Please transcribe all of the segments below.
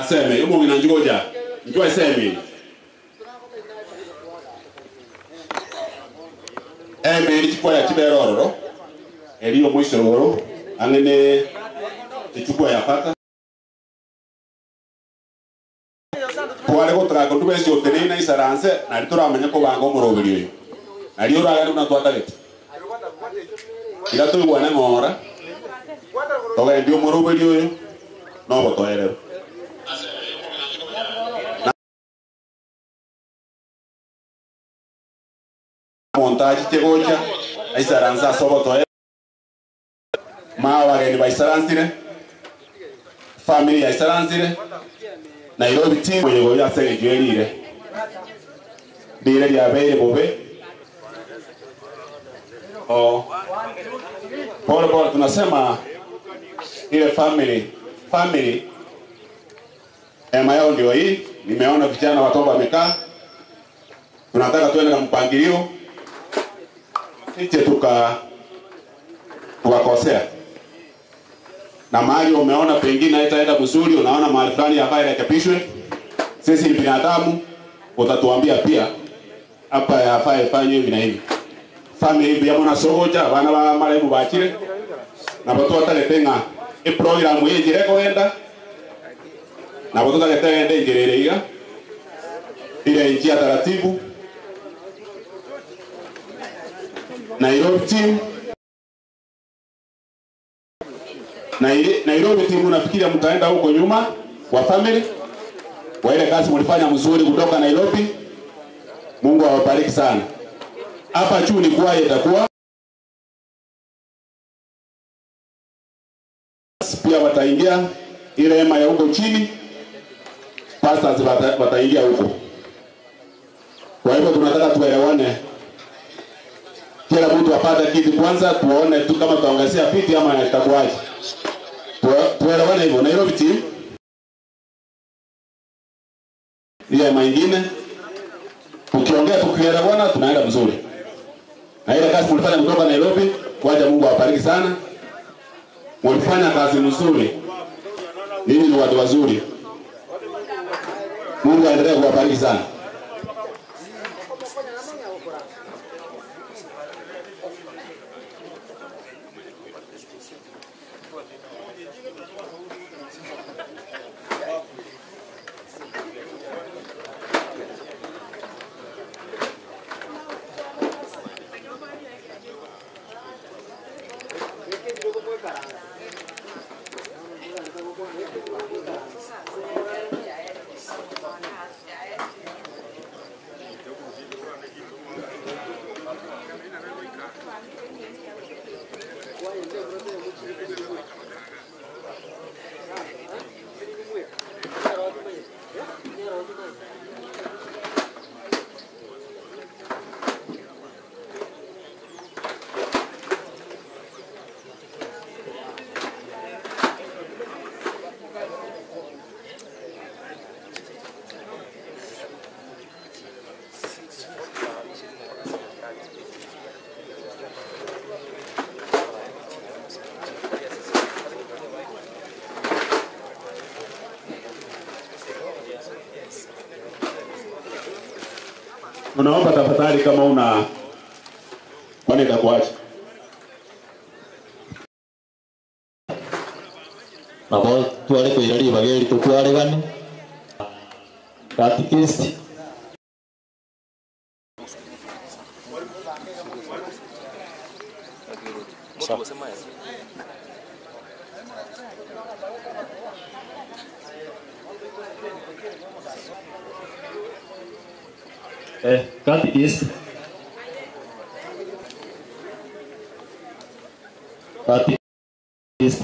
Aseme umo ngina njoja njoo aseme eme chukua ya chiberororo eliyo mwisho angene chukua ya pata twale gotraga ndubesi otenena isaranse na rituramenya ko bango murobiri na rio raga na twatagete ira tuigwane ng'ora togendio murobiri uyu no gotoerero. Montaje tegocha aisaransa soboto ma wageni baisaransire family aisaransire Nairobi team yego yasege jerire dire ya bere bobe oh pole pole tunasema ile family ema yao ndio hii. Nimeona vijana watoba wamekaa, tunataka tuende na mpangilio sije tukakosea. Na mahali umeona pengine haitaenda mzuri, unaona mahali fulani hapa irekebishwe, sisi ni binadamu, utatuambia pia Hapa yafaa ifanywe hivi na hivi. Family hivi yamona sogoja abana ba maremu bakire. Nabo twatagete ng'a eprogram ejire kogenda. Nabo tutagete gende ingerere iga. Ile njia taratibu. Nairobi team. Nairobi team nafikiria mtaenda huko nyuma kwa family. Kwa ile kazi mlifanya mzuri kutoka Nairobi. Mungu awabariki sana. Hapa juu ni kwa itakuwa pia wataingia ile hema ya huko chini. Pastors wataingia huko. Kwa hivyo tunataka tuelewane. Kila mtu apate kitu kwanza, tuone tu kama tutaongezea viti ama itakuwaje. Tuelewane hivyo. Nairobi team. Ile hema nyingine tukiongea tukielewana tunaenda mzuri. Na ile kazi mlifanya kutoka Nairobi, wacha Mungu awabariki sana. Mlifanya kazi nzuri. Ninyi ni watu wazuri. Mungu aendelee kuwabariki sana. Tunaomba tafadhali kama una kwani itakuacha. Nabo tware kuirari bageri tutwaregane. Catechist. Catechist. Catechist.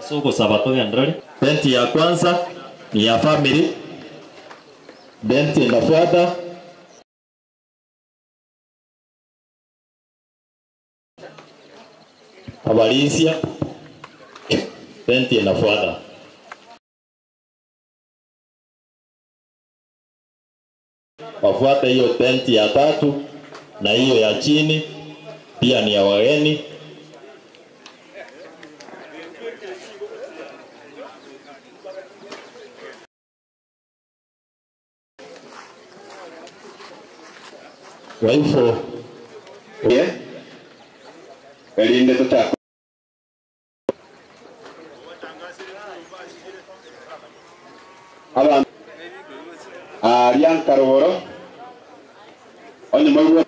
Soko Sabato ya Andrade. Benti ya kwanza ni ya family. Benti inafuata Abalisia. Benti inafuata. Wafuate hiyo tenti ya tatu na hiyo ya chini pia ni ya wageni. Kwa hivyo elinde tutako aba Arian Karoboro onye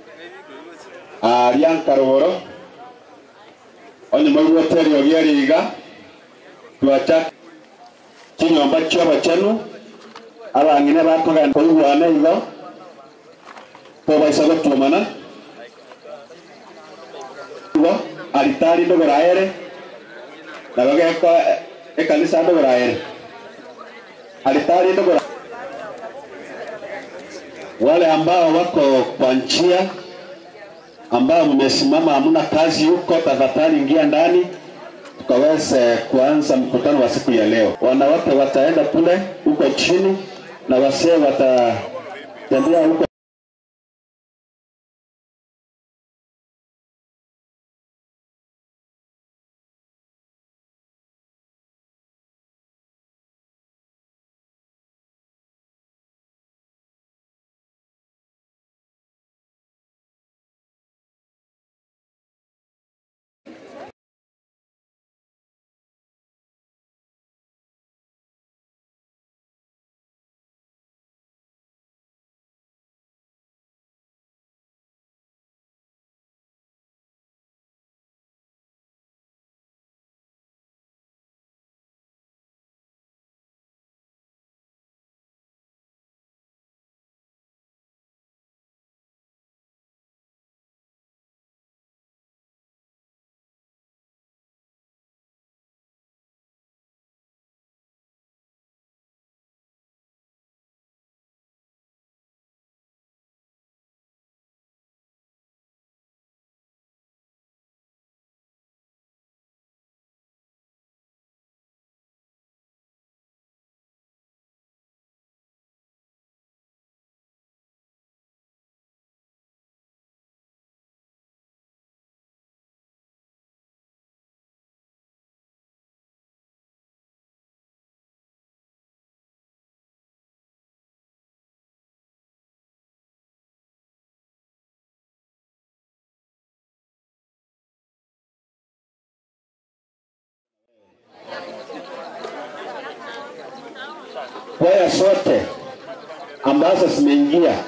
Arian Karoboro onye mwigweterio giariga twacha chinyomba chiabachenu abang'ine bakogenda koigwana igo tobaisa gotuomana igo alitari ndogoraere nabageka ekanisa ndogoraere alitari ndogora. Wale ambao wako kwa njia, ambao mmesimama hamna kazi huko, tafadhali ingia ndani tukaweze kuanza mkutano wa siku ya leo. Wanawake wataenda kule huko chini na wasee watatembea huko. Kwaya zote ambazo zimeingia,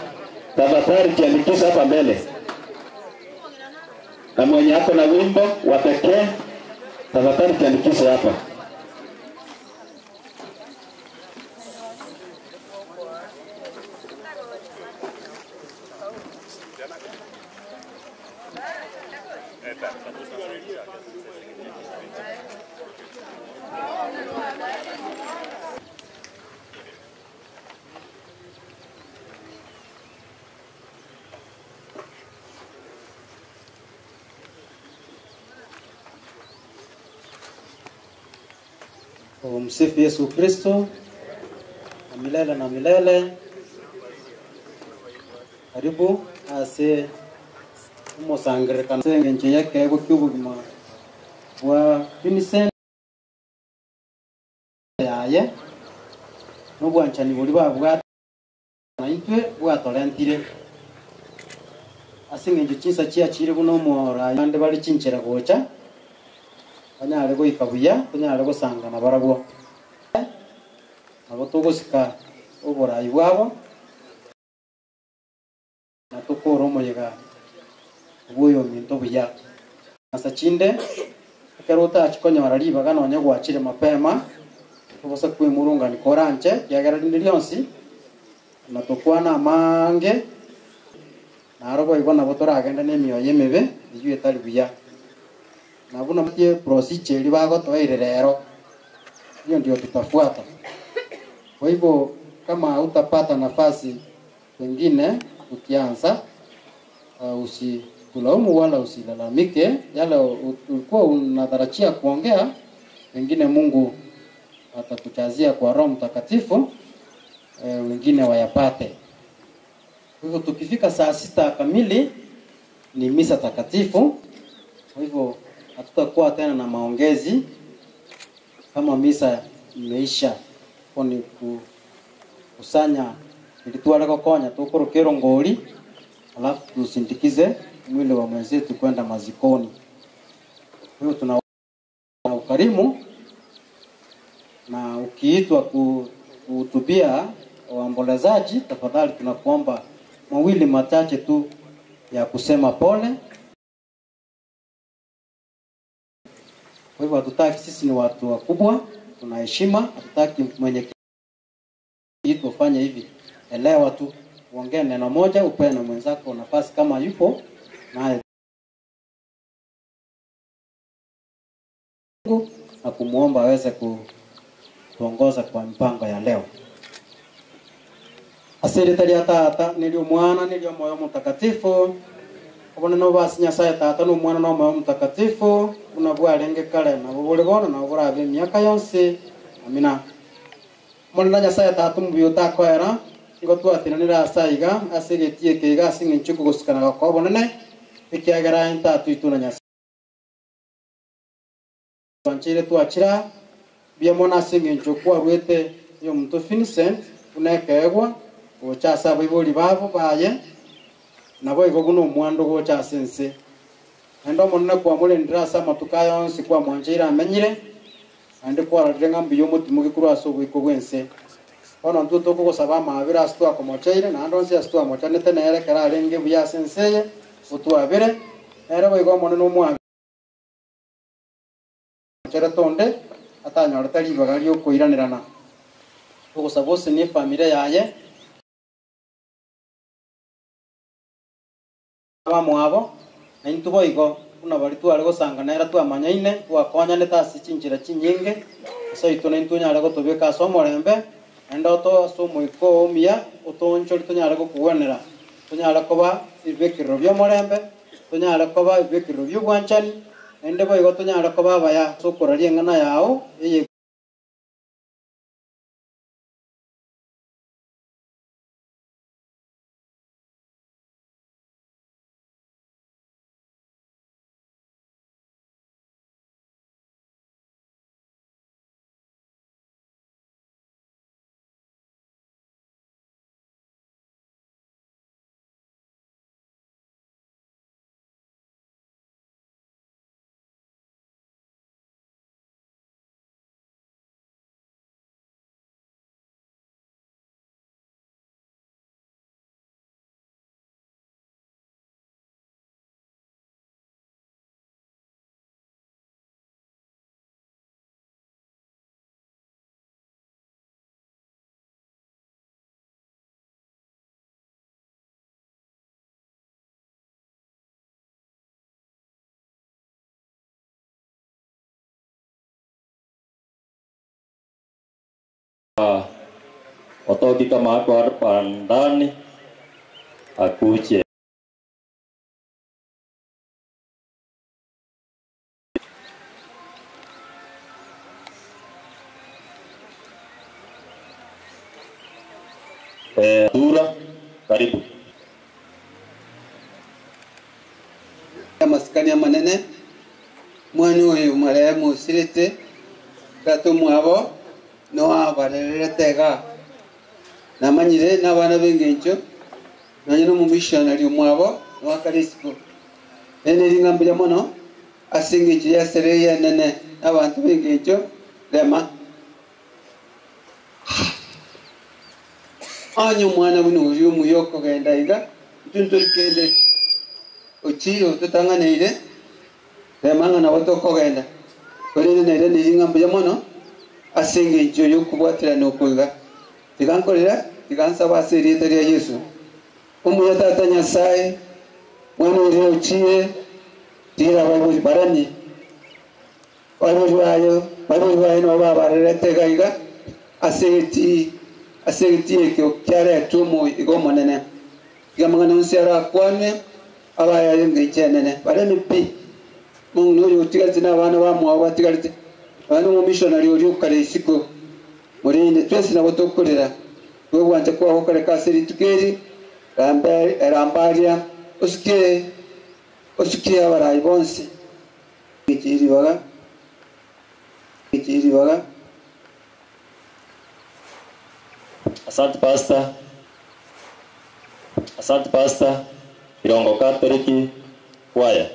tafadhali jiandikishe hapa mbele. Na mwenye ako na wimbo wa pekee, tafadhali jiandikishe hapa. Msifu Yesu Kristo na milele na milele. Karibu ase umusangirekana sengenche yake gukyubugima bwa Vincent yaye n'obwanchani buri babwa na intwe bwatorentire ase ngencho chinsa chiachire buno omora bande bari chinchera gocha banyare goika buya tonyare gosangana barabwo nabo togosika oborayi bwabo na tukora omoyega bw'oyo minto buya asa chinde ekero otachikonyora ribaga nonye gwachire mapema tobosa kwimurungani koranche kiagera rinde rionsi na tokwana amange naro boigo nabo toragenda n'emioyo emibe eywo etari buya. Na buna tie procedure libagotoire rero hiyo ndio tutafuata. Kwa hivyo kama utapata nafasi pengine ukianza usitulaumu wala usilalamike yale ulikuwa unatarajia kuongea, pengine Mungu atakuchazia kwa Roho Mtakatifu wengine wayapate. Kwa hivyo tukifika saa 6 kamili ni misa takatifu. Kwa hivyo hatutakuwa tena na maongezi kama misa imeisha. Kwa ni kukusanya ilitwale kokonya tukorokero ngori alafu tusindikize mwili wa mwenzetu kwenda mazikoni. Kwa hiyo tuna ukarimu, na ukiitwa kuhutubia waombolezaji, tafadhali tunakuomba mawili machache tu ya kusema pole. Kwa hivyo hatutaki, sisi ni watu wakubwa, tuna heshima, hatutaki mwenye kitu ufanye hivi. Elewa tu, uongee neno moja, upe na mwenzako nafasi kama yupo naye na kumuomba aweze kutuongoza kwa mpango ya leo. Asante ya Tata, nilio Mwana, nilio Moyo Mtakatifu. Obone no basi Nyasaye Tata no Mwana no Moyo Mtakatifu, unabwarenge kale na bubuligona na burabe miaka yonse. Amina. Mwana Nyasaye Tata mubiyo takoera ngo twatinanira asaiga asegetie keiga asinginchuku gusikana gakobonene ikiagera ntatu ituna Nyasaye wanchire twachira biamona asinginchuku arwete yo muntu Vincent unekegwa gocha baibori babo baye nabo igo guno omwando gocha sense endo omonene kwamurendera ase amatuko aya onsi kwamwancheire amenyire ande kwararire ng'a mbuya omotimo gekorwa ase oboiko bwense bono ntwe tokogosaba amabere ase twakomocheire naende onsi ase twamochanete nere ekero arenge buya ase ense eye otwabere nere boigo omonene omwabere tonde atanyorete ribaga riokoiranerana togosaba ose na efamiri yaye abamwabo na intwe boigo buna bari tware gosangana era twamanyaine twakonyanete ase chinchera chinyinge ase oito na intwe onyare gotobeka ase omorembe naende oto ase omoiko omuya otoonchori tonyare gokogwenera tonyare koba ebibekero bia omorembe tonyare koba ebibekero bia obwanchani naende boigo tonyare koba abaya ase okoraria eng'ana yao eye Otoki kama ako hapa ndani akuje. Dura, karibu. Masikani ya manene mwana uyu marehemu Sirite tatu mwabo no abarerere tega namanyire n'abana b'engencho nanye no mumissionary mwabo no akarisiko ene ringambira mono asingencho ya sereya nene abantu b'engencho rema anyo mwana buno uyu muyoko genda iga tunturikende ochiro tutanganeire remanga na watokogenda korene nere niringambuya mono asengencho yokubwatira nokoiga tigankorera tigansaba ase erieta ria Yesu omuya tata Nyasaye mwana uri ochire tira baibuli barani baibuli bayo no babarere tegaiga asegeti ekyo kyaretwa igo monene tigamangana onsi arakwane abaya yengenche barani pi mungu nuri utigalite n'abana bamwawe batigalite bana mu missionary uri ukare isiko murinde twese nabo tokorera we wanje kwaho kare kasiri tukeri rambaria usikie abarayi bonse ikiri baga. Asante pastor. Asante pastor. Irongo Catholic Choir.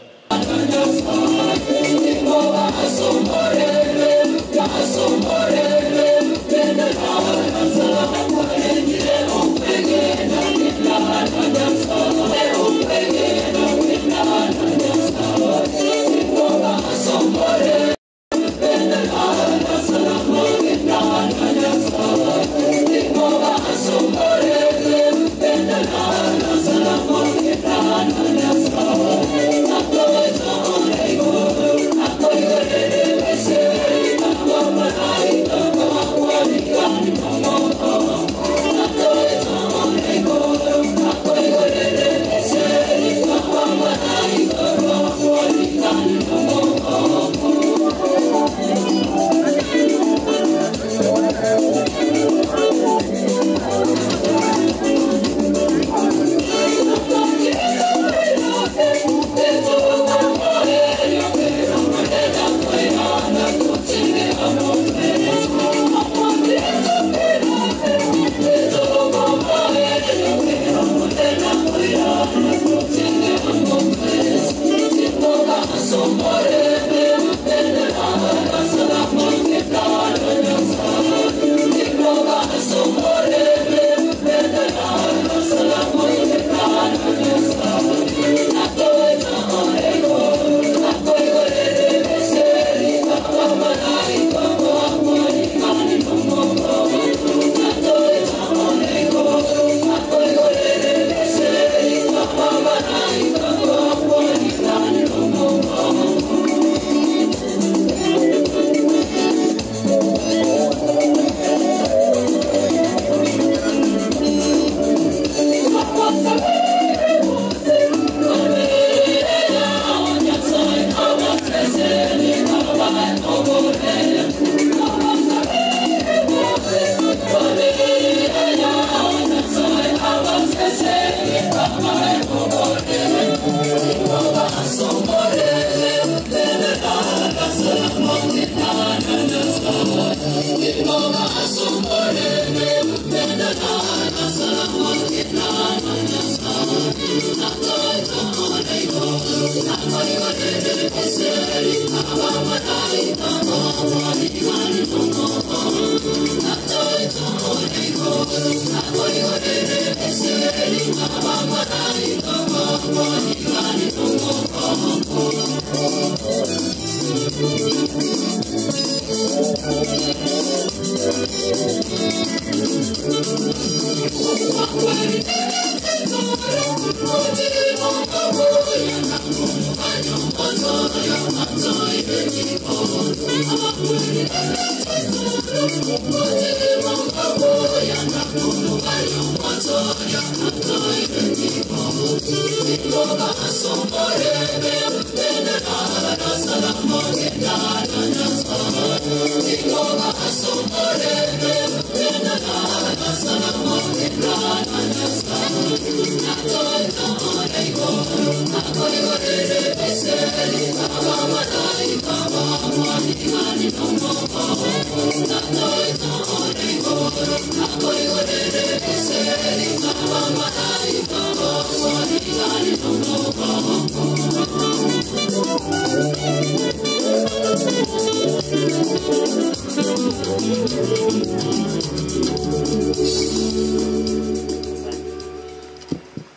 Oh,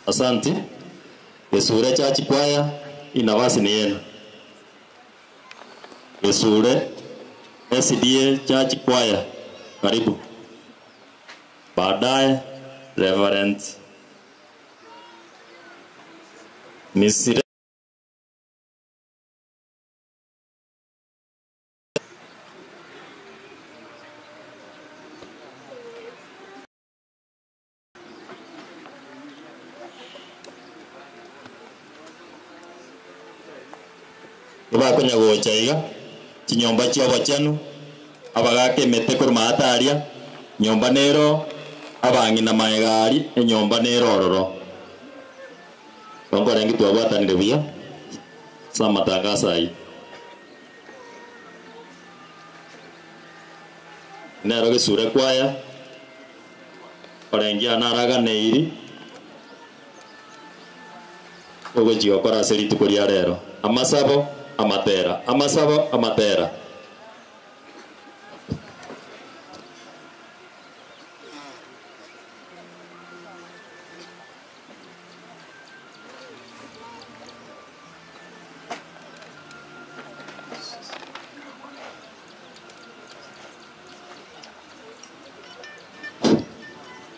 Asante. Gesure Church Choir, inawasi ni yenu. Gesure SDA Church Choir, karibu. Baadaye Reverend Misire bakonya gocha iga chinyomba chia bachanu abagake emete korwa ataria nyomba nero abang'ina maegari enyomba nero ororo kongorengi twabwatanire buya sa matangazo ayi nero gesure kwaya orengi anaraganeiri ogochigokora ase rituko ria rero amasabo amatera amasabo amatera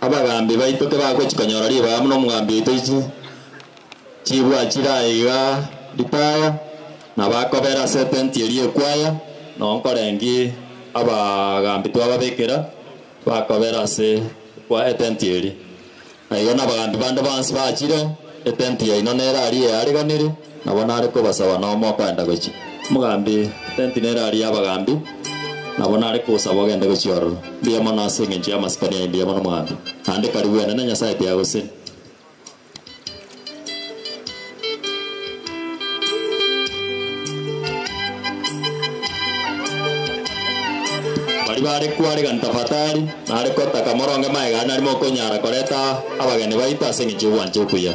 abagambi baito kebagochikonyora ribaga muno omugambi oito ichi chibwa chiraiga ritaya na bakobera ase etenti eria ekwaya nonkorengi abagambi twababekera bakobera ase kwa etenti eri naigo na abagambi bande bonsi bachire etenti yaino nere aria eariganire nabo nare kobasaba nomo okogenda gochia omogambi etenti nere aria abagambi nabo nare kosaba ogende gochia ororo mbuya mono ase eng'encho ya amasikani aye mbuya mono omogambi naende karibu enene Nyasaye tiagoseni. Bari kwarigan tafadhali nare kotaka moronge maega nari mokonyara koreta abageni baito ase eng'encho obwancha okuya.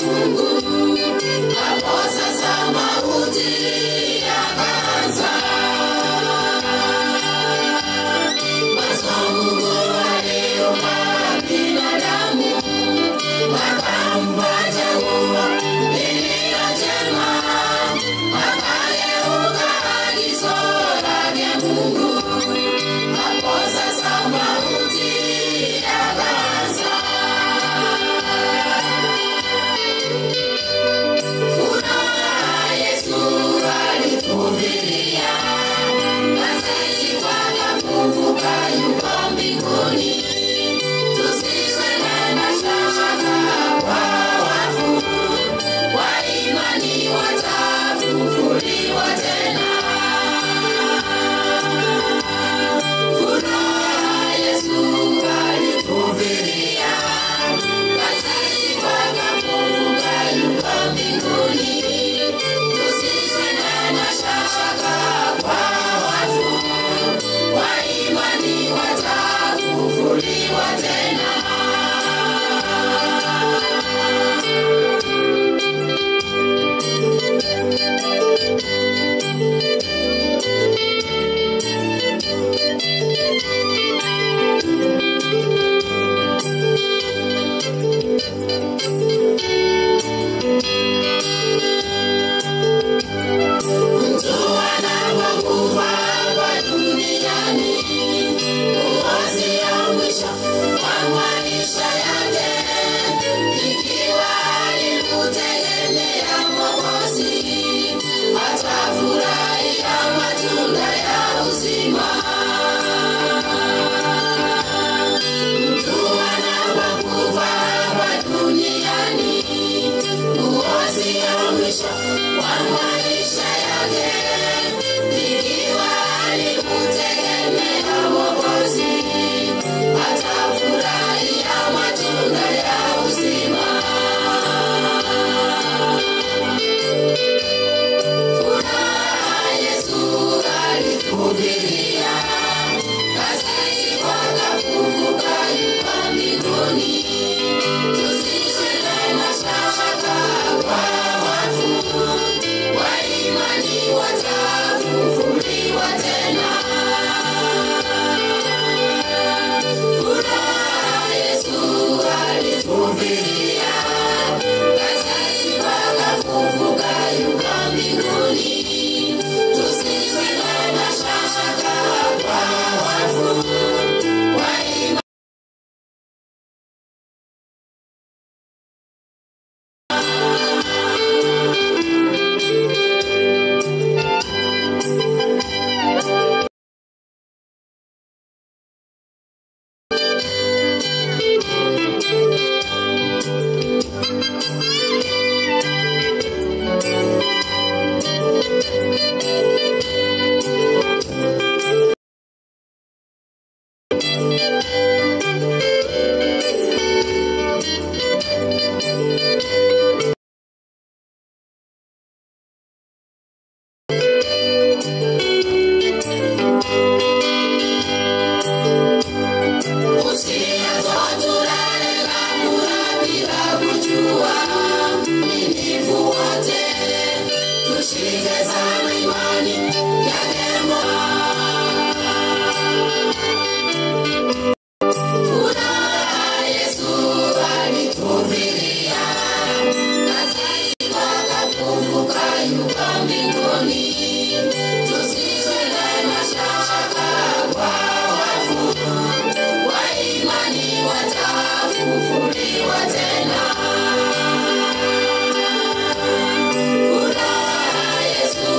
Mungu. watafufuliwa tena. Furaha Yesu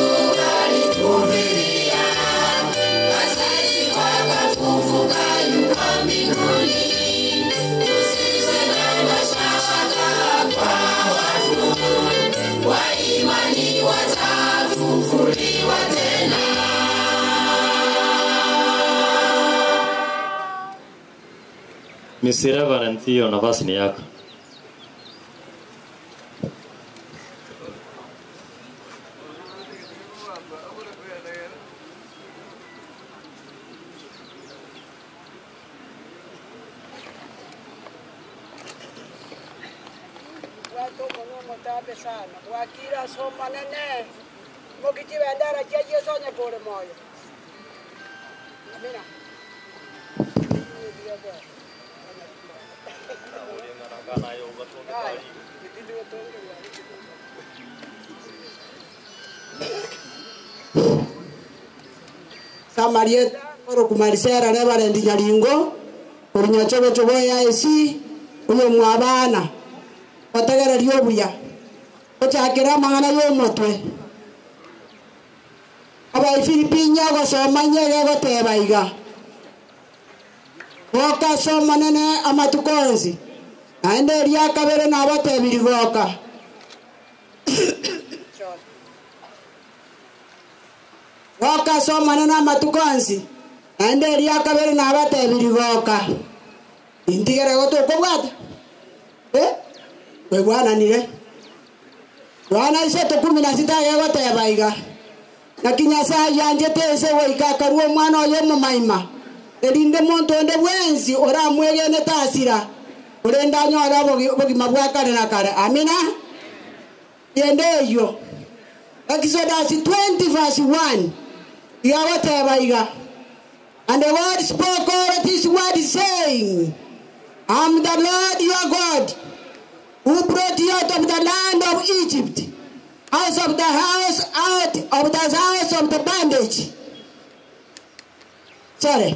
alitufilia, wazazi wakafufuka yuko mbinguni. Tusiwe na mashaka kwa wafu, wa imani watafufuliwa tena. Miss Reverend, hiyo nafasi ni yako. Watu kono mtabe sana wakira soma nene mukitibendera cha Yesu nyakore moyo. Amina. Samaria oro kumarisera Reverend Nyaringo orinyachobe chobo ya esi uyo mwabana otegera ryobuya ochakira mangana yomotwe aba Filipinya gosoma nyege goteba iga goka soma nene amatukonzi naende ryakabere nabatebiri goka goka soma nene amatukonzi naende ryakabere nabatebiri goka intigere gotokobwata wegwananire Yohana iseto 16 gegoteba iga na Nyasaye yanjete ese goika akarua omwana oyo omomaima erinde monto onde bwensi oramwegene tasira orenda anyore obogima bwa kare na kare. Amina. Yende eyo Exodus 20 verse 1 yagoteba iga, and the Lord spoke all this word, saying, I am the Lord your God, who brought you out of the land of Egypt, out of the house, out of the house of the bondage. Sorry.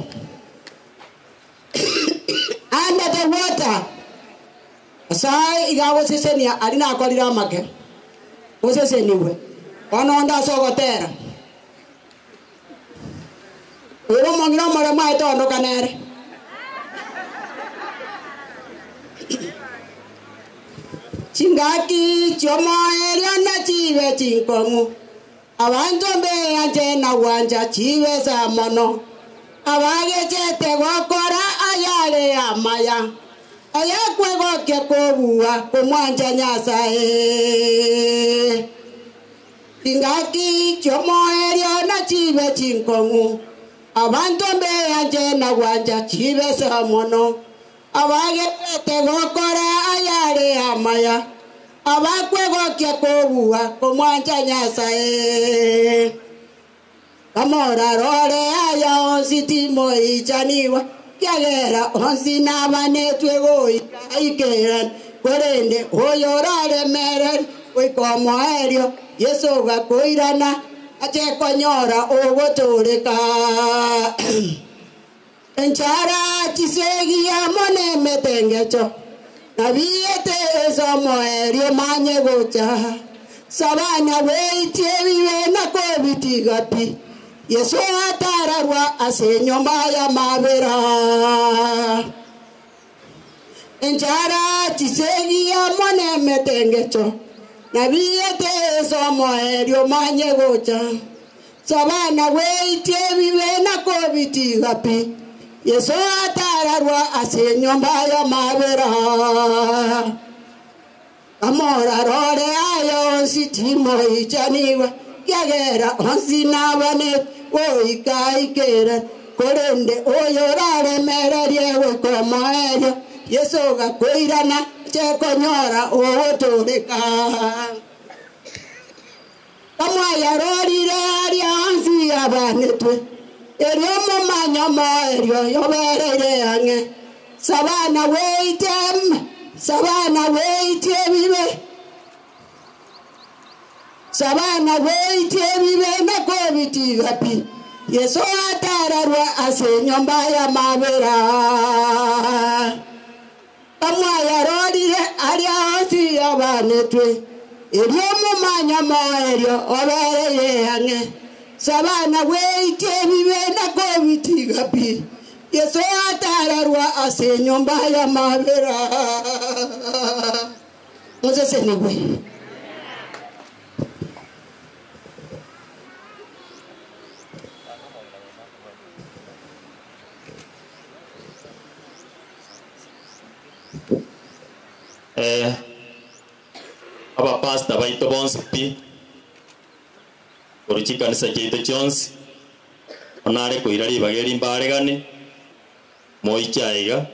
Under the water. Sai igawo sesenia alina akolira make. Oseseniwe. Ono sogotera. Ero mongiro more maito ndo kanere. Chingaki chomoeria na chibe chinkongu abantu mbe na wanja chibe samono abagechete gokora ayale amaya ayakwegoke kobuwa kumwanja Nyasaye. Chingaki chomoeria na chibe chinkongu abantu mbe na wanja chibe samono abagechete gokora ayale amaya abakwegokia kobuwa kumwanja Nyasaye. Kamora rore aya onsi timoichaniwa kiagera onsi nabanetwe goika ikeran korende oyorare mere goikomoerio Yesu gakoirana achekonyora ogotoreka. Enchara chisegia mone metengecho nabiete ezomoerio manye gocha sabana weitie bibe na kobitigapi Yesu atararwa ase nyumba ya mabera. Enchara chisegia mone metengecho nabiete ezomoerio manye gocha sabana weitie bibe na kobitigapi Yesu atararwa ase nyumba ya mabera. Amora rore ayo onsi timoichaniwa kiagera onsi nabane goika ikera korende oyoraremererie gokomoerio Yesu gakoirana chekonyora ogotoreka. Kamwayarorire aria onsi abanetwe erio momanyo moerio yobereire ang'e sabana weitem sabana weitie bibe sabana weitie bibe na kobitigapi Yesu atararwa ase nyumba ya mabera. Kamwayarorire aria onsi abanetwe erio mumanya moerio obereye ang'e sabana bweitie ebibe nakobitiga pi Yesu atararwa ase nyumba ya mabera musesenigwe. Abapasta baito bonsi pi korwa chikanisa chiaito chionsi onare koira ribaga eri mbaregane moiche aiga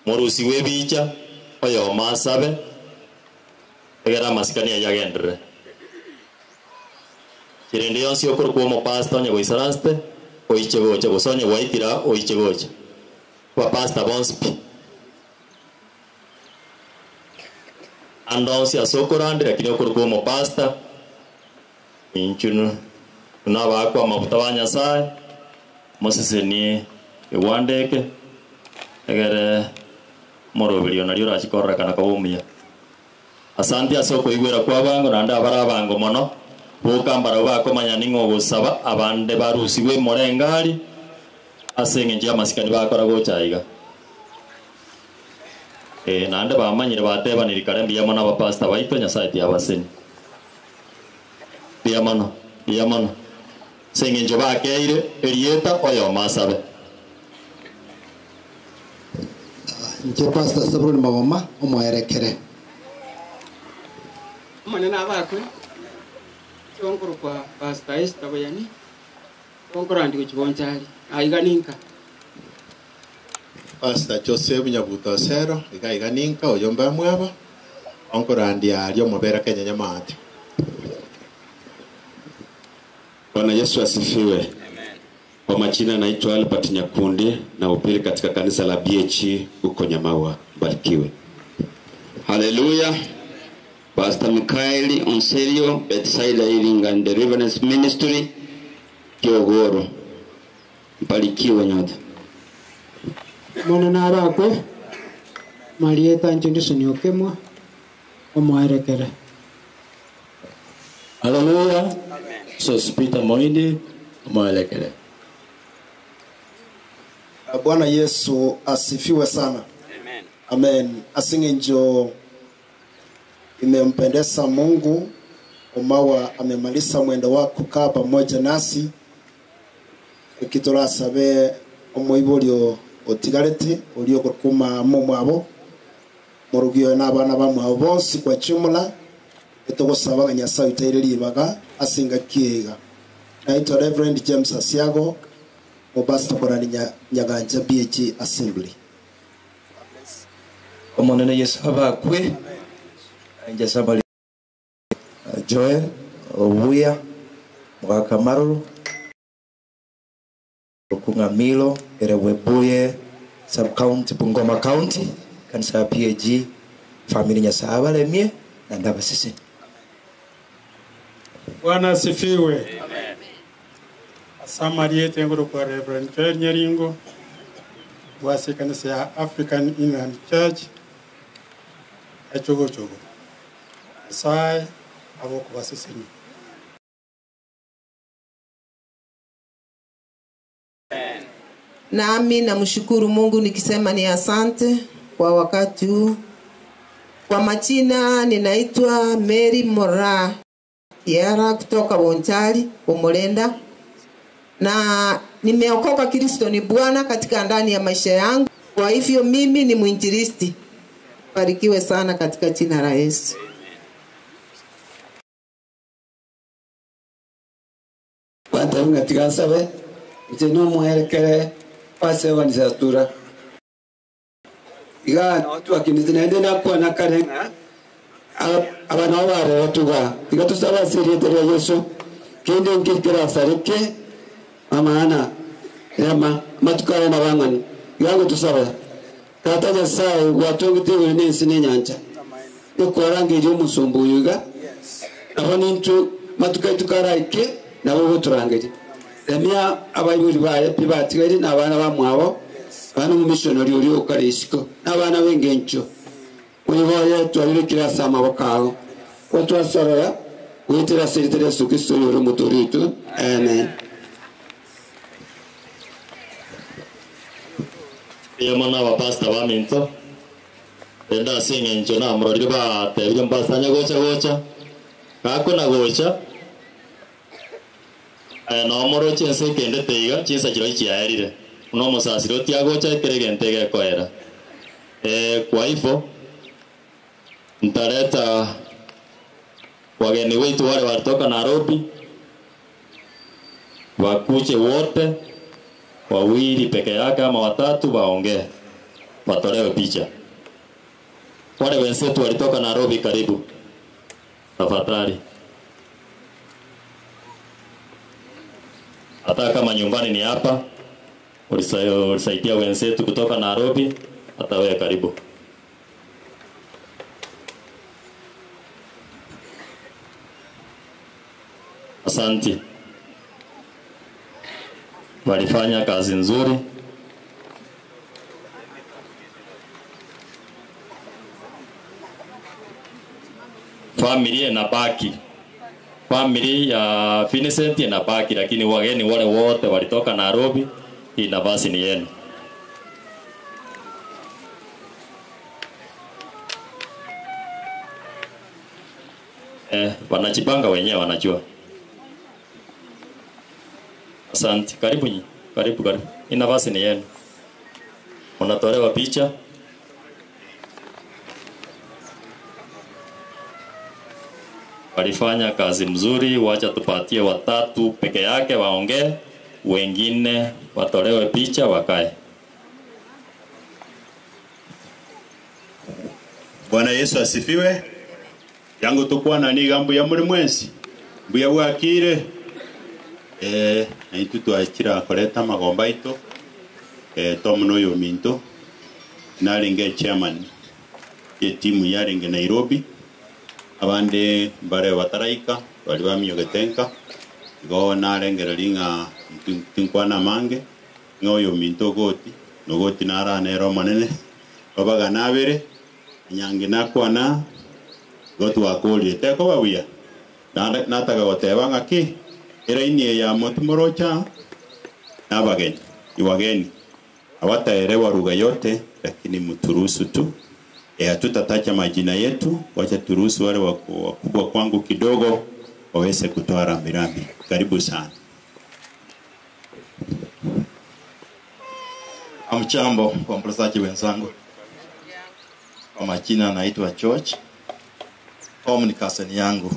morusiwe ebicha oyomo asabe egere amasikani aye agenderere chirende yonsi okorokwa omopasta onye goisaransete oiche gocha gose onye gwaikira oiche gocha abapasta bonsi pi andonsi asokorande lakini okorokwa omopasta inchuno nabakwa amafuta ba Nyasaye mosesenie ewandeke egere moroberio nario orachikorekana koba omuya. Asante ase okoigwera kwa abango naende abare abango mono boka mbaro bakomanya ning'o ogosaba abande barusiwe morengari ase eng'encho ya amasikani bakora gocha iga. Naende bamanyire batebaniri kare mbuya mono abapasta baito Nyasaye tiabaseni mbuya mono mbuya mono ase eng'encho bakeire erieta oyomo asabe. Nche Pastor Sabroni Magoma omoerekere omonene abakwe chionkorokwa Pastor Esther Boyani onkorandiko chibonchari aiga ninka Pastor Joseph Nyabuto Osero iga iga ninka oyomba mwaba onkorandia ario mobera Kenya nyamate. Bwana Yesu asifiwe. Amen. Kwa majina naitwa Albert Nyakundi na upili katika kanisa la BH huko Nyamawa. Barikiwe. Hallelujah. Pastor Michael Onserio, Bethsaida Healing and Deliverance Ministry, Kiogoro. Barikiwe nyote. Mwana nabakwe Marieta Nchindisoni Okemwa omwarekere. Hallelujah. Sospita Moindi omwarekere. Bwana Yesu asifiwe sana. Amen. Amen. Asingenjo imempendeza Mungu omawa amemaliza mwendo wa kukaa pamoja nasi ekitora sabe omoiborio otigarete olio kuma mumwabo morugio n'abana bamwabo bonsi kwa chumula etogosaba Nyasaye utaire ribaga asinga kiega. Naitwa Reverend James Asiago Mobasta korani Nyaganja BH Assembly. Omonene Yesu abakwe njasaba Joel Obuya Mwakamaruru Rukungamilo Erewebuye Sub County Bungoma County kanisa PAG family Nyasaye abalemie na ndabasisi. Bwana asifiwe. Amen. Asamariete ngoro kwa Reverend Joel Nyaringo wasi kanisa ya African Inland Church Echogochogo. Sai aboko basiseni. Nami namshukuru Mungu nikisema ni asante kwa wakati huu. Kwa majina ninaitwa Mary Mora Tiara kutoka Bonchari, Bomolenda. Na nimeokoka, Kristo ni Bwana katika ndani ya maisha yangu. Kwa hivyo mimi ni mwinjilisti. Barikiwe sana katika jina la Yesu. Bata tigasabe nje no muherekere pase wanisatura iga watu akinizinaende na kwa nakare abana babo batuga iga tusaba siritere Yesu kende nkikira sarike amana yama matukara na bangani yango tusaba tata Nyasaye watongite wenesi nenyanja yokorangeje umusumbuyuga abo nintu matuka tukaraike nabo boturangeje emia abayibuli baye pibatigeri nabana bamwabo Bana mumissionary uri ukarisiko n'abana b'ingencho wiboye twarire sama wakao watwasorera witira siritire Yesu Kristo yuri muturitu. Amen. Yamana wa pastor wa minto enda singencho na murorire ba tebyo mbasanya gocha gocha kako na gocha no moroche nse kende teiga chisa chiro chiaerire uno musasiro tiagocha kerege gekoera kwa hivyo ntaleta wageni wetu wale walitoka Nairobi wakuche wote wawili peke yake ama watatu waongee, watolewe picha. Wale wenzetu walitoka Nairobi, karibu tafadhali. Hata kama nyumbani ni hapa, ulisaidia wenzetu kutoka Nairobi, hata wewe karibu. Asante. Walifanya kazi nzuri. Familia inabaki. Familia ya Vincent inabaki, lakini wageni wale wote walitoka Nairobi, hii nafasi ni yenu. Wanajipanga wenyewe, wanajua. Asante. Karibu nyi. Karibu, karibu. Hii nafasi ni yenu. Unatolewa picha. Walifanya kazi mzuri, wacha tupatie watatu peke yake waongee, wengine watolewe picha wakae. Bwana Yesu asifiwe. Yangu tukwana ni gambu ya muri mwensi. Mbuya bwakire. Na itu twachira koleta magomba ito. Tom no minto. Naringe chairman ye timu yaringe Nairobi. Abande bare bataraika bali bamiyogetenka go narengera ringa tinkwana mange ngoyo minto goti nogoti naranero manene babaga nabere nyange nakwana gotu wakolire teko babuya nataga goteba ngaki eraini ya motumorocha nabageni iwageni hawataelewa lugha yote, lakini mturuhusu tu. Hatutatacha majina yetu, wacha turuhusu wale wakubwa kwangu kidogo waweze kutoa rambirambi. Karibu sana. Amchambo kwa mplasaji wenzangu. Kwa majina naitwa George. Tom ni kaseni yangu.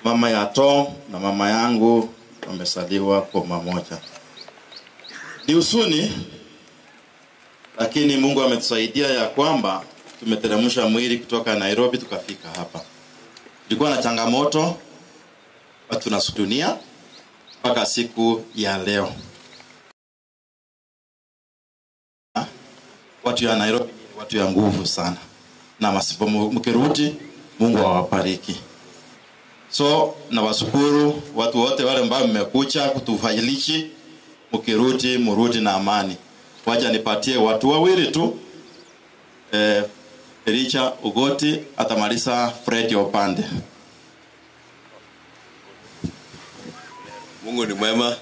Mama ya Tom na mama yangu wamesaliwa kwa mamoja. Ni huzuni, lakini Mungu ametusaidia ya kwamba tumeteremsha mwili kutoka Nairobi tukafika hapa. Tulikuwa na changamoto, watu na dunia mpaka siku ya leo. Watu ya Nairobi watu ya nguvu sana. Na masipo mkirudi Mungu awabariki. So nawashukuru watu wote wale ambao mmekuja kutufajilishi, mkirudi murudi na amani. Wacha nipatie watu wawili tu. Richa Ugoti atamaliza Fred Opande. Mungu ni mwema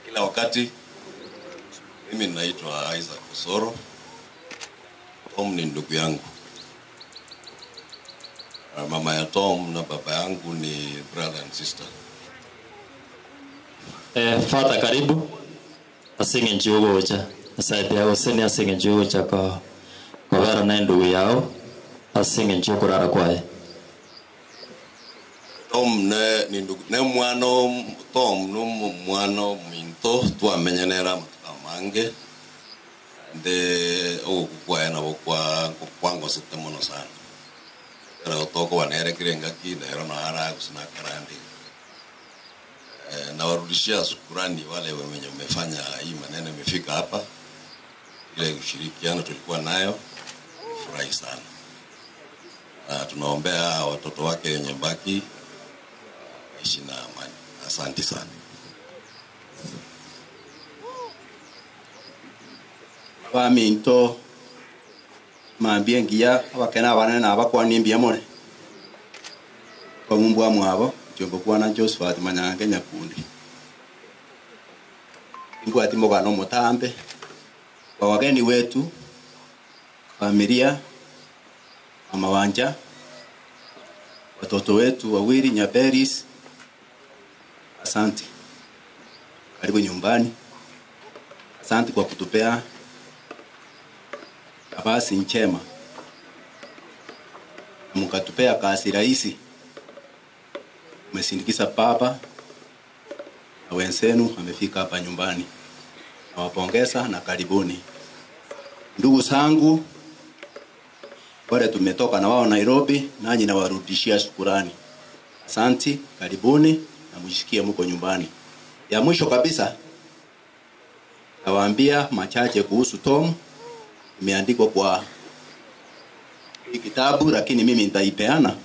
kila wakati. Mimi naitwa Isaac Osoro. Tom ni ndugu yangu. Mama ya Tom na baba yangu ni brother and sister. Fata karibu. Asinge njugocha. Asaidia useni asinge njugocha kwa bara na ndugu yao. Asinge njukurara kwae. Tom ne ni ndugu ne mwana Tom no mwana minto twamenyenera mange de okukwae nabo kwa kwango sete mono sana. Pero toko wanere kirenga ki nero na hara kusina karandi. Na warudishia shukrani wale wenye wamefanya hii maneno imefika hapa. Ile ushirikiano tulikuwa nayo, furahi sana. Tunaombea watoto wake wenye baki waishi na amani. Asante sana. Abaminto mambie ngiya abakena abanene na abakwani mbia more bamumbwa mwabo jombo kwana Josephat Manyange Nyakundi ingwati mugano mutambe kwa wageni wetu familia mama Wanja watoto wetu wawili Nyaberis, asante, karibu nyumbani. Asante kwa kutupea nafasi njema, mkatupea kazi rahisi. Umesindikiza baba na wenzenu amefika hapa nyumbani. Nawapongeza na karibuni. Ndugu zangu wale tumetoka na wao Nairobi, nanyi nawarudishia shukurani. Asante, karibuni na mjisikie mko nyumbani. Ya mwisho kabisa nawaambia machache kuhusu Tom. Imeandikwa kwa hii kitabu, lakini mimi nitaipeana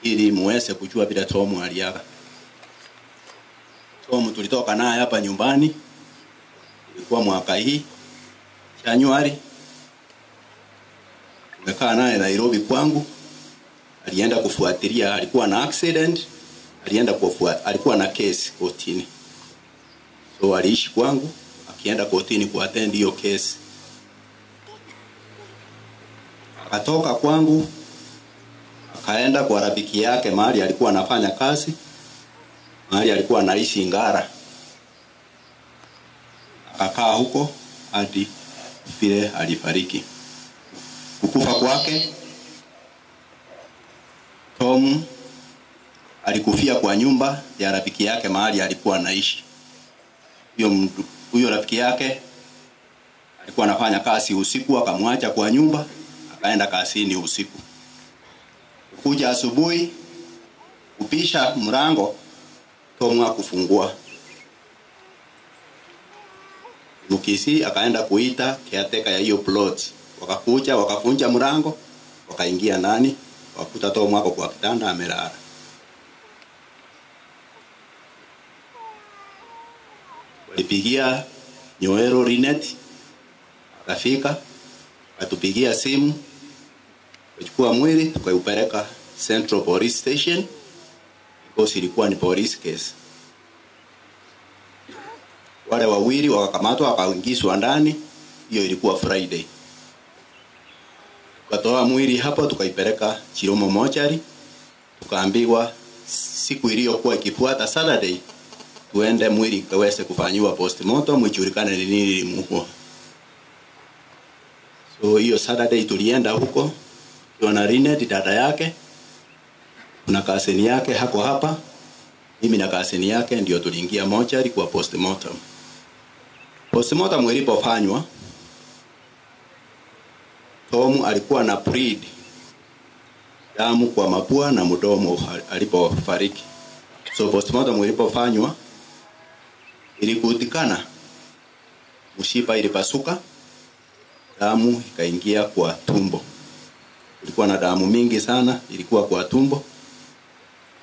ili muweze kujua bila Tom aliaga. Tom tulitoka naye hapa nyumbani, ilikuwa mwaka hii Januari. Tumekaa naye Nairobi kwangu. Alienda kufuatilia, alikuwa na accident, alienda kufuatilia, alikuwa na case kotini. So aliishi kwangu, akienda kotini kuattend hiyo case. Akatoka kwangu akaenda kwa rafiki yake mahali alikuwa anafanya kazi, mahali alikuwa anaishi Ngara. Akakaa huko hadi vile alifariki. Kukufa kwake, Tom alikufia kwa nyumba ya rafiki yake mahali alikuwa anaishi. Huyo rafiki yake alikuwa anafanya kazi usiku, akamwacha kwa nyumba, akaenda kazini usiku. Kuja asubuhi, kupisha mlango, Tom hakufungua. Mukisi akaenda kuita caretaker ya hiyo plot. Wakakuja, wakafunja mlango, wakaingia ndani, wakuta Tom hapo kwa kitanda amelala. Walipigia Nyoero Rinet, akafika, akatupigia simu, tukachukua mwili tukaupeleka Central Police Station because ilikuwa ni police case. Wale wawili wakakamatwa wakaingizwa ndani. Hiyo ilikuwa Friday. Tukatoa mwili hapo tukaipeleka Chiromo mochari. Tukaambiwa siku iliyokuwa ikifuata Saturday tuende mwili ikaweze kufanyiwa postmortem ijulikane ni nini ilimuua. So hiyo Saturday tulienda huko na Rinet dada yake na kaseni yake hako hapa, mimi na kaseni yake ndio tuliingia mochari kwa postmortem. Postmortem ilipofanywa, Tom alikuwa na bleed damu kwa mapua na mdomo alipofariki. So postmortem ilipofanywa ilikutikana mshipa ilipasuka, damu ikaingia kwa tumbo. Ilikuwa na damu mingi sana, ilikuwa kwa tumbo.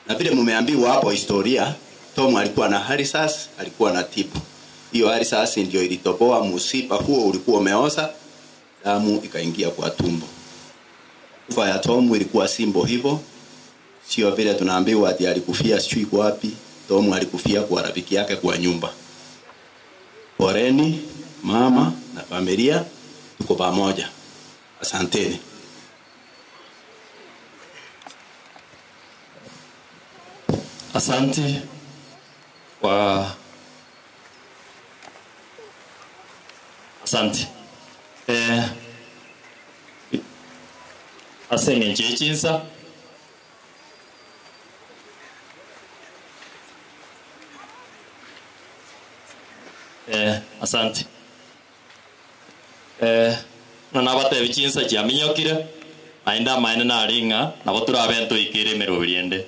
Na vile mumeambiwa hapo historia, Tom alikuwa na harisas, alikuwa na tibu. Hiyo harisas ndio ilitoboa mshipa huo ulikuwa umeoza, damu ikaingia kwa tumbo. Kufa ya Tom ilikuwa simbo hivyo. Sio vile tunaambiwa ati alikufia sijui wapi. Tom alikufia kwa rafiki yake kwa nyumba. Poleni mama na familia, tuko pamoja. Asanteni. Asante kwa asante. Asenge chichinsa. Asante. Na nabate bichinsa chiaminyokire aenda maene naringa nabo turabe ntoikire emeroberi ende.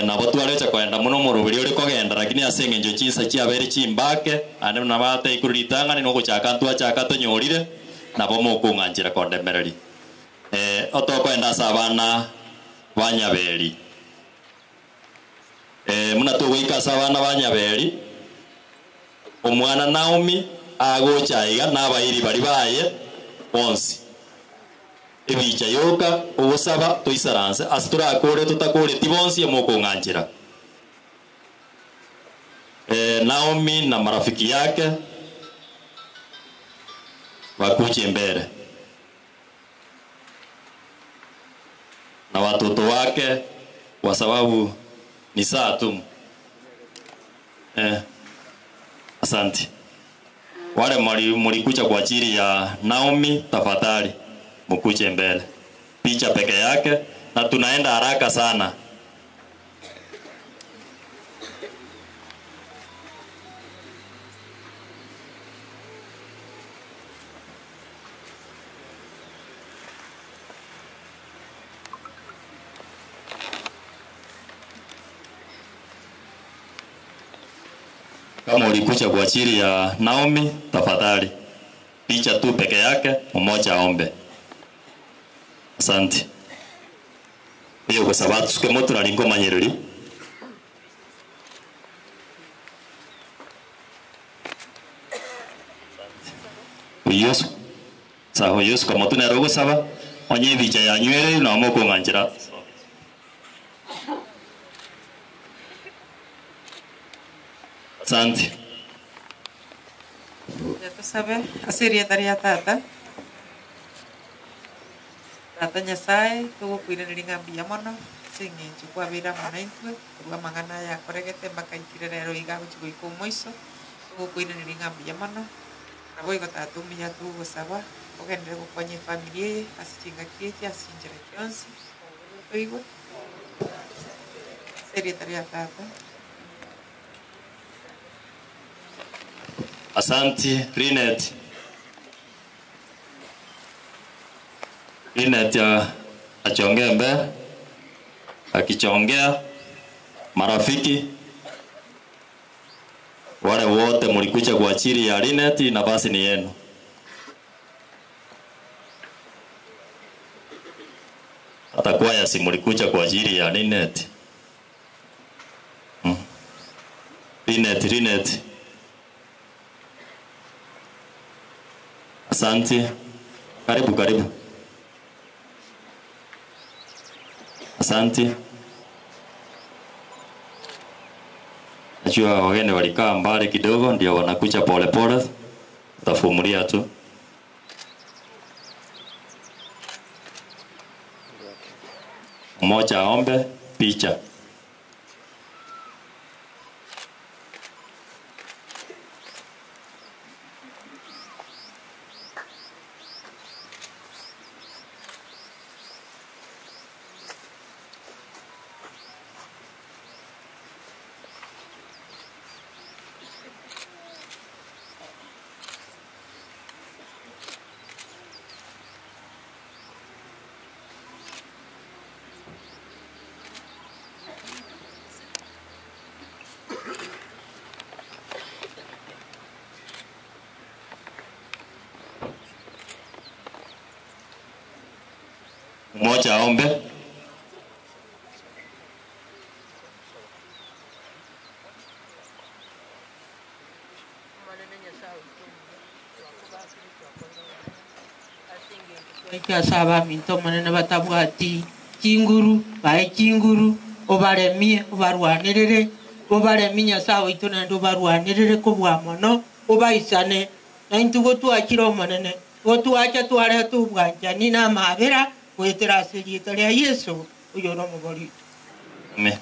Nabo twarecha kwenda muno murubiri uri kogenda lakini ase eng'encho chinsa chiabere chimbake ande nabate ikuru ritang'ani nogochaka ntwachaka tonyorire nabo mokong'anchera kondemereri. Otokwenda ase abana ba Nyaberi. Muna togoika ase abana ba Nyaberi omwana Naomi agocha iga n'abairi bari baye bonsi ebicha yoka ogosaba toisaranse ase torakore totakore tibonsi emokong'anchera. Naomi na marafiki yake wakuje mbele na watoto wake, kwa sababu ni saa tu. Asante. Wale mlikuja kwa ajili ya Naomi, tafadhali mkuje mbele. Picha peke yake, na tunaenda haraka sana. Kama ulikuja kwa ajili ya Naomi, tafadhali picha tu peke yake, mmoja aombe. Asante. Hiyo kwa sababu tuke moto na lingo manyereri. Yesu. Sawa Yesu kwa moto na rogo saba, onye picha ya nywele na moko nganjira. Asante. Tusabe asiria taria tata. Tata Nyasaye tugukwiraniria ng'ambia mono sing'encho kwabira mono intwe korwa amang'ana aya akoregete mpaka ikire rero iga gochi goika omoiso tugukwiraniria ng'ambia mono nabo igo tata omuya tugosaba ogendere gokonya efamiri eye ase chingaki echi ase chinchera chionsi toigwe asiria taria tata. Asante Rinet. Rinet achongee mbele. Akichongea marafiki wale wote mlikuja kwa ajili ya Rinet, nafasi ni yenu. Hata kwaya si mlikuja kwa ajili ya Rinet. Rinet, Rinet. Asante. Karibu, karibu. Asante. Najua wageni walikaa mbali kidogo ndio wanakuja pole pole. Utafumulia tu. Mmoja aombe picha. Mmoja aombe. Saba minto manene batabwati chinguru bae chinguru obaremie obarwanirire obaremie Nyasaye oito naende obarwanirire kobua mono obaisane na intwe gotwachire omonene gotwacha twareta obwanchani na amabera gwetera ase rieta ria Yesu oyo no omobori. Amen.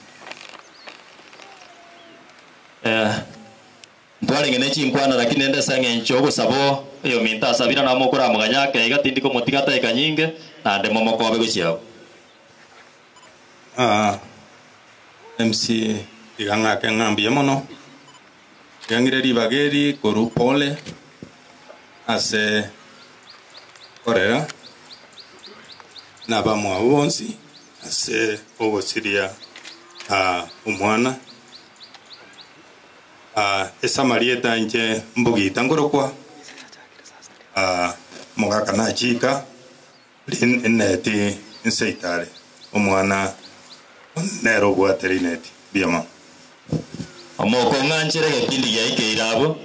Ntwarenge chinkwana lakini ende sang'encho ogosabo oyo minto asabira namo okoramoganya ake iga tindi komotiga eka nyinge naende momokobe gochiabo. MC iga ng'ake ng'ambia mono igang'ire ribageri koru pole ase korera nabamwabo bonsi ase ogosiria omwana esamarieta nche mbugita ngorokwa mogaka nachika rineti nseitare omwana nero gwate rineti biama omoko ng'anchere gepindi giaikeire abo.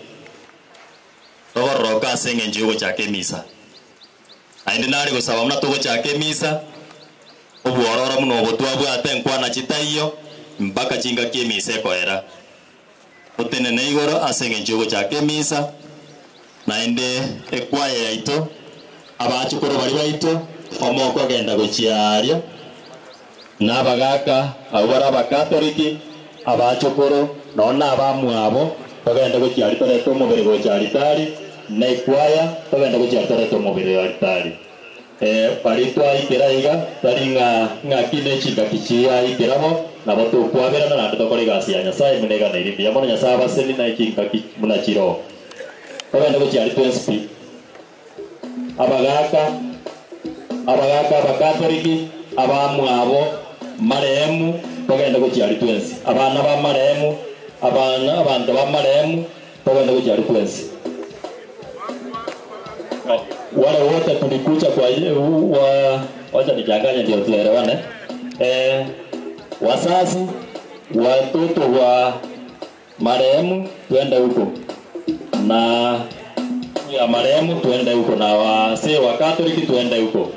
Togororoka ase eng'encho yogochaka emisa. Naende nare gosaba muna togochaka emisa, obwororo muno obo twabwate enkwana chitaiyo, mpaka chingaki emisa ekoera. Otenene igoro ase eng'encho yogochaka emisa, naende ekwaya yaito, abachukuru bari baito, omokogenda gochiaria, n'abagaka, abo bare abakatoliki, abachukuru, nona abamwabo, togenda gochiari torete omobere gocha aritari, na ekwaya, togenda gochiari torete omobere aritari. Bari twaikera iga, tari ng'aki nechingaki chiaikeramo, nabo tokwaberana naende tokora egasi ya Nyasaye muneganeri mbuya mono Nyasaye abaseni na ekingaki muna chiro. Togenda gochiari twensi. Abagaka, abagaka abakatoliki, abamwabo, marehemu, togenda gochiari twensi. Abana ba marehemu, abana abantu ba marehemu, togenda gochiari twensi. Wale wote tulikuja kwa wacha nichanganye ndio tuelewane. Wazazi, watoto wa marehemu tuende huko. Na ya marehemu tuende huko, na wasee wa Katoliki tuende huko.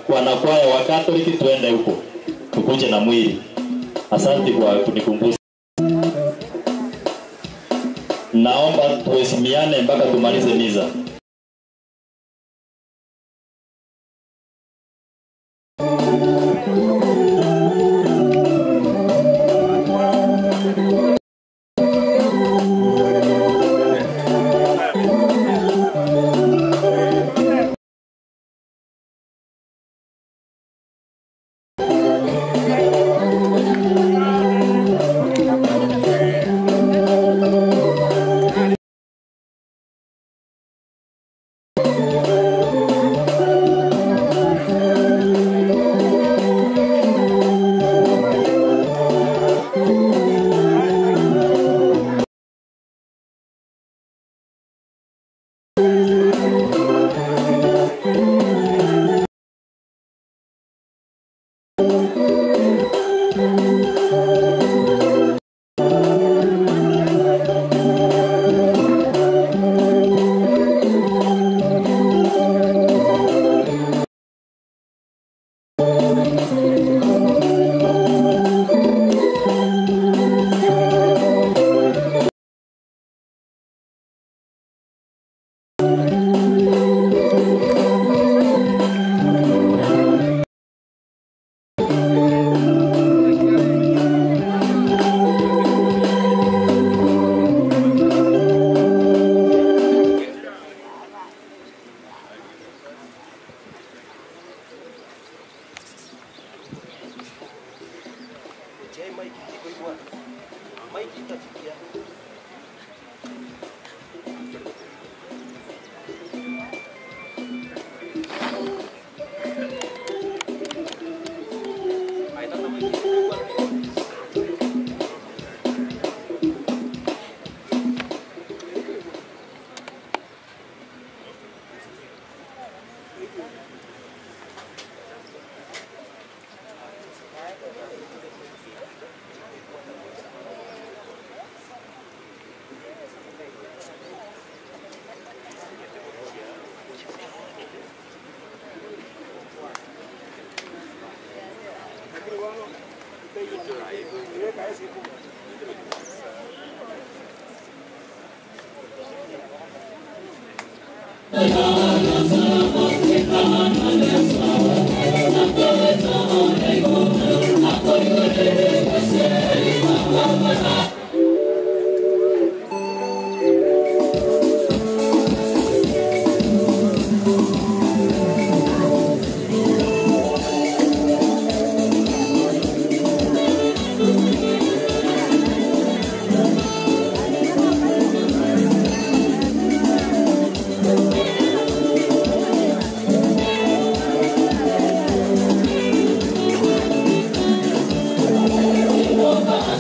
Wanakwaya wa Katoliki tuende huko. Tukuje na mwili. Asante kwa kunikumbusha. Naomba tuheshimiane mpaka tumalize misa.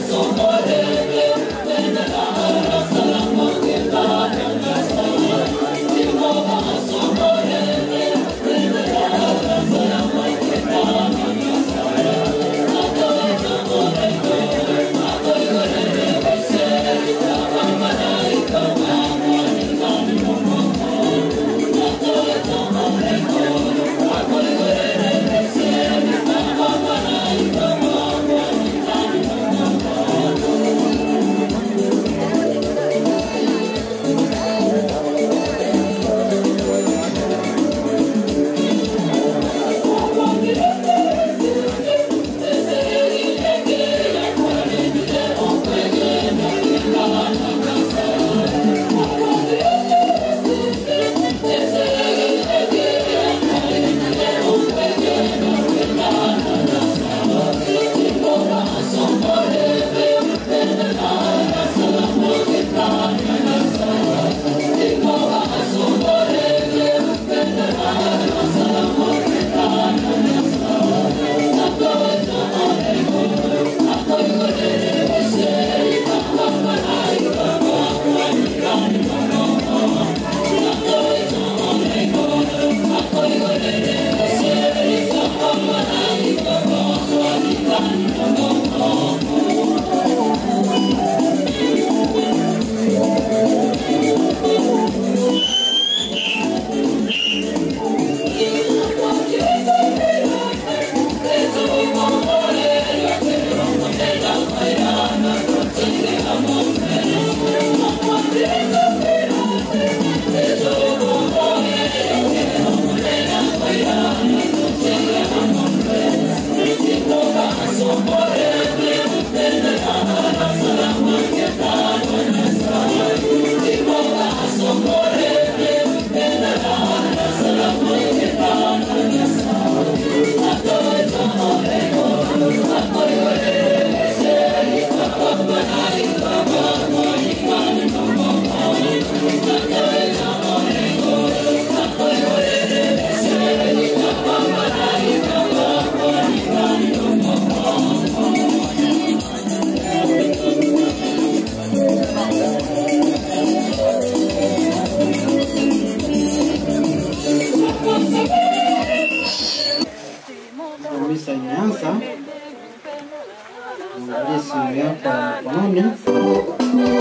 Somebody. Misa imeanza. Angalia simu yako ya mkononi.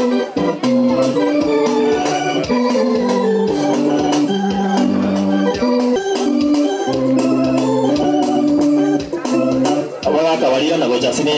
Abagaka baria na gocha sine.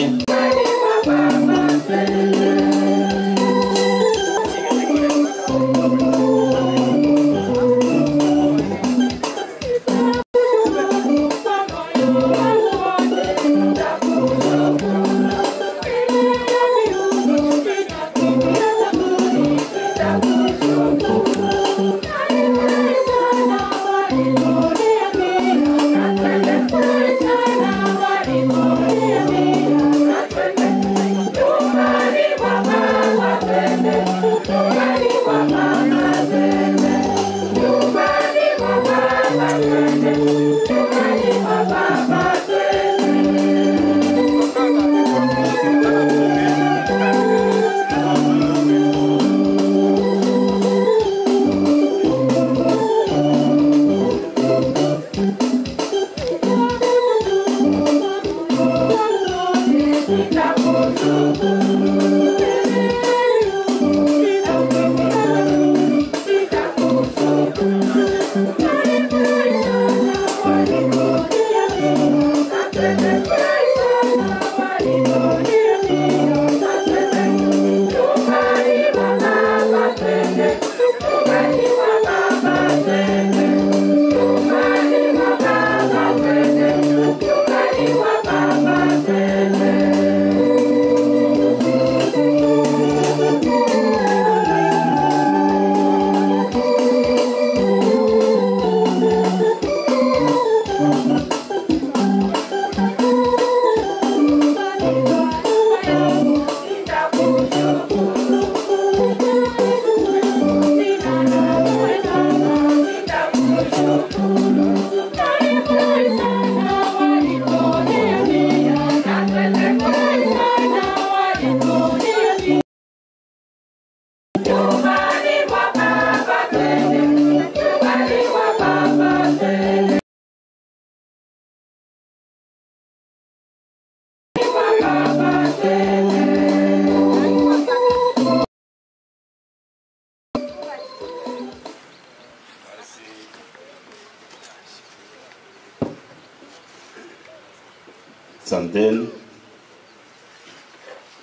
Asanteni,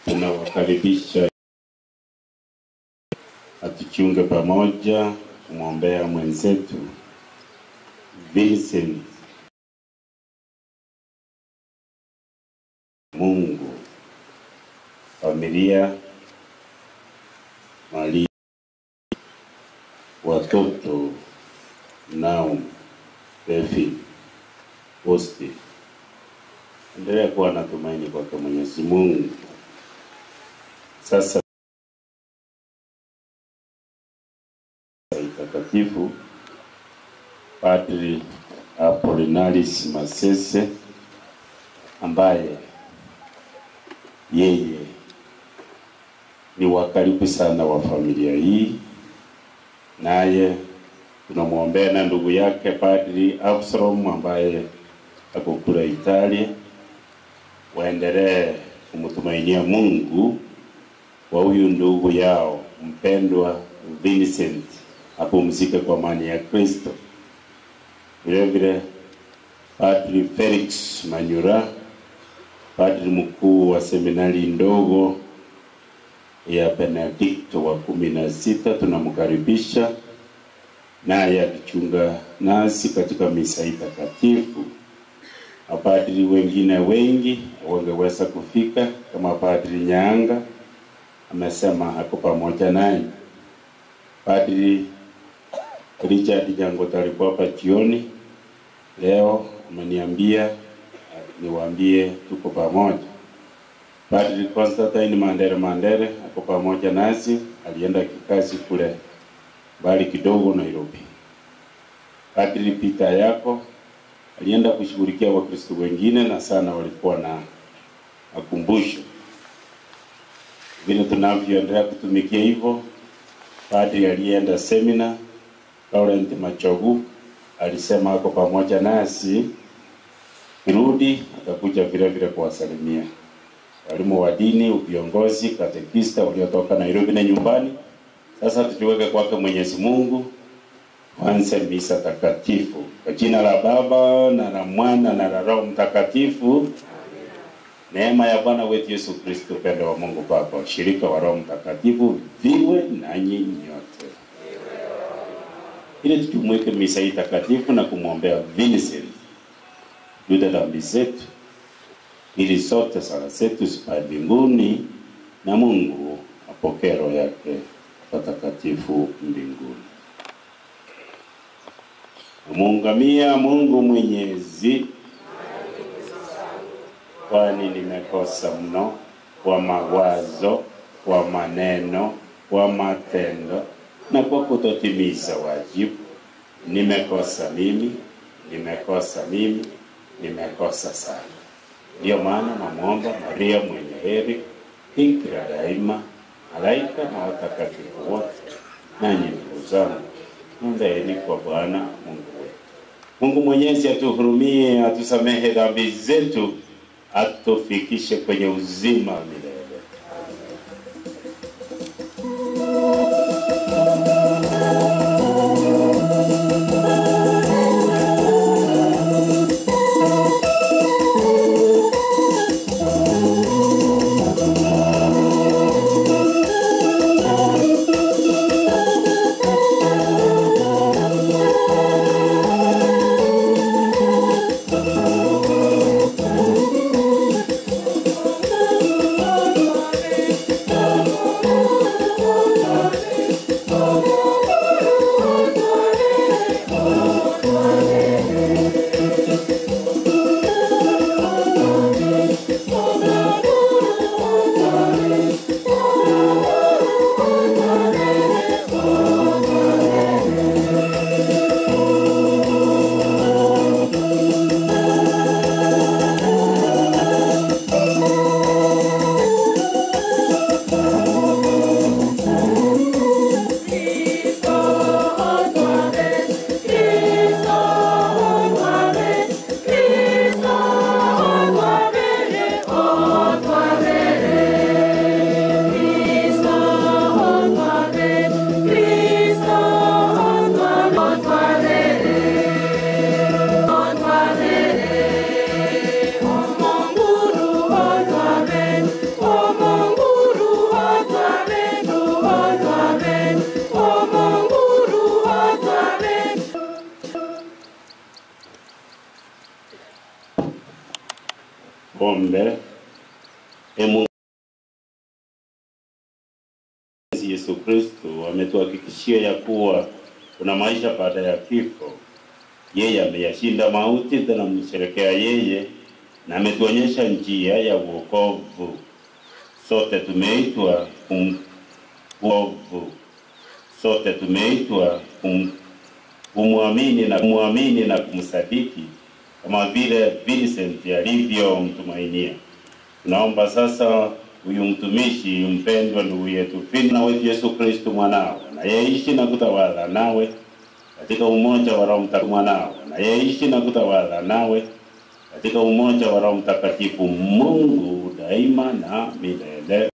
tunawakaribisha atuchunge pamoja kumwombea mwenzetu Vincent. Mungu, familia, mali, watoto, Naum, Tefi, Posti. Endelea kuwa na tumaini kwake Mwenyezi Mungu. Sasa takatifu Padri Apollinaris Masese, ambaye yeye ni wa karibu sana wa familia hii, naye tunamwombea na ndugu yake Padri Absalom ambaye ako kule Italia. Waendelee kumtumainia Mungu wa huyu ndugu yao mpendwa Vincent, apumzike kwa amani ya Kristo. Vile vile Padri Felix Manyura, padri mkuu wa seminari ndogo ya Benedicto wa 16, tunamkaribisha naye akichunga nasi katika misa hii takatifu. Mapadri wengine wengi wangeweza kufika, kama Padri Nyanga amesema ako pamoja naye. Padri Richard Nyangota alikuwa hapa jioni leo, ameniambia niwaambie tuko pamoja. Padri Constantine Mandere Mandere ako pamoja nasi, alienda kikazi kule mbali kidogo Nairobi. Padri Peter Yako alienda kushughulikia Wakristo wengine na sana walikuwa na makumbusho. Vile tunavyoendelea kutumikia hivyo, padri alienda semina Laurent Machogu alisema ako pamoja nasi Kirudi atakuja vile vile kuwasalimia. Walimu wa dini, viongozi, katekista waliotoka Nairobi na nyumbani. Sasa tujiweke kwake Mwenyezi Mungu. Tuanze misa takatifu. Kwa jina la Baba na la Mwana na la Roho Mtakatifu. Neema ya Bwana wetu Yesu Kristo, upendo wa Mungu Baba, ushirika wa Roho Mtakatifu viwe nanyi nyote. Ili tujumuike misa hii takatifu na kumwombea Vincent Yuda dhambi zetu, ili sote sala zetu zipae mbinguni na Mungu apokee roho yake patakatifu mbinguni. Namuungamia Mungu Mwenyezi, kwani nimekosa mno kwa mawazo, kwa maneno, kwa matendo na kwa kutotimiza wajibu. Nimekosa mimi, nimekosa mimi, nimekosa sana. Ndiyo maana namuomba Maria mwenye heri, bikira daima, malaika na watakatifu wote, nanyi ndugu zangu, niombeeni kwa Bwana Mungu wetu. Mungu Mwenyezi atuhurumie, atusamehe dhambi zetu, atufikishe kwenye uzima wa milele. Ombe. Mungu Yesu Kristo ametuhakikishia ya kuwa kuna maisha baada ya kifo. Yeye ameyashinda mauti, tunamsherekea yeye na ametuonyesha njia ya wokovu. Sote tumeitwa sote tumeitwa kumwamini na kumsadiki kama vile Vincent alivyomtumainia. Tunaomba sasa huyu mtumishi mpendwa ndugu yetu na wetu Yesu Kristo mwanao, na yeishi na kutawala nawe katika umoja wa Roho Mtakatifu mwanao, na yeishi na kutawala nawe katika umoja wa Roho Mtakatifu Mungu daima na milele.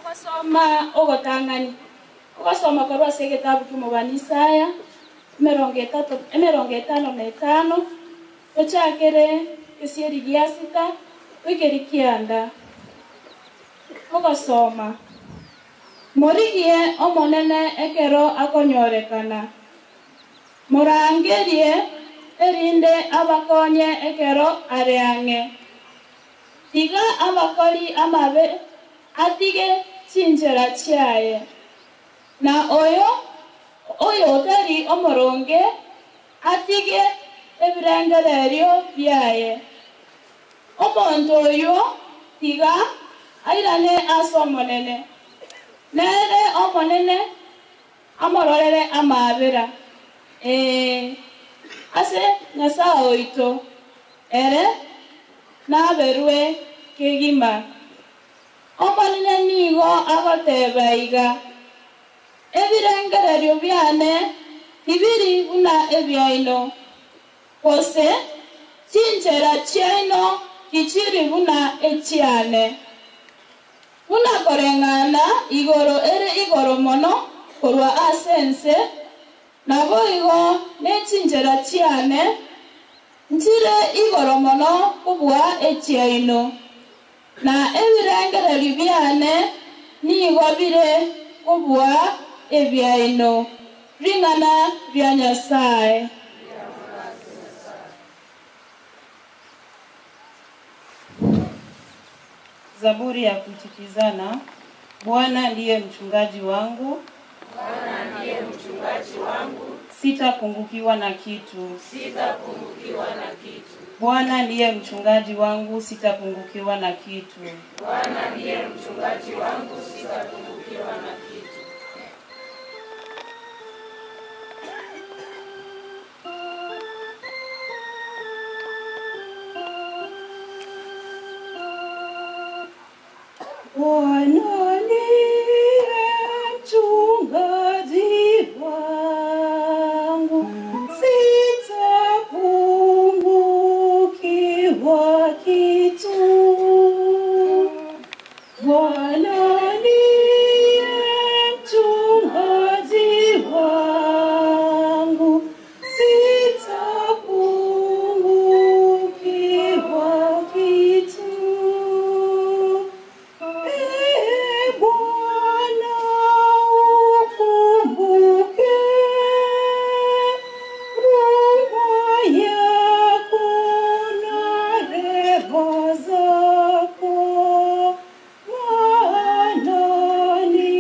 Ogosoma ogotang'ani ogosoma korwa ase egetabu kimobani Isaya 55 ochakere esieri gia sita wikeri kianda. Ogosoma morigie omonene ekero akonyorekana morangerie erinde abakonye ekero areang'e tiga abakori amabe atige chinchera chiaye na oyo otari omoronge atige ebirengererio biaye omonto oyo tiga airane ase omonene nere omonene amororere amabera ase Nyasaye oito ere naberwe kegima. Omonene nigo agoteba iga ebirengererio biane tibiri buna ebiaino gose chinchera chiaino tichiri buna echiane buna koreng'ana igoro ere igoro mono korwa ase ense nabo igo nechinchera chiane nchire igoro mono kobua echiaino na ebirengererio biane nigo bire kobua ebiaino. Ring'ana ria Nyasaye. Zaburi ya kuitikizana. Bwana ndiye mchungaji wangu. Bwana ndiye mchungaji wangu. Sitapungukiwa na kitu. Sitapungukiwa na kitu. Bwana ndiye mchungaji wangu, sitapungukiwa na kitu. Bwana ndiye mchungaji wangu, sitapungukiwa na kitu. Bwana ndiye mchungaji wangu, sitapungukiwa kitu. Bwana ndiye mchungaji wangu, sitapungukiwa kitu. Bwana ukumbuke rehema yako na rehema zako, maana ni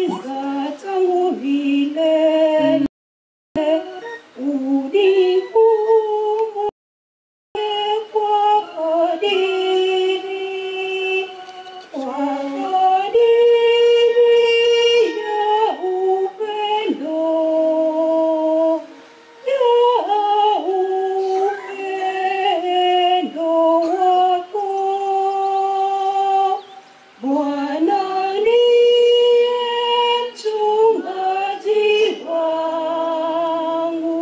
za tangu milele. Unikumbuke kwa kadiri, kwa kadiri ya upendo, ya upendo wako. Bwana ndiye mchungaji wangu,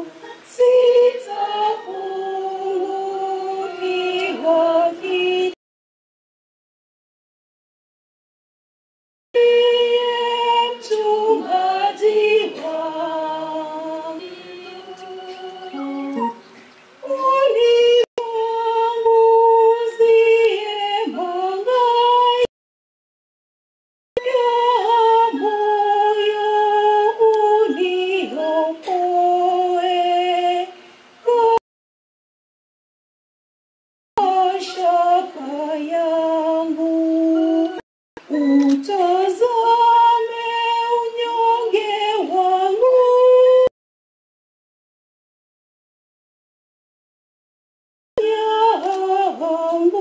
sitapungukiwa kitu. Mchungaji wangu, unipanguzie mwanga ya moyo, uniokoe mashaka yangu. Utazame unyonge wangu, yangu,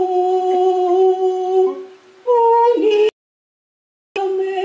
unisamehe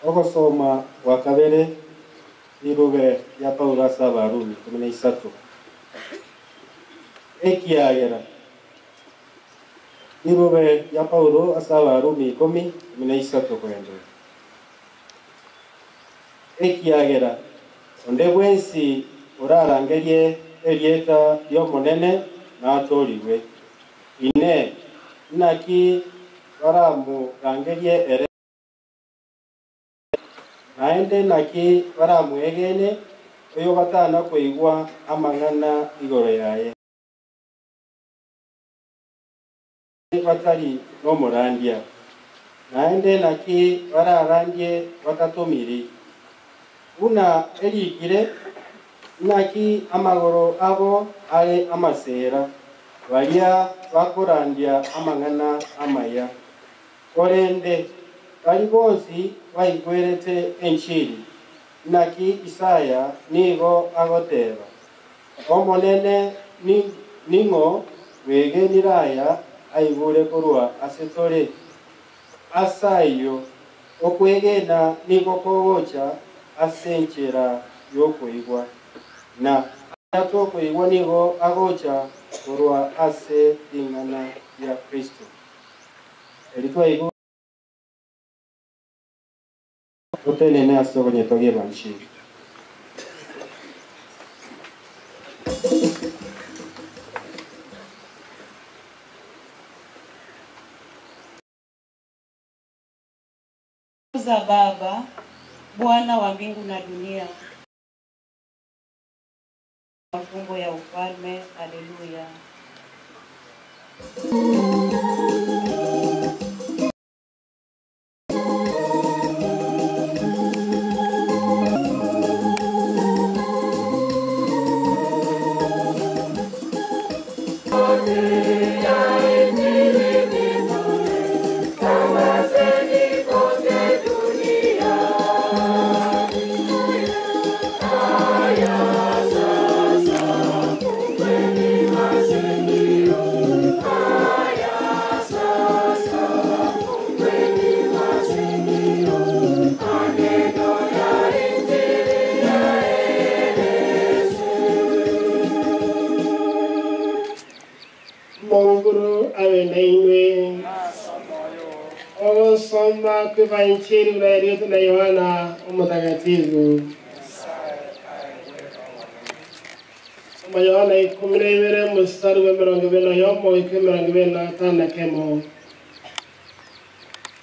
Ogosoma wa kabere irube ya Paulo ase Abarumi 13. Ekiagera irube ya Paulo ase Abarumi 13 kuendelea. Ekiagera onde bwensi orarangerie erieta riomonene natoriwe ine naki baramurangerie ere naende naki baramwegene oyo batana koigwa amang'ana igoro yaye batari nomorandia naende naki bararandie batatomiri una erigire naki amagoro abo are amasera baria bakorandia amang'ana amaya orende bari bonsi baigwerete enchiri naki Isaya nigo agoteba omonene ning'o wegeniraya aigure korwa ase tore asaiyo okwegena nigo kogocha ase enchera yokoigwa na atokoigwa nigo agocha korwa ase ring'ana ya Kristo. Eritwaigwa otenene ase obonyetogia banchiri. Za Baba, Bwana wa mbingu na dunia. Mafumbo ya ufalme. Haleluya. Injili na Yohana Mtakatifu. Soma Yohana 12 mstari wa 21 25.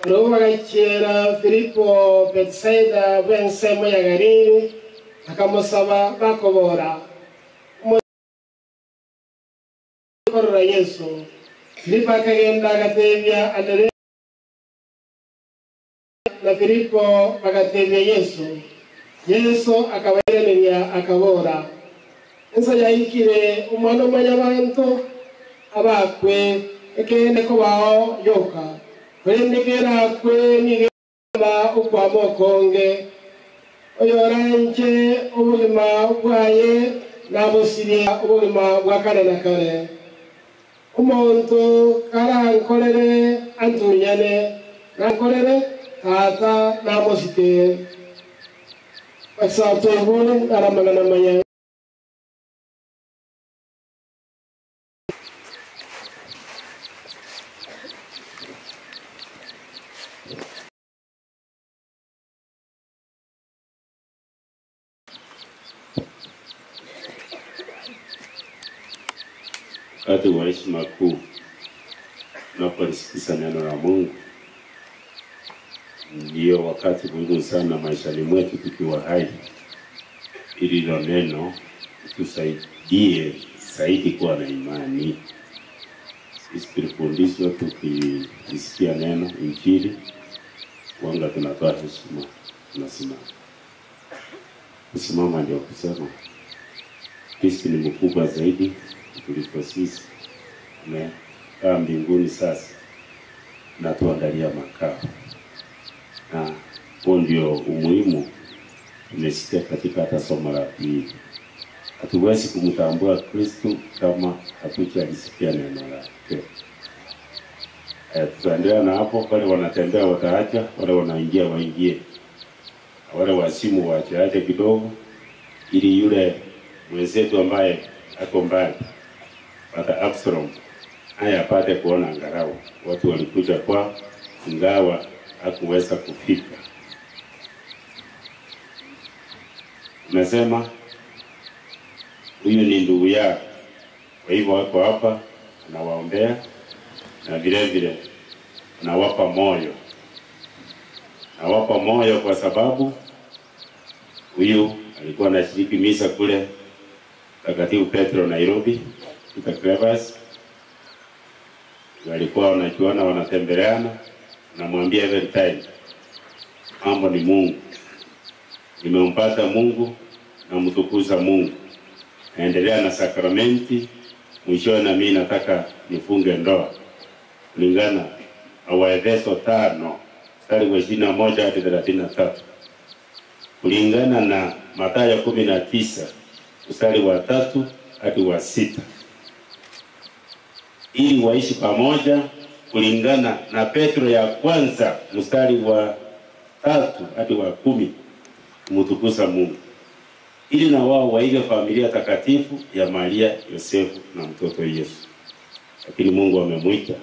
Roho agachiera Filipo Betsaida bw'ensemo ya Galili akamusaba bakobora korora Yesu. Filipo akagenda agatebia Anderea na Filipo bagatebia Yesu. Yesu akabairaneria akabora ensa yaikire omwana omonyabanto abakwe ekende kobao yoka kurendekera kwe nigeba okwama okonge oyoranje obugima bwaye nabusiria obugima bwa kare na kare omonto karankorere antunyane nankorere tata namusite basato ibone aramagana manya. Wakati wa heshima kuu tunapolisikiza neno la Mungu, ndio wakati muhimu sana maishani mwetu tukiwa hai, ili hilo neno tusaidie zaidi kuwa na imani. Sisi tulifundishwa tukisikia neno Injili, wanga tunatoa heshima, tunasimama. Kusimama ndio kusema Kristo ni mkubwa zaidi kuliko sisi. Amekaa mbinguni sasa na tuandalia makao, na huo ndio umuhimu tumesikia katika hata somo la pili. Hatuwezi kumtambua Kristo kama hatujalisikia neno lake. Tutaendelea na hapo. Wale wanatembea wataacha, wale wanaingia waingie. Wale wasimu waache kidogo, ili yule mwenzetu ambaye ako mbali Pata Absalom haya apate kuona angalau watu walikuja kwa, ingawa hakuweza kufika. Nasema huyu ni ndugu yao, kwa hivyo wako hapa anawaombea na vile vile anawapa moyo. Nawapa moyo kwa sababu huyu alikuwa anashiriki misa kule Takatifu Petro Nairobi, Peter Clevers. Walikuwa wanajuana, wanatembeleana, namwambia every time, mambo ni Mungu. Nimempata Mungu na mtukuza Mungu. Naendelea na sakramenti, mwishowe na mimi nataka nifunge ndoa. Kulingana na Waefeso 5 mstari wa 21 hadi 33. Kulingana na Mathayo 19 mstari wa 3 hadi wa 6. Ili waishi pamoja kulingana na Petro ya kwanza mstari wa 3 hadi wa 10, kumtukuza Mungu. Ili na wao waige familia takatifu ya Maria, Yosefu na mtoto Yesu. Lakini Mungu amemuita.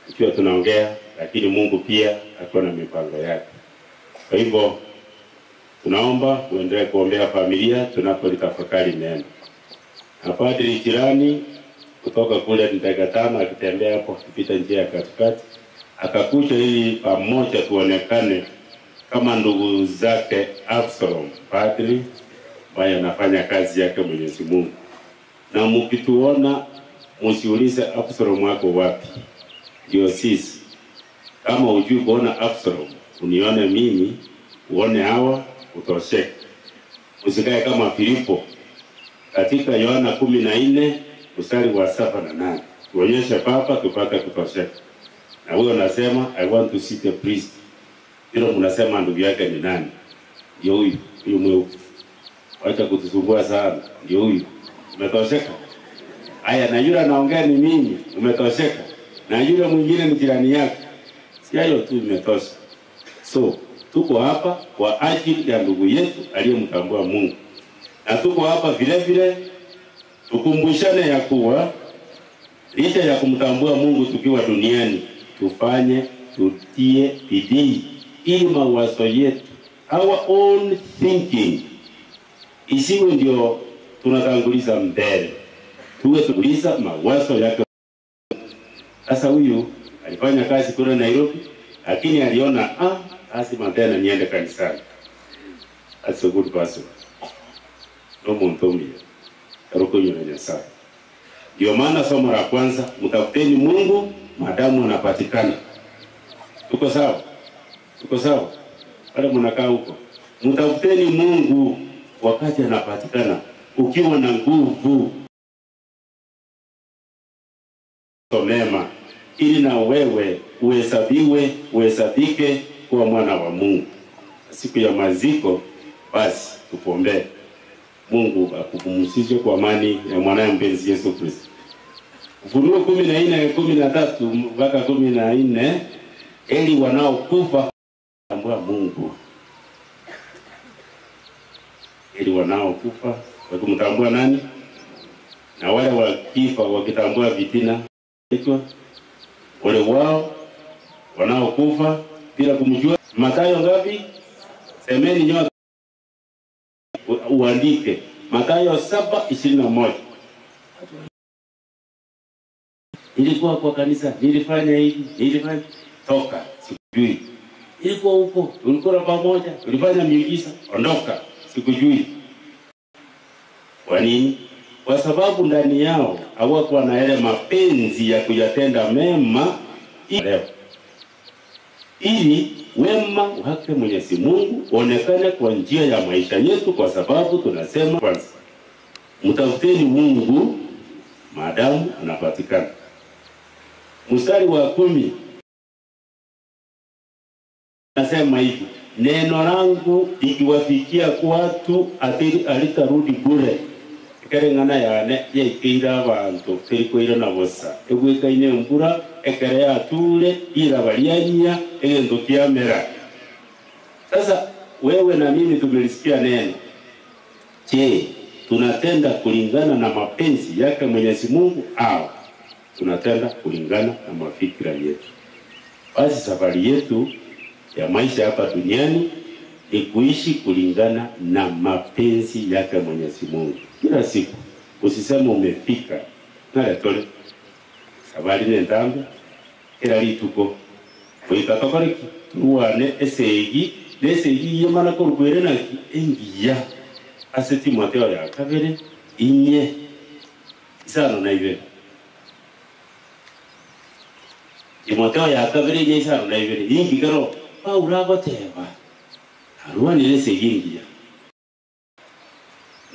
Ikiwa tunaongea, lakini Mungu pia ako na mipango yake. Kwa hivyo tunaomba uendelee kuombea familia tunapolitafakari neno. Na Padri jirani kutoka kule Ntegatano akitembea hapo akipita njia ya katikati akakuja ili pamoja tuonekane kama ndugu zake Absalom, padri ambaye anafanya kazi yake Mwenyezi Mungu. Na mkituona msiulize Absalom wako wapi. Ndio sisi. Kama hujui kuona Absalom, unione mimi, uone hawa, utosheke. Usikae kama Filipo katika Yohana 14 mstari wa 7 na 8. Tuonyeshe Papa tupate kutosheka. Na huyo anasema I want to see the priest. Hilo mnasema ndugu yake ni nani? Ndio huyu, huyu mweupe. Wacha kutusumbua sana. Ndio huyu. Umetosheka? Aya, na yule anaongea ni mimi, umetosheka. Na yule mwingine ni jirani yake. Si hayo tu imetosha. So, tuko hapa kwa ajili ya ndugu yetu aliyemtambua Mungu. Na tuko hapa vile vile tukumbushane ya kuwa licha ya kumtambua Mungu tukiwa duniani, tufanye, tutie bidii ili mawazo yetu, our own thinking, isiwe ndio tunatanguliza mbele. Tuwe tuliza mawazo yake. Sasa huyu alifanya kazi kule Nairobi, lakini aliona lazima tena niende kanisani. That's a good person. No muntumia. Rukunyo na Nyasaye. Ndio maana somo la kwanza, mtafuteni Mungu madamu anapatikana. Tuko sawa? Tuko sawa? Wale mnakaa huko. Mtafuteni Mungu wakati anapatikana, ukiwa na nguvu mema, ili na wewe uhesabiwe, uhesabike kuwa mwana wa Mungu. Siku ya maziko basi tupombee Mungu akupumzishe kwa amani ya mwanae mpenzi Yesu Kristo. Ufunuo 14:13 mpaka 14, eli wanaokufa tambua Mungu. Eli wanaokufa wakumtambua nani? Na wale wakifa wakitambua vitina, wale wao wanaokufa bila kumjua. Mathayo ngapi? Semeni nyote uandike. Mathayo 7:21. Nilikuwa kwa kanisa, nilifanya hivi, nilifanya, toka, sikujui. Nilikuwa huko, tulikuwa pamoja, tulifanya miujiza, ondoka, sikujui. Kwa nini? Kwa sababu ndani yao hawakuwa na yale mapenzi ya kuyatenda mema leo, ili wema wake Mwenyezi Mungu uonekane kwa njia ya maisha yetu, kwa sababu tunasema kwanza mtafuteni Mungu maadamu anapatikana. Mstari wa 10 nasema hivi, neno langu likiwafikia watu alitarudi bure. Ekere ngana yane yaikeira abantu terikoira na bosa egwekaine mbura ekere yature ira balianya egento kiamera. Sasa Wewe na mimi tumelisikia neno. Je, tunatenda kulingana na mapenzi yake Mwenyezi Mungu au tunatenda kulingana na mafikira yetu? Basi safari yetu ya maisha hapa duniani ni kuishi kulingana na mapenzi yake Mwenyezi Mungu. Kila siku usiseme umefika. Naletole safari ni ndambe kila lituko kuika tokoriki tuwane esegi nesegi yemana korugwere naki engiya ase Timotheo ya kabere 4:5. Timotheo ya kabere 4:5 ingi karo Paulo agoteba arwanire esegi engiya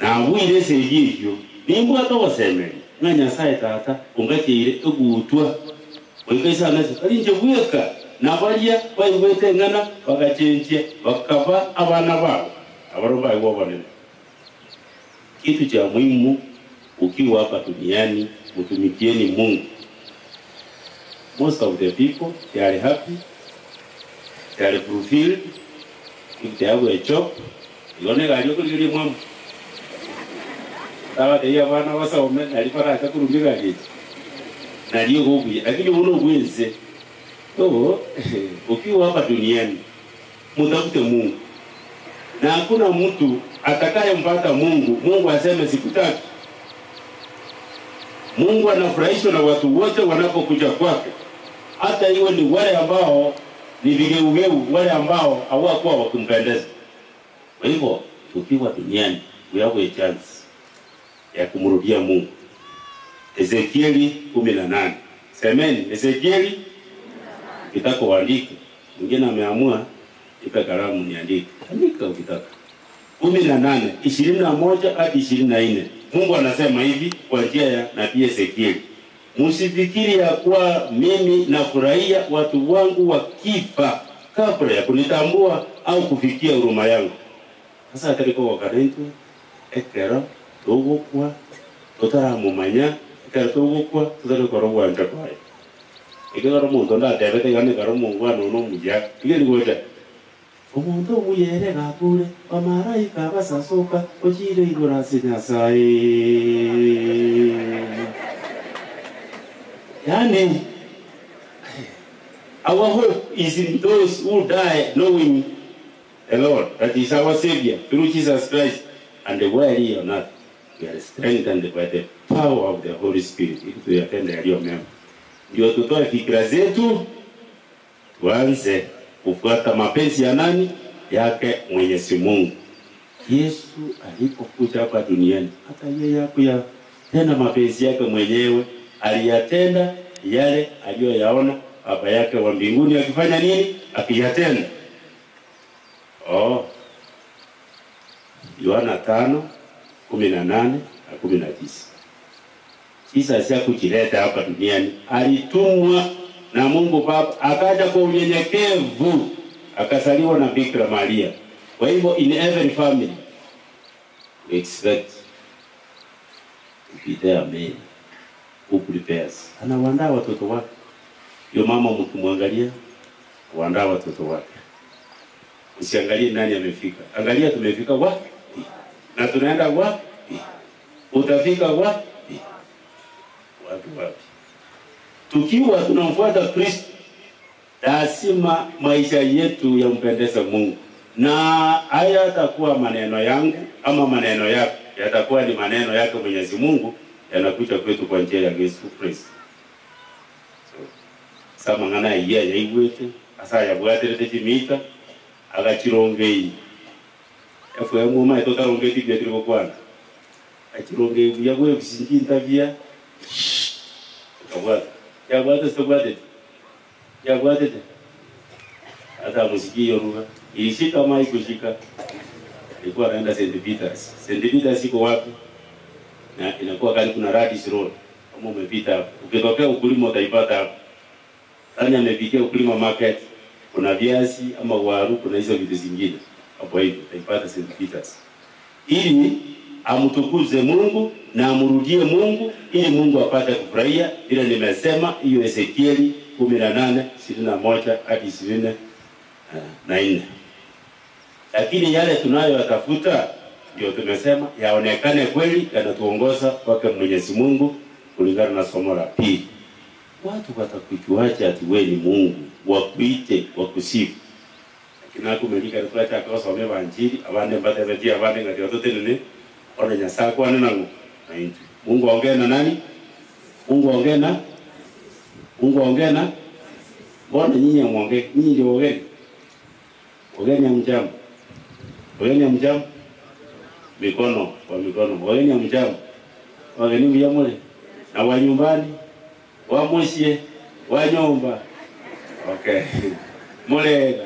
na esegi eyo nimbwata obosemeri ng'a Nyasaye tata ungateire egutwa oikaisana alinje bweka na baria baigwete ng'ana bagachenjia bakaba abana babo abaromba igobonene. Kitu cha muhimu ukiwa hapa duniani, mtumikieni Mungu. Most of the people, they are happy, they are fulfilled. If they have a job, yone gari okuliria mwamu tabateia abana basome nari baracha kurumia gari nari ogobuya, lakini uno bwenze. So ukiwa hapa duniani mtafute Mungu, na hakuna mtu atakayempata Mungu Mungu aseme sikutaki. Mungu anafurahishwa na watu wote wanapokuja kwake, hata iwe ni wale ambao ni vigeugeu, wale ambao hawakuwa wakumpendeza. Kwa hivyo tukiwa duniani we have a chance ya kumrudia Mungu. Ezekieli 18. Semeni Ezekieli kitako uandike. Mwingine ameamua ipe kalamu niandike. Andika ukitaka. 18:21 hadi 24. Mungu anasema hivi kwa njia ya nabii Ezekieli: msifikiri ya kuwa mimi nafurahia watu wangu wakifa kabla ya kunitambua au kufikia huruma yangu. Sasa atariko wakarentu ekero tugukwa tutaramumanya ekero tugukwa tutarikora gwanja kwaye. Ekero omonto ndatebete iga nekero Mungu ano nomuya iga rigwete omonto omuyere gakure bamaraika basasoka ochire igoro ase Nyasaye. Yani our hope is in those who die knowing the Lord, that is our Savior, through Jesus Christ, and the worthy or not, we are strengthened by the power of the Holy Spirit. Ili tuyatende yaliyo mema, ndio tutoe fikra zetu, tuanze kufuata mapenzi ya nani? Yake Mwenyezi Mungu. Yesu alipokuja hapa duniani, hata yeye hakuyatenda mapenzi yake mwenyewe, aliyatenda yale aliyoyaona Baba yake wa mbinguni akifanya nini? Akiyatenda. Oh. Yohana 5:18 na 19. Jesus hakujileta hapa duniani, alitumwa na Mungu Baba, akaja kwa unyenyekevu, akasaliwa na Bikira Maria. Kwa hivyo in every family we expect to be there man who prepares. Anawaandaa watoto wake. Yo mama mkimwangalia, waandaa watoto wake. Usiangalie nani amefika. Angalia tumefika wapi na tunaenda wapi. Utafika wapi? Wapi wapi? Tukiwa tunamfuata Kristo, lazima maisha yetu yampendeze Mungu. Na haya yatakuwa maneno yangu ama maneno yako, yatakuwa ni maneno yake Mwenyezi Mungu yanakuja kwetu kwa njia ya Yesu Kristo. So, samangana iya yaigwete asa yabwaterete chimita agachirongei. FM uma etotarongeti bya tiri kokwana. Achirongei buya bwe bisinjinta bya. Kabwata. Yabwata sitobwate. Yabwate. Hata musiki yoruga. Ilishika mai kushika. Alikuwa anaenda St. Peters. St. Peters iko wapi? Na inakuwa karibu na Radis Road. Kama umepita hapo. Ukitokea ukulima utaipata hapo. Nani amepitia ukulima market? Kuna viazi ama waru, kuna hizo vitu zingine. Hapo hivi utaipata St. Peters. Ili amtukuze Mungu na amrudie Mungu ili Mungu apate kufurahia. Ile nimesema hiyo Ezekieli 18:21 hadi 24. Lakini yale tunayoyatafuta ndio tumesema yaonekane kweli yanatuongoza kwake Mwenyezi Mungu kulingana na somo la pili. Watu watakujuaje ati wewe ni Mungu, wakuite, wakusifu? Lakini akumelika twacha akosome banjiri abande mbatebetie abande ngati watotenene ona Nyasaye kwane nango na intu. Mungu aongee na nani? Mungu aongee na? Mungu aongee na? Mbona nyinyi muongee? Nyinyi ndio wageni. Wageni mjamu. Wageni mjamu. Mikono kwa mikono. Wageni mjamu. Wageni mjamule. Na wa nyumbani, wa mushie, wa nyumba. Okay. Mule.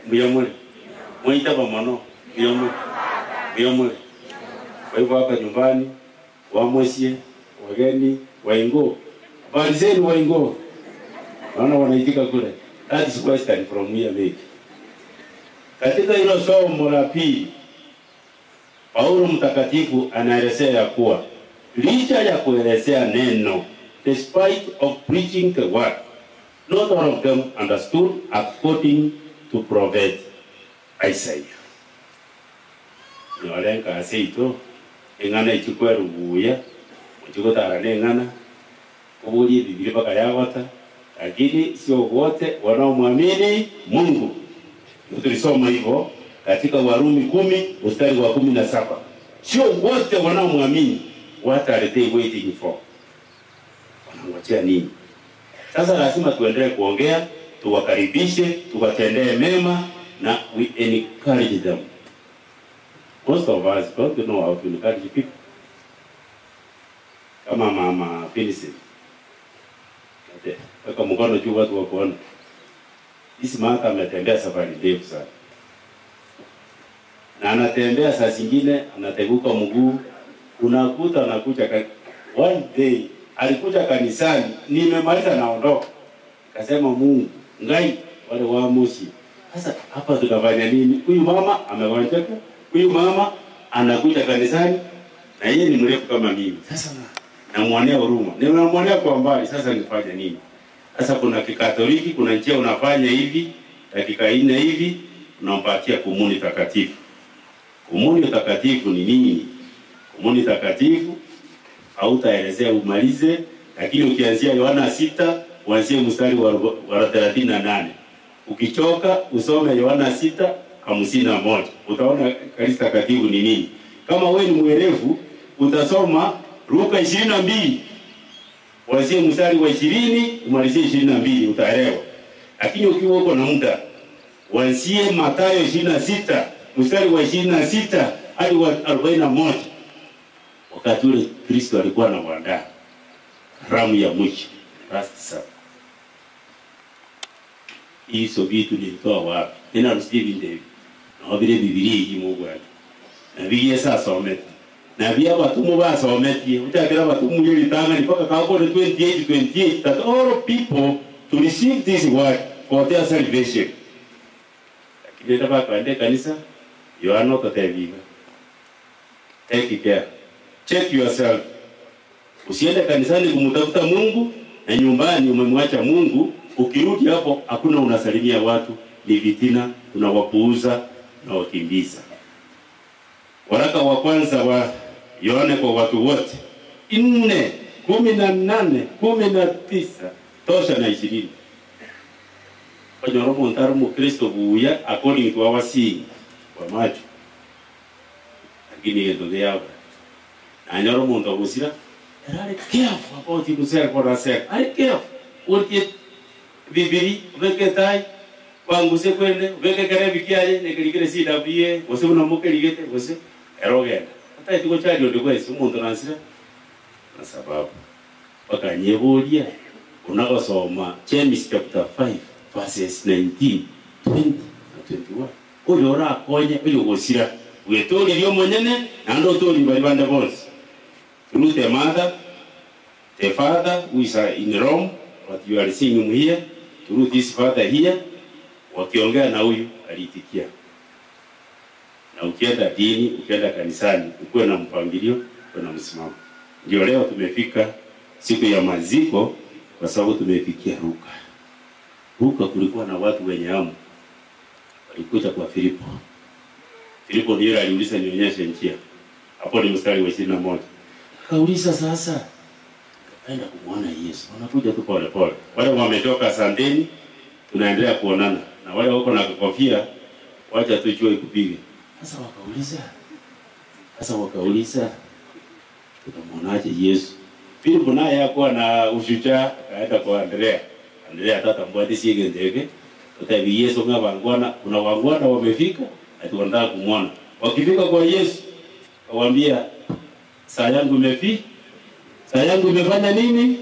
Mjamule. Muita kwa mono. Mjamule. Mjamule. Kwa hivyo hapa nyumbani, wa mushie, wageni, waingo. Habari zenu waingo. Naona wanaitika kule. That is western from here maybe. Katika hilo somo la pili, Paulo mtakatifu anaelezea ya kuwa licha ya kuelezea neno, despite of preaching the word, not all of them understood according to prophet Isaiah. Nyolenka aseito engana ichukue rubuya mchukutara nengana kubuli Biblia paka yawata, lakini sio wote wanaomwamini Mungu. Tulisoma hivyo katika Warumi 10 mstari wa 17. Sio wote wanaomwamini. What are they waiting for? Wanangojea nini? Sasa lazima tuendelee kuongea, tuwakaribishe, tuwatendee mema na we encourage them. Most of us don't know how to encourage people. Kama mama Vincent. Weka mkono juu watu wakuona. Hisi mama ametembea safari ndefu sana. Na anatembea saa zingine anateguka mguu, unakuta anakuja one day alikuja kanisani, nimemaliza naondoka. Akasema Mungu, ngai wale waamuzi. Sasa hapa tutafanya nini? Huyu mama amegonjeka, huyu mama anakuja kanisani na yeye ni mrefu kama mimi. Sasa namuonea huruma. Nimemuonea kwa mbali, sasa nifanye nini? Sasa kuna Kikatoliki, kuna njia unafanya hivi, dakika 4 hivi, unampatia komuni takatifu. Komuni takatifu ni nini? Komuni takatifu hautaelezea umalize, lakini ukianzia Yohana 6 uanzie mstari wa 38. Ukichoka usome Yohana 6:51. Utaona kanisa takatifu ni nini. Kama wewe ni mwerevu utasoma Luka 22 uanzie mstari wa 20 umalizie 22, utaelewa. Lakini ukiwa uko na muda uanzie Mathayo 26 mstari wa 26 hadi wa 41. Wakati ule Kristo alikuwa anawaandaa karamu ya mwisho, last supper. Hizo vitu nilitoa wapi? Nina rusiye vindevi. Na vile Biblia hii Mungu yake. Na vile sasa someti. Na vile watu mwa someti. Utakira watu mwe litanga ni paka kako 28 that all people to receive this word for their salvation. Lakini ndaba kaende kanisa you are not a believer. Take care. Check yourself. Usiende kanisani kumtafuta Mungu na nyumbani umemwacha Mungu. Ukirudi hapo hakuna unasalimia watu, ni vitina, unawapuuza na wakimbiza. Waraka wa kwanza wa Yohane kwa watu wote 4, 18, 19 tosha na 20. Kwa roho mtarumu Kristo buya according to our seeing kwa macho. Lakini yendo yao. Na nyoro muntu agusira era careful about himself or herself. Ari careful. Urtie bibiri ubeke tai wanguse kwende ubeke kare bikiaje nekelikire CWA gose buno mukeligete gose erogenda. Ata ituko chario ndiko umuntu nansira na sababu bakanyeburia unagosoma James chapter 5 verses 19, 20 na 21. Uyo orakonye uyo gosira wetolirio monyene na ndo tori bari bande bonse. Through the mother, the father who is in Rome, but you are seeing him here, through this father here, wakiongea na huyu alitikia. Na ukienda dini, ukienda kanisani, ukuwe na mpangilio, ukuwe na msimamo. Ndio leo tumefika siku ya maziko kwa sababu tumefikia Luka. Luka kulikuwa na watu wenye hamu. Walikuja kwa Filipo. Filipo ndiye aliuliza nionyeshe njia. Hapo ni mstari wa 21. Akauliza sasa, kaenda kumuona Yesu. Wanakuja tu pole pole. Wale wametoka asanteni, tunaendelea kuonana. Na wale wako na kofia, wacha tu jua ikupige. Sasa wakauliza tutamuonaje Yesu? Filipo naye hakuwa na ushujaa, akaenda kwa Andrea. Andrea atatambua tisi ndege. Tutabi Yesu nga wangwana, kuna wangwana wamefika, ati wanataka kumuona. Wakifika kwa Yesu, awaambia saa yangu imefika. Saa yangu imefanya nini?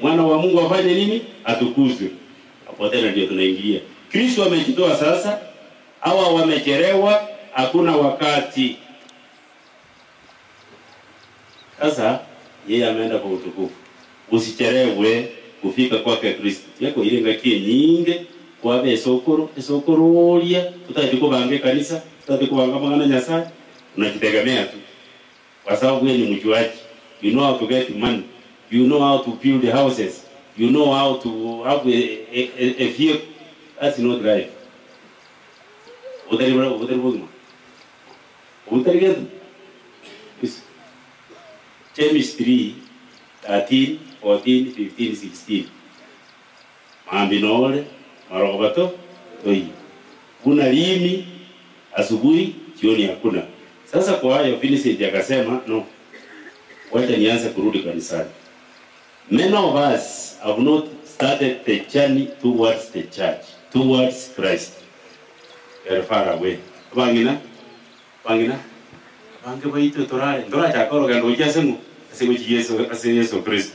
Mwana wa Mungu afanye nini? Atukuzwe. Hapo tena ndio tunaingilia. Kristo amejitoa sasa, hawa wamechelewa, hakuna wakati. Sasa yeye ameenda kwa utukufu. Usichelewe kufika kwake Kristo. Yako ile ngakie nyingi kwa esokoro, esokorolia, tutati kubange kanisa, tutati kubanga mwana Nyasaye, unajitegemea tu. Kwa sababu wewe ni mjuaji. You know how to get money. You know how to build the houses. You know how to have a vehicle. That's not life. James 3, 13, 14, 15, 16. Maambinole, marobato, toi. Kuna limi, asubuhi, jioni hakuna. Sasa kwa hayo Vincent akasema, no, wacha nianze kurudi kanisani. Many of us have not started the journey towards the church, towards Christ. Very far away. Bangina, bangina, bange baito torare, ndora chakoro gando ichasengu, asengu Yesu, ase Yesu Kristo.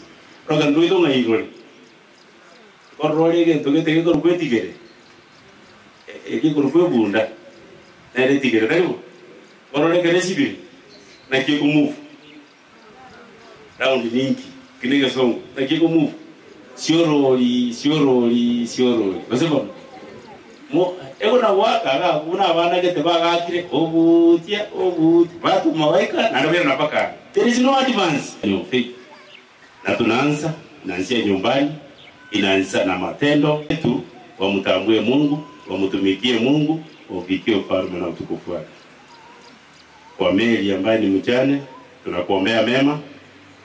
Roga nduito ngaigore. Korore ge toge tege korwe tigere. Eki korwe bunda. Nere tigere karibu. Korore kere sibiri. Na kiko move. Round ninki. Kinega songo. Na kiko move. Siorori, siorori, siorori. Basema. Mo ego na waka ga kuna bana ke tebaga akire obutia obuti watu mawaika na ndio napaka. There is no advance. Ni faith. Na tunaanza inaanzia nyumbani, inaanza na matendo yetu, wamtambue Mungu, wamtumikie Mungu, wafikie ufalme na utukufu wake. Kwa Meli ambaye ni mjane, tunakuombea mema.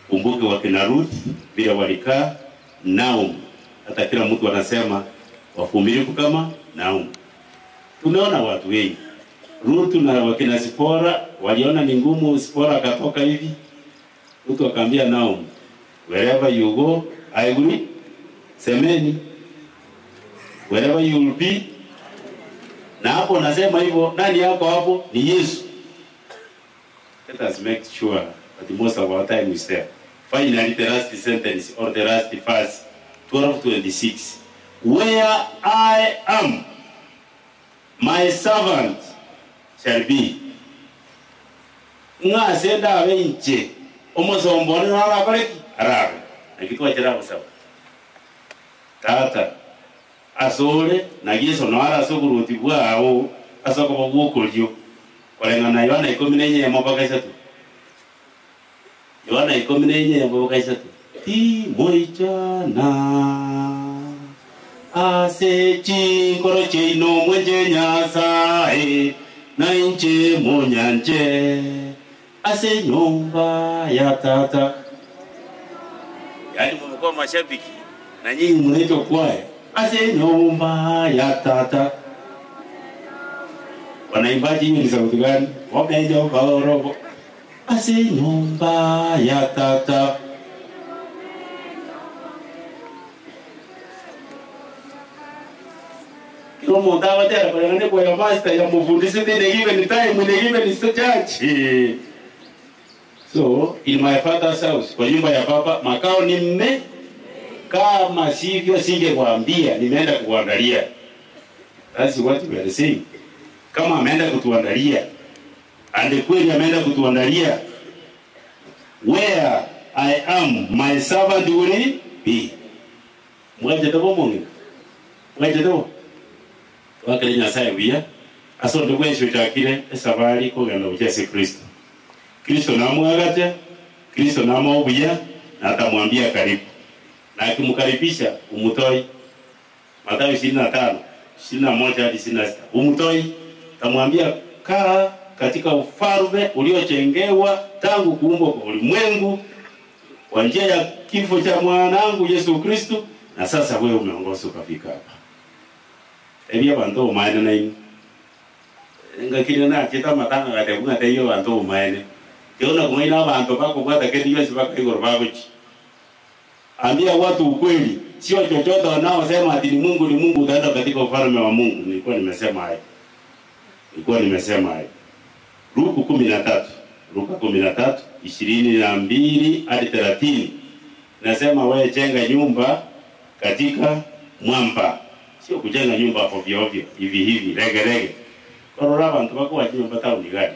Kumbuke wakina Ruth vile walikaa Naomi. Hata kila mtu anasema wavumilivu kama Naomi. Tunaona watu wengi. Ruth na wakina Sipora waliona ni ngumu, Sipora akatoka hivi. Ruth akamwambia Naomi, wherever you go, I will. Semeni, wherever you will be. Na hapo nasema hivyo, nani yako hapo? Ni Yesu. Let us make sure that the most of our time is there. Finally, the last sentence or the last verse, 12:26. Where I am, my servant shall be. Nga senda wenche, omosombone na rabareki arabe. Nakitwa chira sawa. Tata asole na Yesu no ara sokuruti bwao asoko bwokolyo. Kolengana Yohana 14 mpaka 3. Yohana 14 mpaka 3. Ti moichana ase chingoro cheino mwenje Nyasaye na inche munyanje ase nyumba ya tata. Yaani mmekuwa mashabiki na nyinyi mnaitwa kwaya ase nyumba ya tata. Wanaimbaji ni sauti gani? Wameja robo ase nyumba ya tata. Kila mmoja watera kwa nani kwa master ya mfundisi ni given time ni given church. So in my father's house, kwa nyumba ya baba makao ni mme. Kama sivyo singekwambia nimeenda kuangalia. That's what we are saying. Kama ameenda kutuandalia, and kweli ameenda kutuandalia, where I am, my servant will be. Mwaje tabo mungu. Mwaje tabo. Wakati Nyasaye buya, asonde kwensho chakire esabari kogenda kuchese Kristo. Kristo namwagacha, Kristo namwobuya, na atamwambia karibu. Na akimkaribisha umutoi. Mathayo 25, 21 hadi 26. Umutoi Kamwambia kaa katika ufalme uliochengewa tangu kuumbwa kwa ulimwengu kwa njia ya kifo cha mwanangu Yesu Kristo, na sasa wewe umeongoza ukafika hapa. Ebia bantu umaene na ini. Ngakiri na chita matanga gatekunga teyo bantu umaene. Kiona kumaina bantu bako bwata kedi Yesu baka igoro bagochi. Ambia watu ukweli, sio chochote wanaosema ati ni Mungu ni Mungu utaenda katika ufalme wa Mungu. Nilikuwa nimesema hayo. Nilikuwa nimesema hayo. Luka 13, Luka 13 22 hadi 30. Nasema wewe jenga nyumba katika mwamba. Sio kujenga nyumba ovyo ovyo hivi hivi rege rege. Korora abantu bako waje nyumba tauni gari.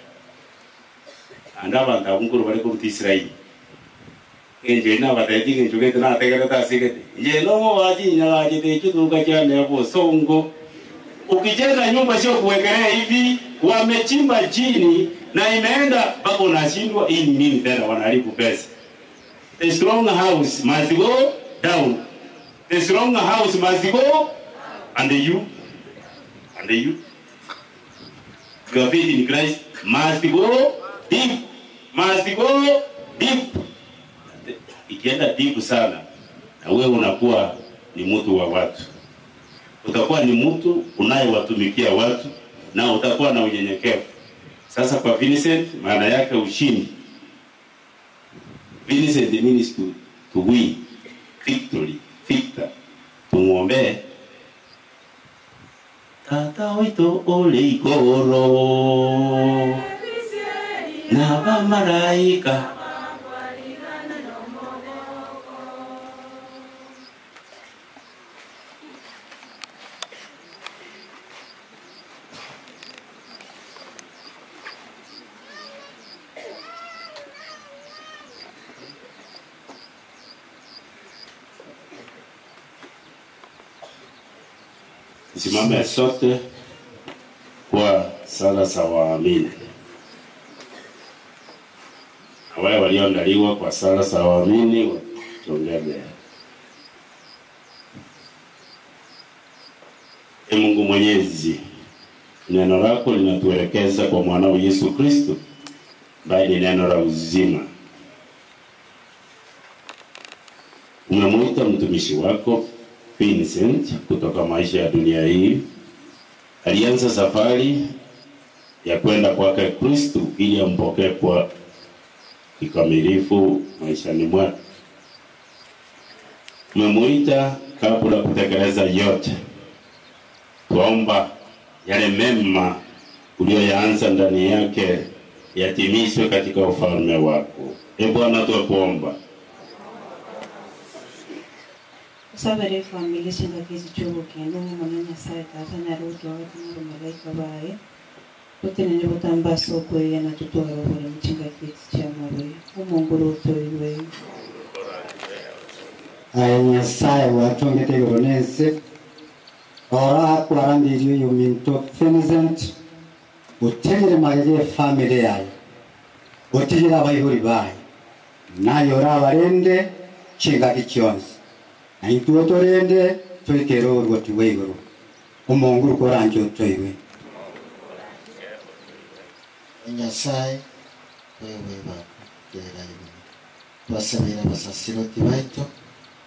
Anda abantu abunguru bari ku Israeli. Enje na bataji njuge na tegera tasigete. Je no waji nyalaje techutuka chane hapo songo. Ukijenga nyumba sio kuwekelea hivi, wamechimba chini na imeenda mpaka unashindwa hii ni nini tena, wanaharibu pesa. The strong house must go down. The strong house must go, and you your faith in Christ must go deep. Must go deep. Ikienda deep sana na wewe unakuwa ni mtu wa watu. Utakuwa ni mtu unayewatumikia watu na utakuwa na unyenyekevu. Sasa kwa Vincent maana yake ushindi. Vincent means to win, victory, victor. Tumuombe. Tata wito ole igoro na bamalaika. Tusimame sote kwa sala za waamini. Wale walioandaliwa kwa sala za waamini watonge mbele. E Mungu Mwenyezi, neno lako linatuelekeza kwa mwanao Yesu Kristo, ambaye ni neno la uzima. Umemuita mtumishi wako Vincent kutoka maisha ya dunia hii. Alianza safari ya kwenda kwake Kristo ili ampokee kwa kikamilifu maishani mwake. Umemuita kabla kutekeleza yote. Tuomba yale mema uliyoyaanza ndani yake yatimizwe katika ufalme wako. E Bwana, tunakuomba. Sabere family singakizi chuo kendo mwana Nyasaye tata nyaruto watu malaika bae utenene butamba soko yana tutoa bora mchinga kizi cha mawe umongoro utoiwe. Aya Nyasaye watongete goronese ora kwarambiriyo yuminto Vincent utegere magege family yayo utegere abayihuri bayo nayo rabarende chinga kichonse na ituo torende tuikero urwo tiweiguru umonguru koranje utoiwe. Nyasaye wewe bakera ibintu twasabira abasasiroti baito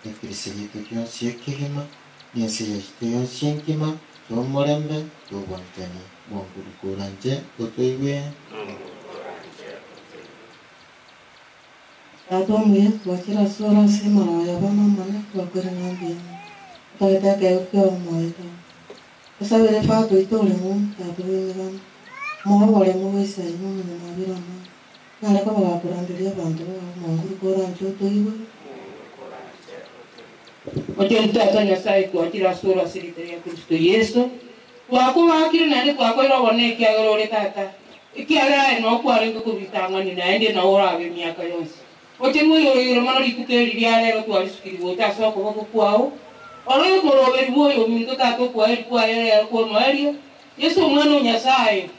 ekirisigitu kyonsi ekihima n'ensi yaitu yonsi enkima twomurembe twobwanjani mwonguru koranje utoiwe. Tatomuye twakira sura simara yabana mana twakwira nambia twaita keuke omoita tusabire fatu itole mu tatuwira muhobole muwese mu mabira mu nareko bakurandiria bantu monguru koranje utoiwe. Oje tata Nyasaye twakira sura siriteria Kristo Yesu twakubakire nande twakoira bone kiagorore tata ikiagera no kwarenga kubitangani naende na orabe miaka yonse. Oche mwiyo mano likukeri lya lero twarisukiriwe tasoko boko kwao oro moroberi moyo minto tato kwa kwa ya kwa mario Yesu mwana Nyasaye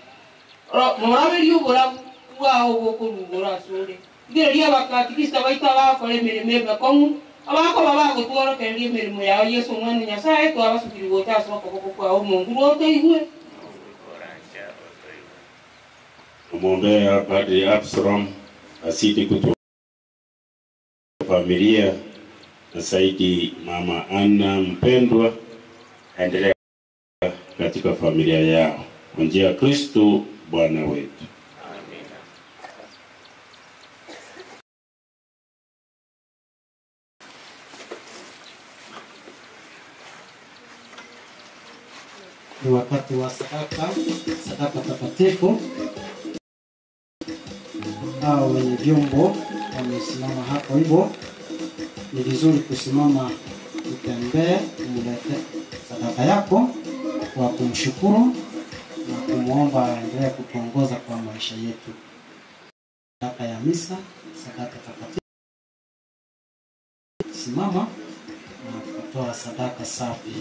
moraberi ubora kwao boko rugora sore ngireria bakatikista baita bakore mirimo bakongu abako babako tworokereria mirimo yao Yesu mwana Nyasaye twabasukiriwe tasoko boko kwao Mungu rote igwe. Namwombea Padre Absalom asidi kutu familia na zaidi Mama Anna mpendwa aendelee katika familia yao kwa njia ya Kristo Bwana wetu. Amina. Ni wakati wa sadaka, sadaka takatifu. Hao wenye vyombo wamesimama hapo hivyo, ni vizuri kusimama utembee, umlete sadaka yako kwa kumshukuru na kumuomba aendelee kutuongoza kwa maisha yetu. Sadaka ya misa, sadaka takatifu. Simama na kutoa sadaka safi.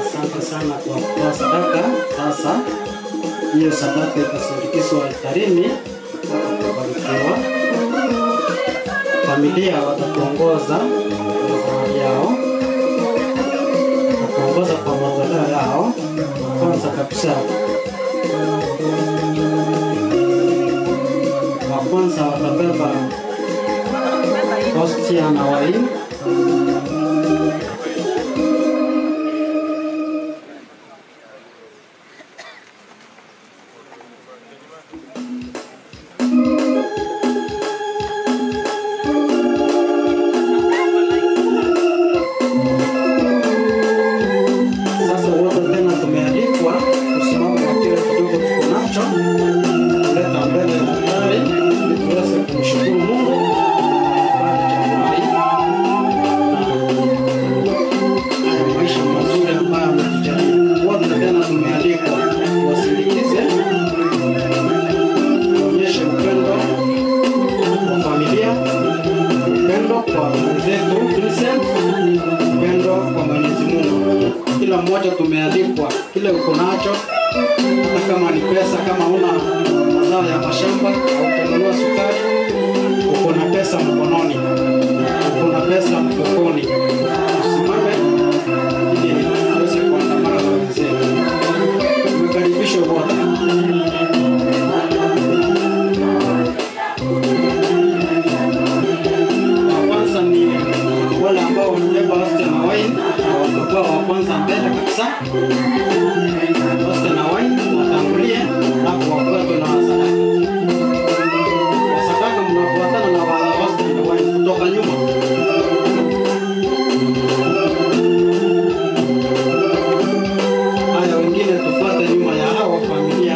Asante sana kwa kutoa sadaka. Sasa Hiyo sadaka itasindikizwa altarini, kubarikiwa. Familia watatuongoza kwa zawadi yao, watatuongoza kwa matoleo yao. Kwanza kabisa, wa kwanza watabeba hostia na waini. Sasa wote tena tumealikwa kusimama na kile kidogo tuko nacho kuleta mbele ya altari ili tuweze kumshukuru Mungu baada ya furaha haya maisha mazuri ambayo ametujalia. Wote tena tumealikwa tuwasindikize, tuonyeshe upendo kwa familia, upendo kwa mwenzetu Vincent, upendo kwa Mwenyezi Mungu. Kila mmoja tumealikwa, kile uko nacho, hata kama ni pesa, kama una mazao ya mashamba au utanunua sukari, uko na pesa mkononi, uko na pesa mfukoni, usimame ili tuweze kuandamana na wenzetu. Tumekaribishwa wote. Wa kwanza ni wale ambao wanabeba hostia na wine, na watakuwa wa kwanza mbele kabisa. Hostia na wine watangulie, alafu wafuatwe na wasadaka. Wasadaka mnafuatana na hostia na wine kutoka nyuma. Haya, wengine tufuate nyuma ya hawa familia.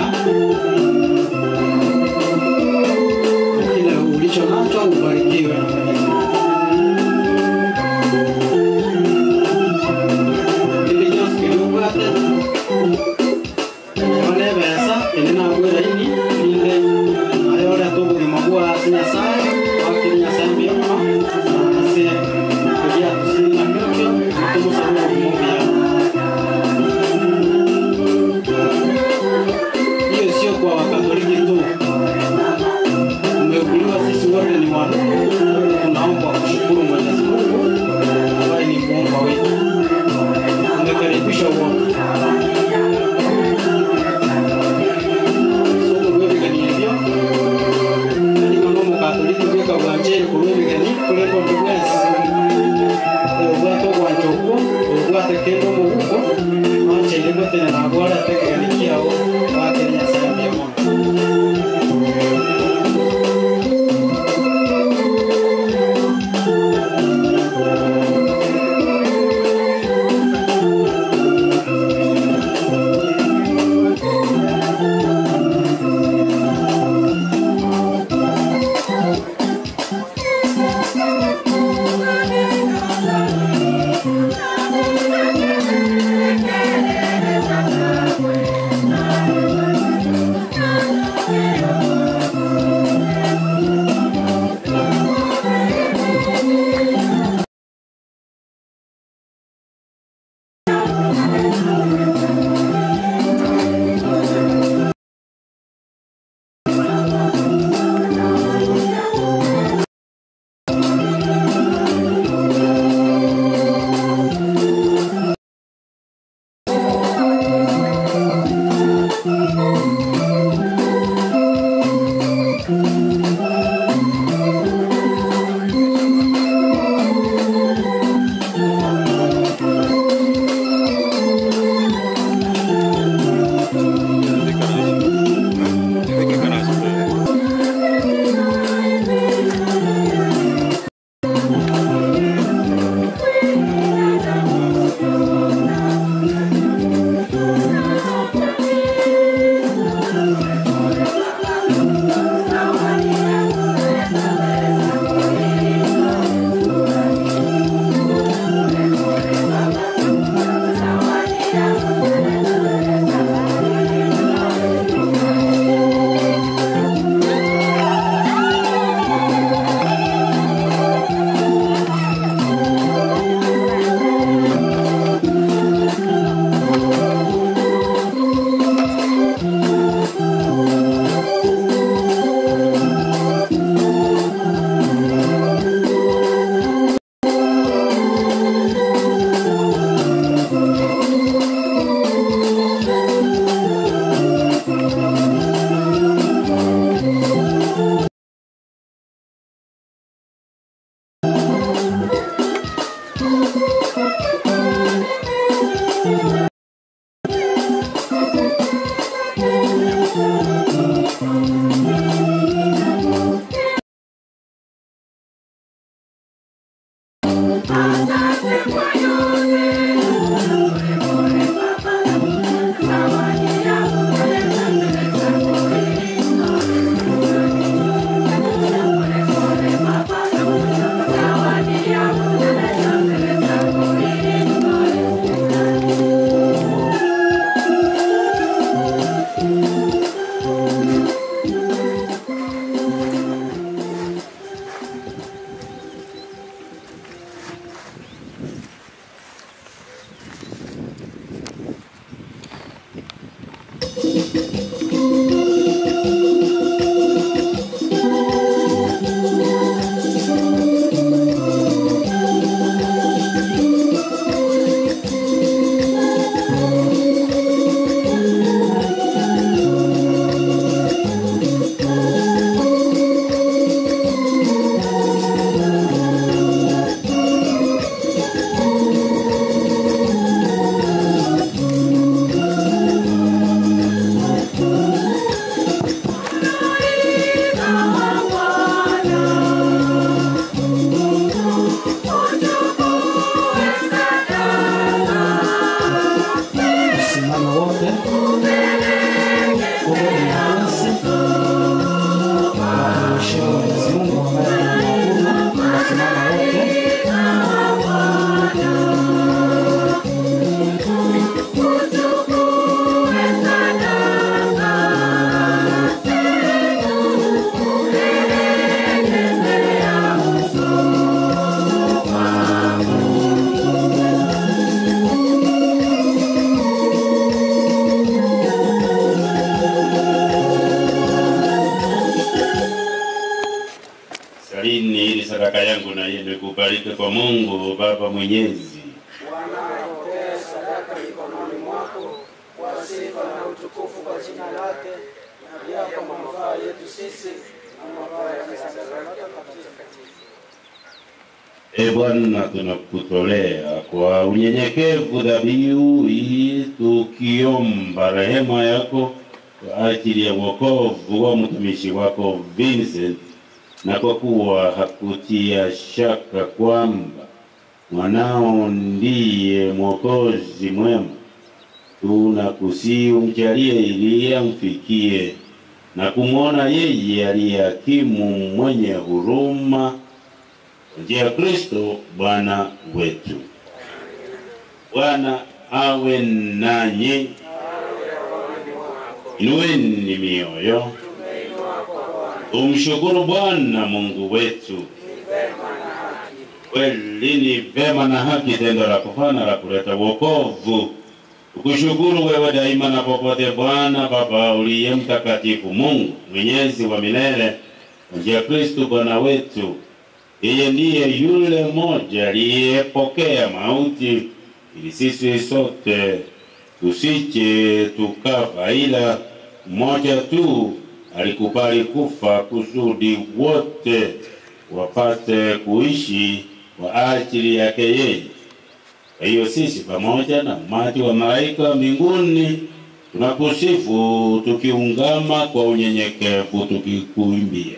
Na kile ulicho nacho ubarikiwe na Mwenyezi Mungu. Ili nyasi kidogo. Salini ili sadaka yangu na yeye ikubalike kwa Mungu Baba Mwenyezi. Bwana apokee sadaka mikononi mwako kwa sifa na utukufu kwa jina lake, na pia kwa manufaa yetu sisi na manufaa ya kanisa lake takatifu. E Bwana, tunakutolea kwa unyenyekevu dhabihu hii, tukiomba rehema yako kwa ajili ya wokovu wa mtumishi wako Vincent, na kwa kuwa hakutia shaka kwamba mwanao ndiye Mwokozi mwema, tunakusihi umjalie ili amfikie na kumwona yeye aliye hakimu mwenye huruma, kwa njia ya Kristo Bwana wetu. Bwana awe nanyi. Inueni mioyo, umshukuru Bwana Mungu wetu. Kweli ni vema na haki, tendo la kufana la kuleta wokovu, ukushukuru wewe daima na popote, Bwana Baba uliye mtakatifu, Mungu mwenyezi wa milele, kwa njia ya Kristo Bwana wetu. Yeye ndiye yule mmoja aliyepokea mauti ili sisi sote tusije tukafa, ila mmoja tu alikubali kufa kusudi wote wapate kuishi kwa ajili yake yeye. Kwa hiyo sisi pamoja na umati wa malaika mbinguni tunakusifu tukiungama kwa unyenyekevu tukikuimbia.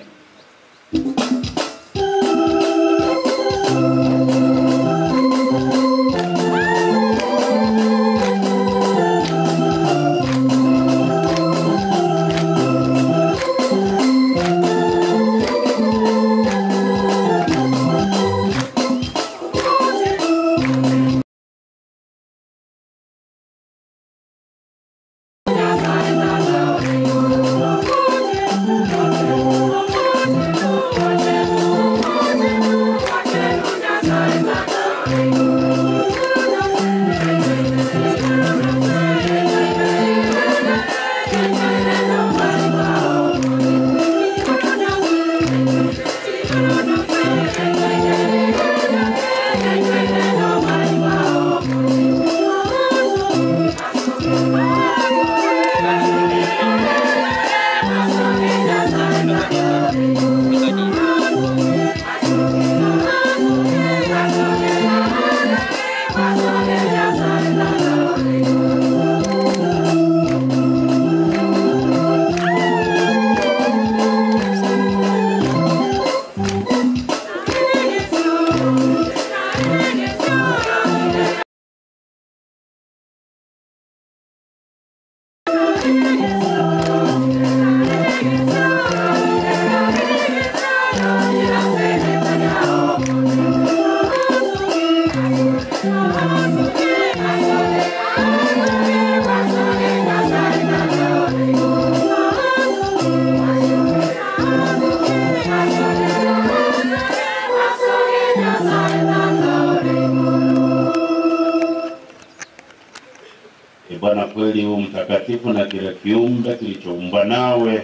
kweli u mtakatifu na kila kiumbe kilichoumbwa nawe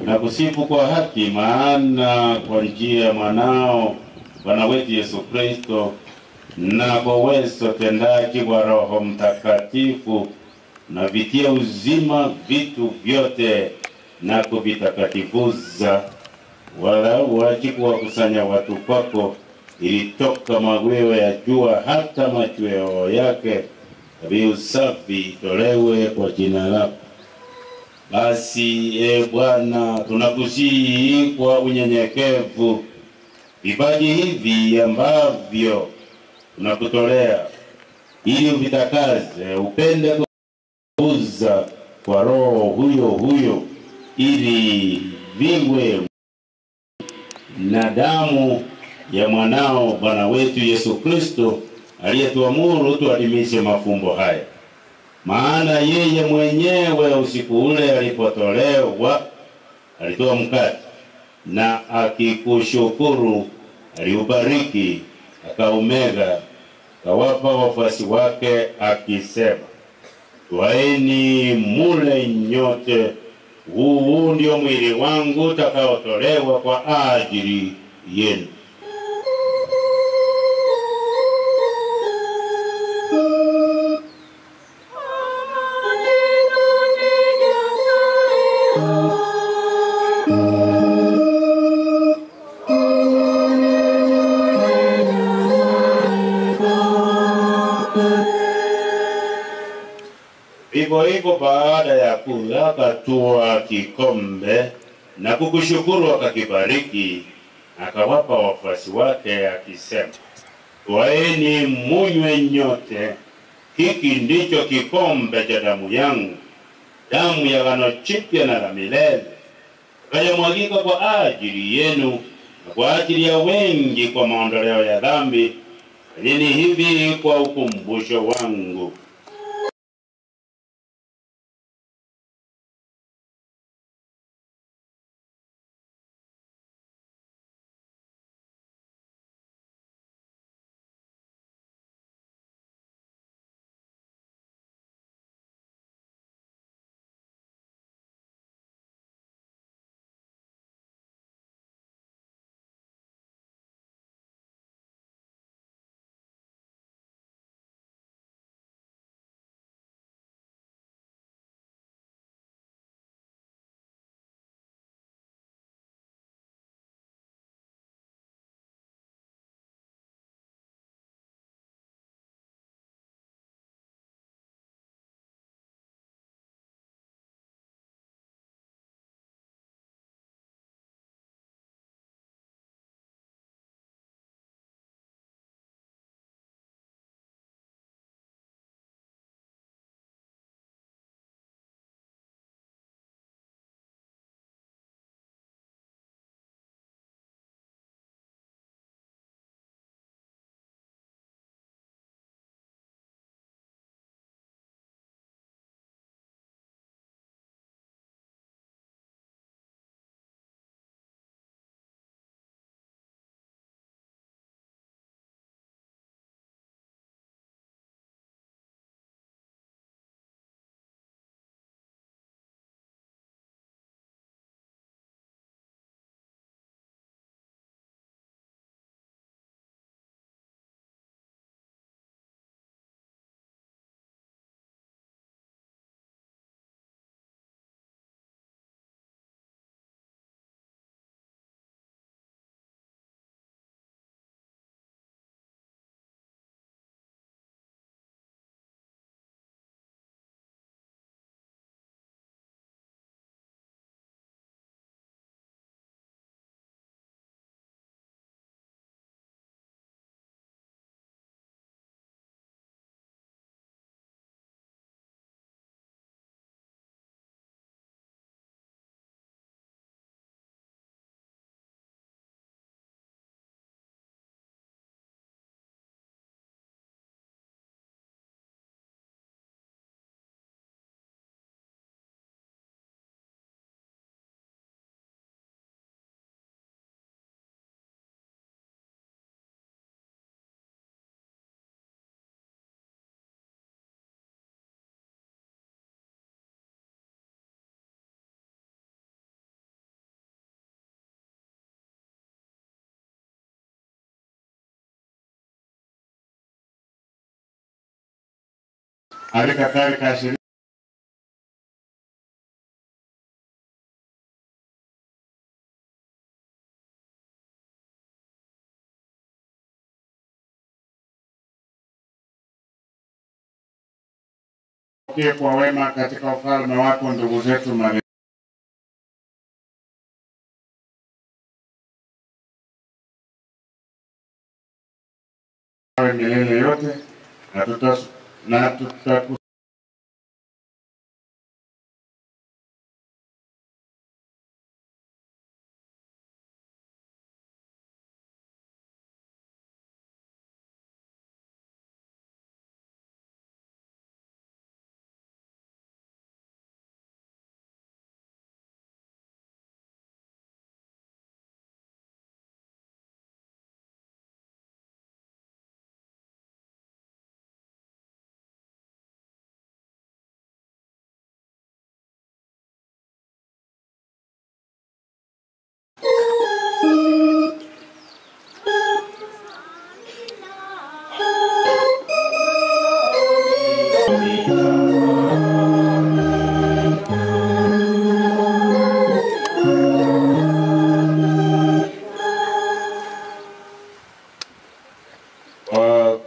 na kusifu kwa haki, maana kwa njia ya mwanao Bwana wetu Yesu Kristo na kwa uwezo tendaji wa Roho Mtakatifu na vitia uzima vitu vyote na kuvitakatifuza, wala huachi kuwakusanya watu kwako, ili toka mawio ya jua hata machweo yake dhabihu safi itolewe kwa jina lako. Basi e Bwana, tunakusihi kwa unyenyekevu vipaji hivi ambavyo tunakutolea, ili uvitakaze, upende kuuza kwa Roho huyo huyo, ili viwe na damu ya mwanao Bwana wetu Yesu Kristo, aliyetuamuru tuadhimishe mafumbo haya. Maana yeye mwenyewe usiku ule alipotolewa alitoa mkate, na akikushukuru aliubariki, akaumega, akawapa wafuasi wake akisema, twaeni mule nyote, huu ndio mwili wangu utakaotolewa kwa ajili yenu. Vivyo hivyo baada ya kula akatwaa kikombe na kukushukuru akakibariki, akawapa wafuasi wake akisema, twaeni munywe nyote, hiki ndicho kikombe cha damu yangu, damu ya agano jipya na la milele, itakayomwagika kwa ajili yenu na kwa ajili ya wengi kwa maondoleo ya dhambi. Fanyeni hivi kwa ukumbusho wangu. Hali kadhalika shirika kwa wema katika ufalme wako ndugu zetu marehemu milele yote, na tutaku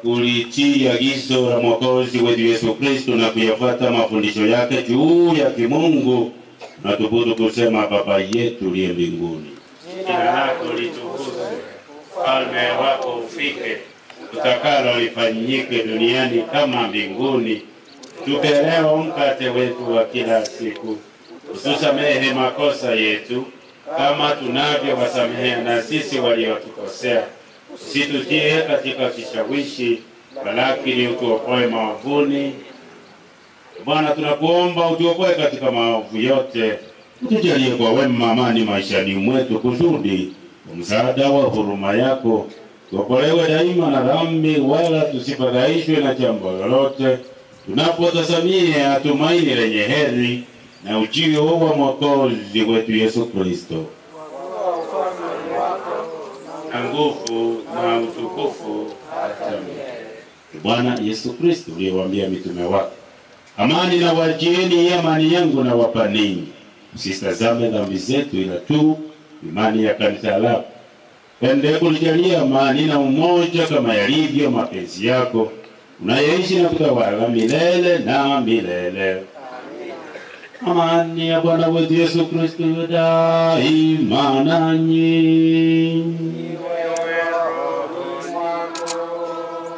kulitii agizo la Mwokozi wetu Yesu Kristo na kuyafuata mafundisho yake juu ya kimungu, na tubutu kusema: Baba yetu uliye mbinguni, jina lako litukuzwe, ufalme wako ufike, utakalo lifanyike duniani kama mbinguni. Tupe leo mkate wetu wa kila siku, utusamehe makosa yetu kama tunavyowasamehe na sisi waliotukosea, usitutie katika kishawishi, walakini utuokoe maovuni. Bwana, tunakuomba utuokoe katika maovu yote, utujalie kwa wema amani maishani mwetu, kusudi kwa msaada wa huruma yako tuokolewe daima na dhambi, wala tusifadhaishwe na jambo lolote, tunapotazamia tumaini lenye heri na ujio wa Mwokozi wetu Yesu Kristo, na nguvu na utukufu hata milele. Bwana Yesu Kristo uliyewaambia mitume wako, amani na wajieni, amani yangu na wapa ninyi, usitazame dhambi zetu, ila tu imani ya kanisa lako. Endelee kulijalia amani na umoja kama yalivyo mapenzi yako, unayeishi na kutawala milele na milele. Amani ya Bwana wetu Yesu Kristo iwe daima nanyi.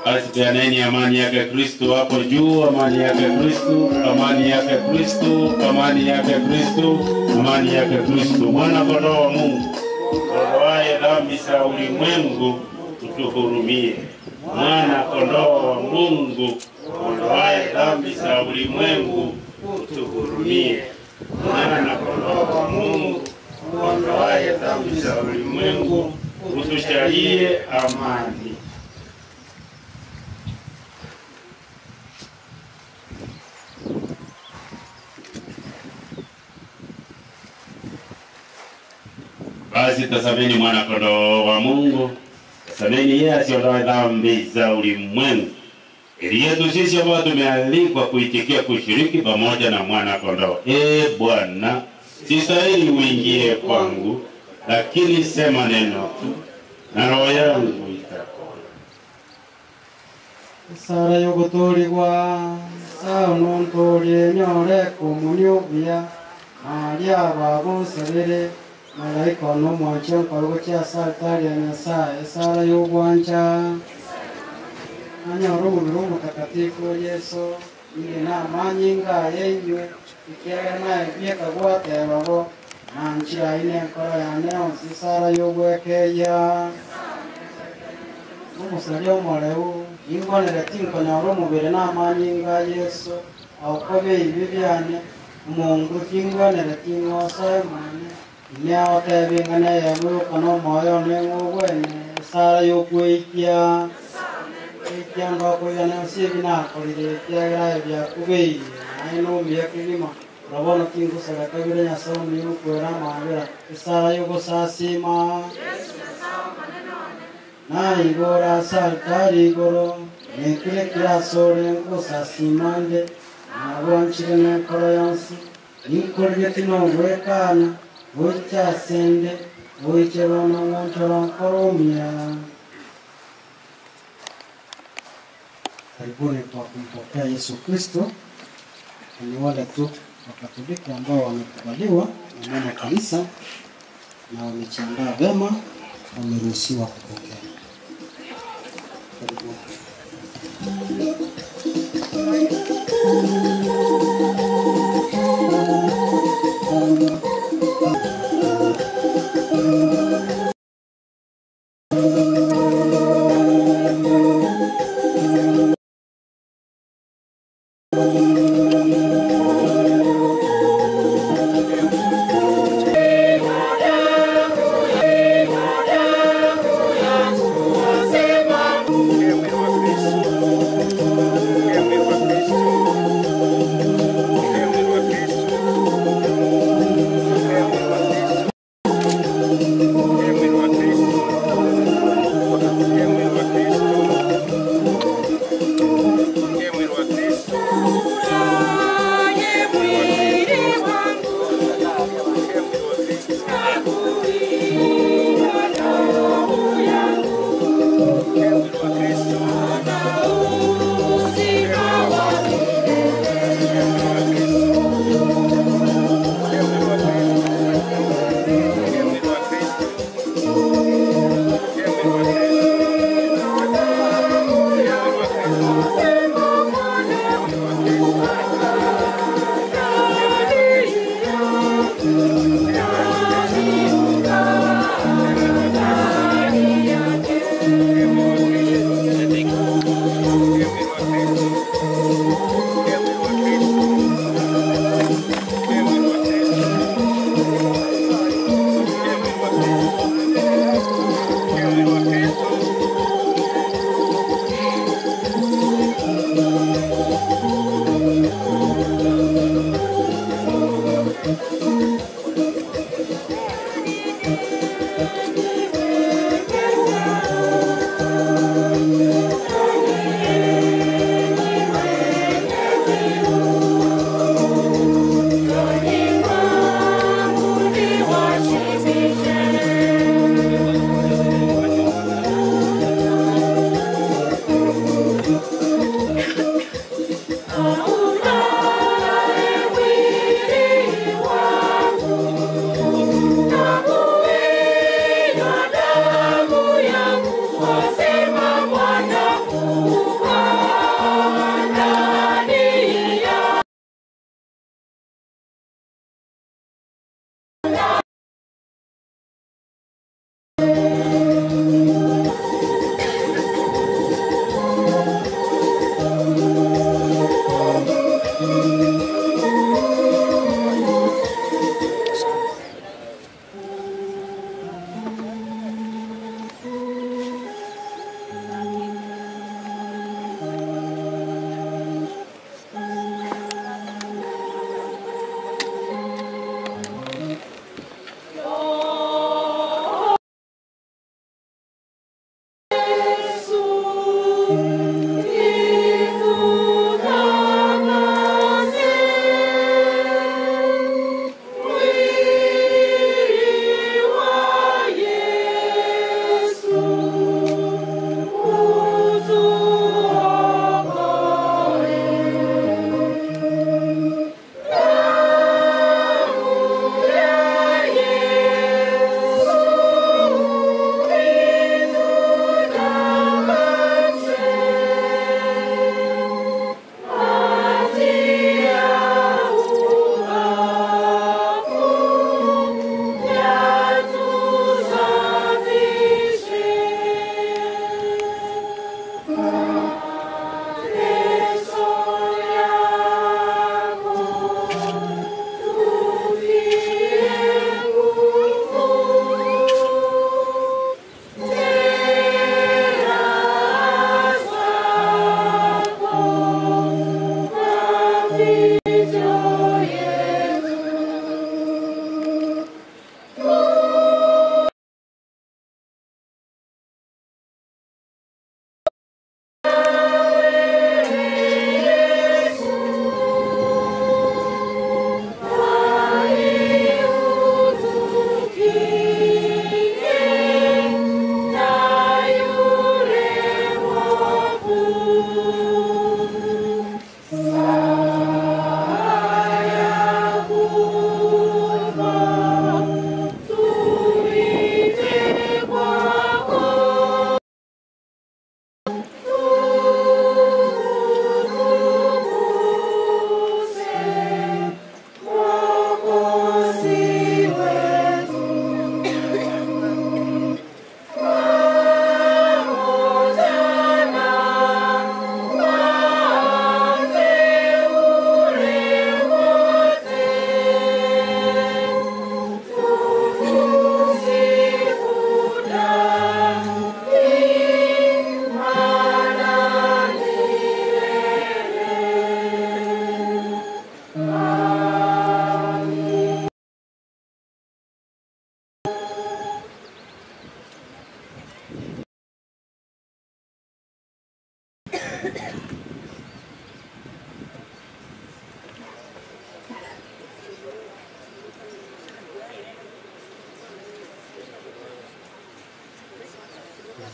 Basi peaneni amani yake Kristo hapo juu, amani yake Kristo, amani yake Kristo, amani yake Kristo, amani yake Kristo. Mwana kondoo wa Mungu ondoaye dhambi za ulimwengu, utuhurumie. Mwana kondoo wa Mungu ondoaye dhambi za ulimwengu, utuhurumie. Mwana kondoo wa Mungu ondoaye dhambi za ulimwengu, utujalie amani. Basi tazameni mwana kondoo wa Mungu, tazameni yeye asiondoe dhambi za ulimwengu. Heri yetu sisi ambao tumealikwa kuitikia kushiriki pamoja na mwana kondoo. E Bwana, sistahili uingie kwangu, lakini sema neno tu na roho yangu itapona. Sara yogotorigwa saunontorie nyore komunio bia aria babosabere malaika no mwancha nkorugo chia saltari ya Nyasaye sara yogwancha anyoro mubiri mutakatifu Yesu ine na manyinga yenywe ikiaga naye byekagwatebabo nanchira ine nkoro yane onsi sara yogwekeya omusari omoreu ingonere tinkonyora omubiri na manyinga Yesu akobe ibi byane Mungu tingonere ting'osa emane nyaotebing'ane yebuka n'omwoyo neng'ogwene sara yokweikia ikia ndokoigana nsibi nakorire ikiagera ebyakubeire naye nomia kigima robono tingusaba kabire Nyasaye omuyo amabera esara yogosasima naigora saltari igoro Nekire kirasore nkosasimande nabwanchire nenkoro yonsi ninkorire tinongwekana goichasende goicherono ng'onchoro nkoromia. Karibuni kwa kumpokea Yesu Kristo. Ni wale tu Wakatoliki ambao wamekubaliwa na mama kanisa na wamejiandaa vema, wameruhusiwa kupokea. Karibuni.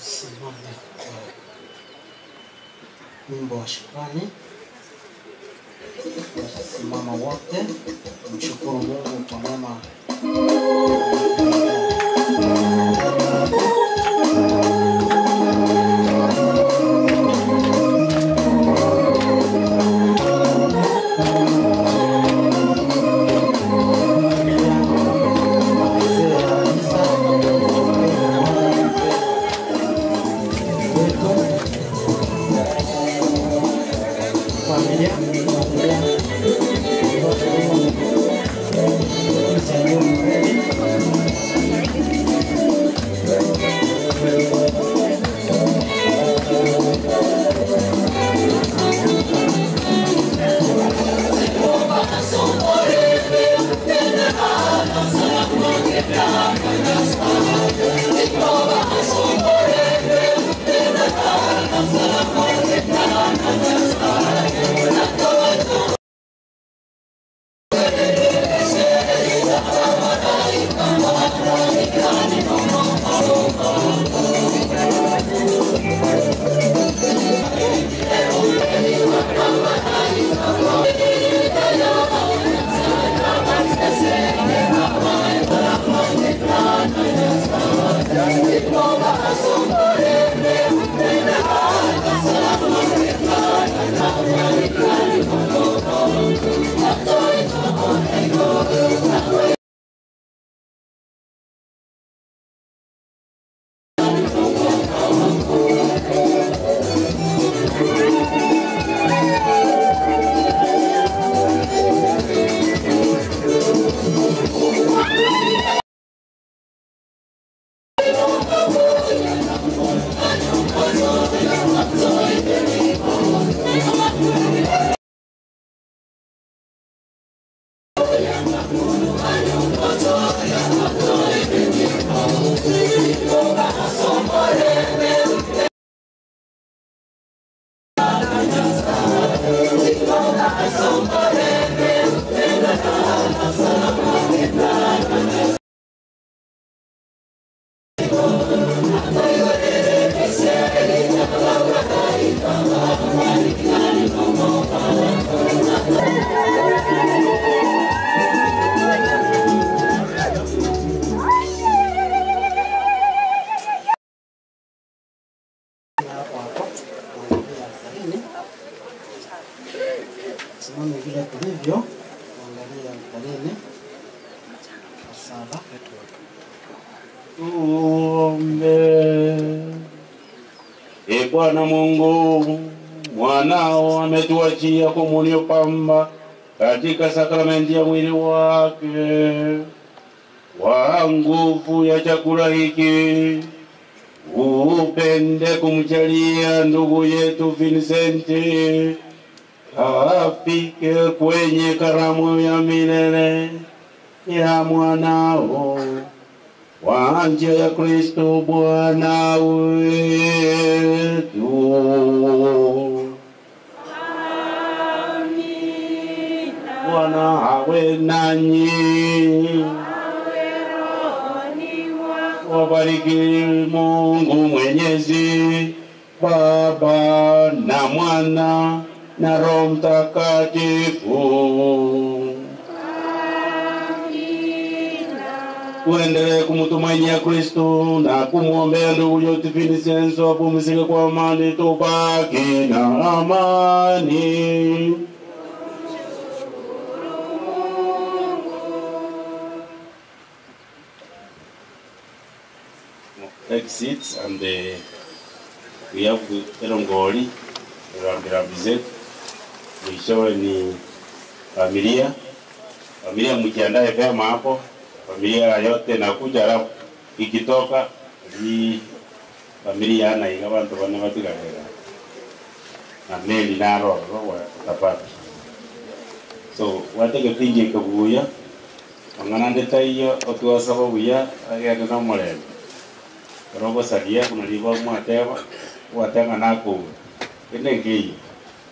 Simame kwa wimbo wa shukrani. Simama wote, mshukuru Mungu kwa mema. Simame vile tulivyo, tuangalie altarini kwa sala. Tuombe. E Bwana Mungu, mwanao ametuachia komunio pamba katika sakramenti ya mwili wake. Kwa nguvu ya chakula hiki upende kumjalia ndugu yetu Vincent afike kwenye karamu ya milele ya mwanao kwa njia ya Kristo Bwana wetu. Amina. Bwana awe nanyi. Wabariki Mungu Mwenyezi, Baba na Mwana na Roho Mtakatifu. Amina. Tuendelee kumtumainia Kristo na kumwombea ndugu yetu Vincent apumzike kwa amani, tubaki na amani. Take seats and we have Elongoli, rambirambi zetu. Mwishowe ni familia. Familia mjiandae vyema hapo. Familia yote nakuja, alafu ikitoka ni familia na ingawa bantu bana batigarera. Na meli naro ro utapata. So wateke pinje kabuya. Angana ndeta hiyo otuasaba buya agenda na murembe. Robo salia kuna liba mwatewa watenga nako. Ene ngeyo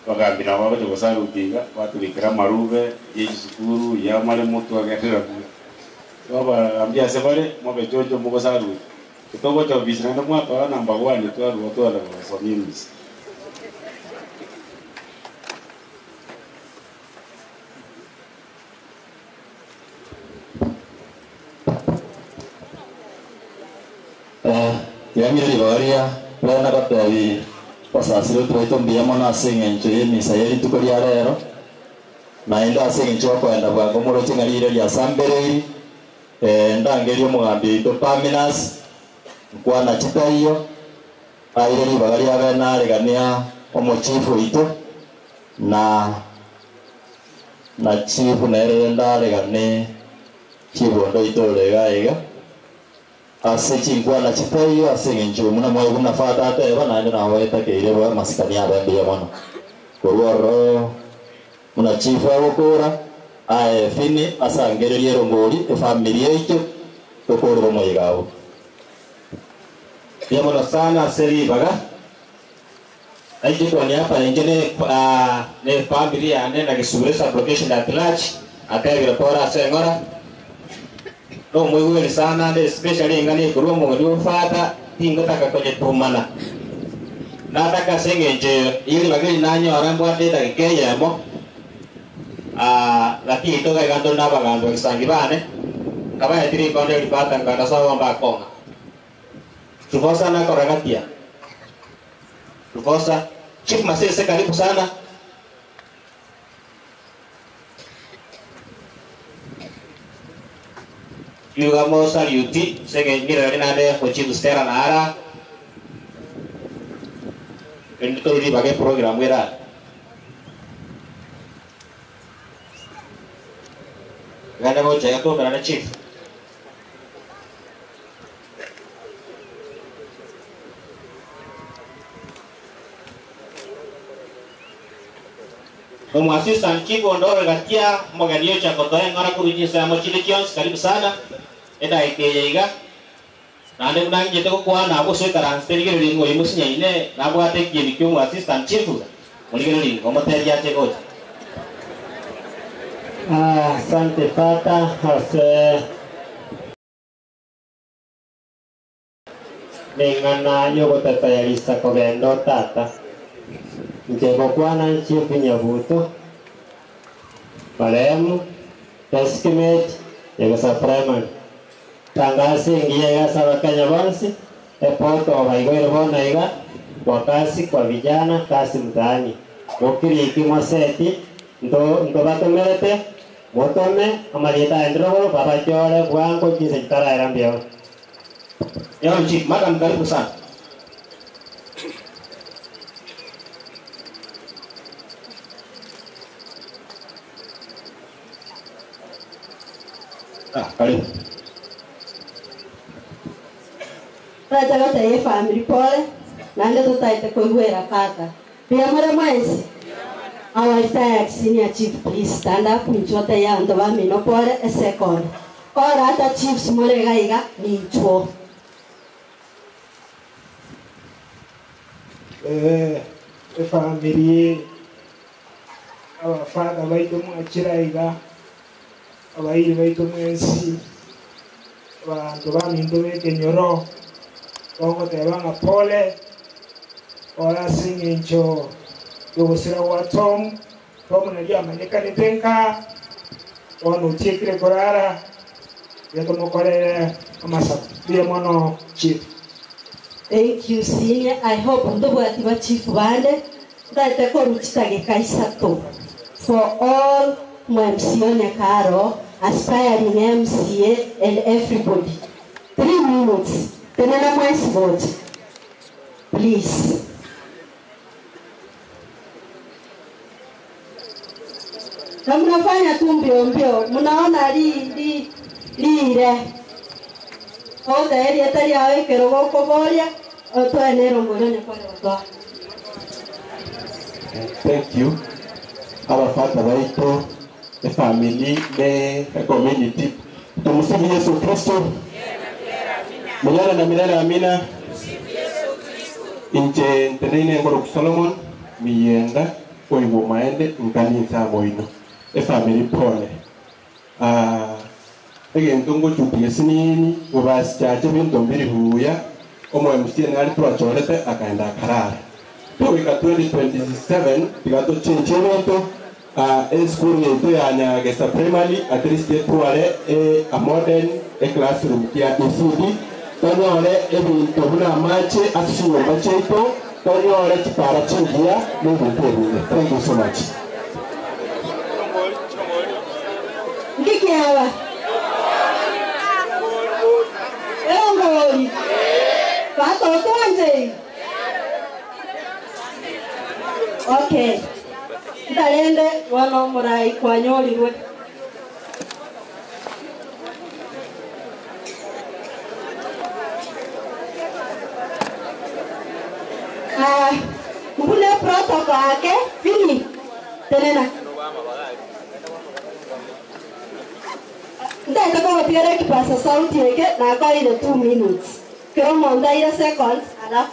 bagambi nabo baje gosarutinga baturikira marube y'isukuru yamale mutu agerera babagambia ase bare mobe jojo mugosaruti kitogo cha bisina ndo mwatwara namba 1 twarwa twara basomye misa. Yangire baria bana batabi basasiro twaito mbiyamo naseng'encho y'emisa y'erituko ria rero naende ase eng'encho bakoenda bwango moroche ng'a rire riasambereiri ndangeria omogambi oito Paminas nkwana chitaiyo aire ribaga riabe naregania omochifu oito na chifu nere ndaregane chibondo oito orega iga ase chinkwana chitaiyo ase eng'encho muna mwaibu na fata ateba naende nawaetakeire masikani abe mbuya mono korwa muna chifu agokora ae fini asangererie erongori efamiri yaito tokorera omoigao. Mbuya mono sana ase ribaga nainche kwa niaba yainche ne family yane na Gisubire sub-location at large atebire pora ase eng'ora no mwigweri sana ne especially eng'ani ekorwa omong'ani ofata tingotaka konyetumana nataka ase eng'encho eyo ribaga eri nanyora mbwate edagika eyemo lakini togaiga ntore na abagambi bagisangi bane nkabaetire rikondo eribata nkanda sawa mbakong'a Rufosa na koragatia Rufosa Chief Masese karibu sana. Yugamo saluti sege ngira nade ko Chief Stera na ara endo ri bage program era gana go chega to na Chief. Omu assistant chief ondore gatia moganio cha kotoe ngora kurunyisa mo chile kions karibu sana eda ikeyeiga nande kunangi jete kokwana abo so transfer gero ringo imusinya ine nabwate kieni kyo assistant chief muligero ringo moteria chegocha. Asante fata ase neng'ana yogotatayarisa kogenda tata Njegokwana Chief Nyabuto marehemu estimate yegesa primary tangasi ngiye gasa bakanya bonsi epoto baigoire bona iga kwa kasi kwa vijana kasi mtaani mokiri ikimoseti ndo batomerete motome amalieta endrogo baba chore bwango kise kitara erambio. Yo Chief, madam karibu sana. Karibu. Tata ye family pole nande tutaite kuigwera pata. Pia mara mwezi. Our retired senior chief, please stand up nchote ya ndo bamino pole a second. Ora ata chiefs more gaiga ni nchuo. Family our father baito mwachiraiga abairi baito mwensi abantu baminto bekenyoro bagoteba ng'a pole ora ase eng'encho yogosira gwa Tom Tom nario amanyekanete nka bono otiekire korara yatomokorere amasabo mbuya mono Chief. Thank you, senior. I hope ndobwati ba chief bande ndate koruchitageka isato for all MCA Nyakaro, aspiring MCA and everybody. 3 minutes. Tenena mwesi vote. Please. Na mnafanya tu mbio mbio. Mnaona li lire. Oda eri atari awe kerogo koboria. Otoa nero ngorone kwa watu. Thank you. Our Father baito, the family, the community. Tumsifu Yesu Kristo. Milele na milele amina. Inche ntenene ngoro Solomon. Miyenda oigo maende nkanisa moino efamily pole egento ngochupiga sinini gobasichache binto mbiri buya omo MC nari twachorete akaenda akarara tuwika 2027 tigato chinche binto eschool yetu ya Nyagesa Primary at least tware a modern a classroom kia ECD tonyore ebinto buna amache ase chinyomba chiaito tonyore chipara chingiya n'ebintu ebinge. Thank you so much. Nkikiawa erongori batotwanje. Okay, ntarende bono omorai kwanyorirwe. Mbule protocol ake fini tenena ndaita kwa kipasa sauti yake na kwa ile 2 minutes kero monda ile seconds alafu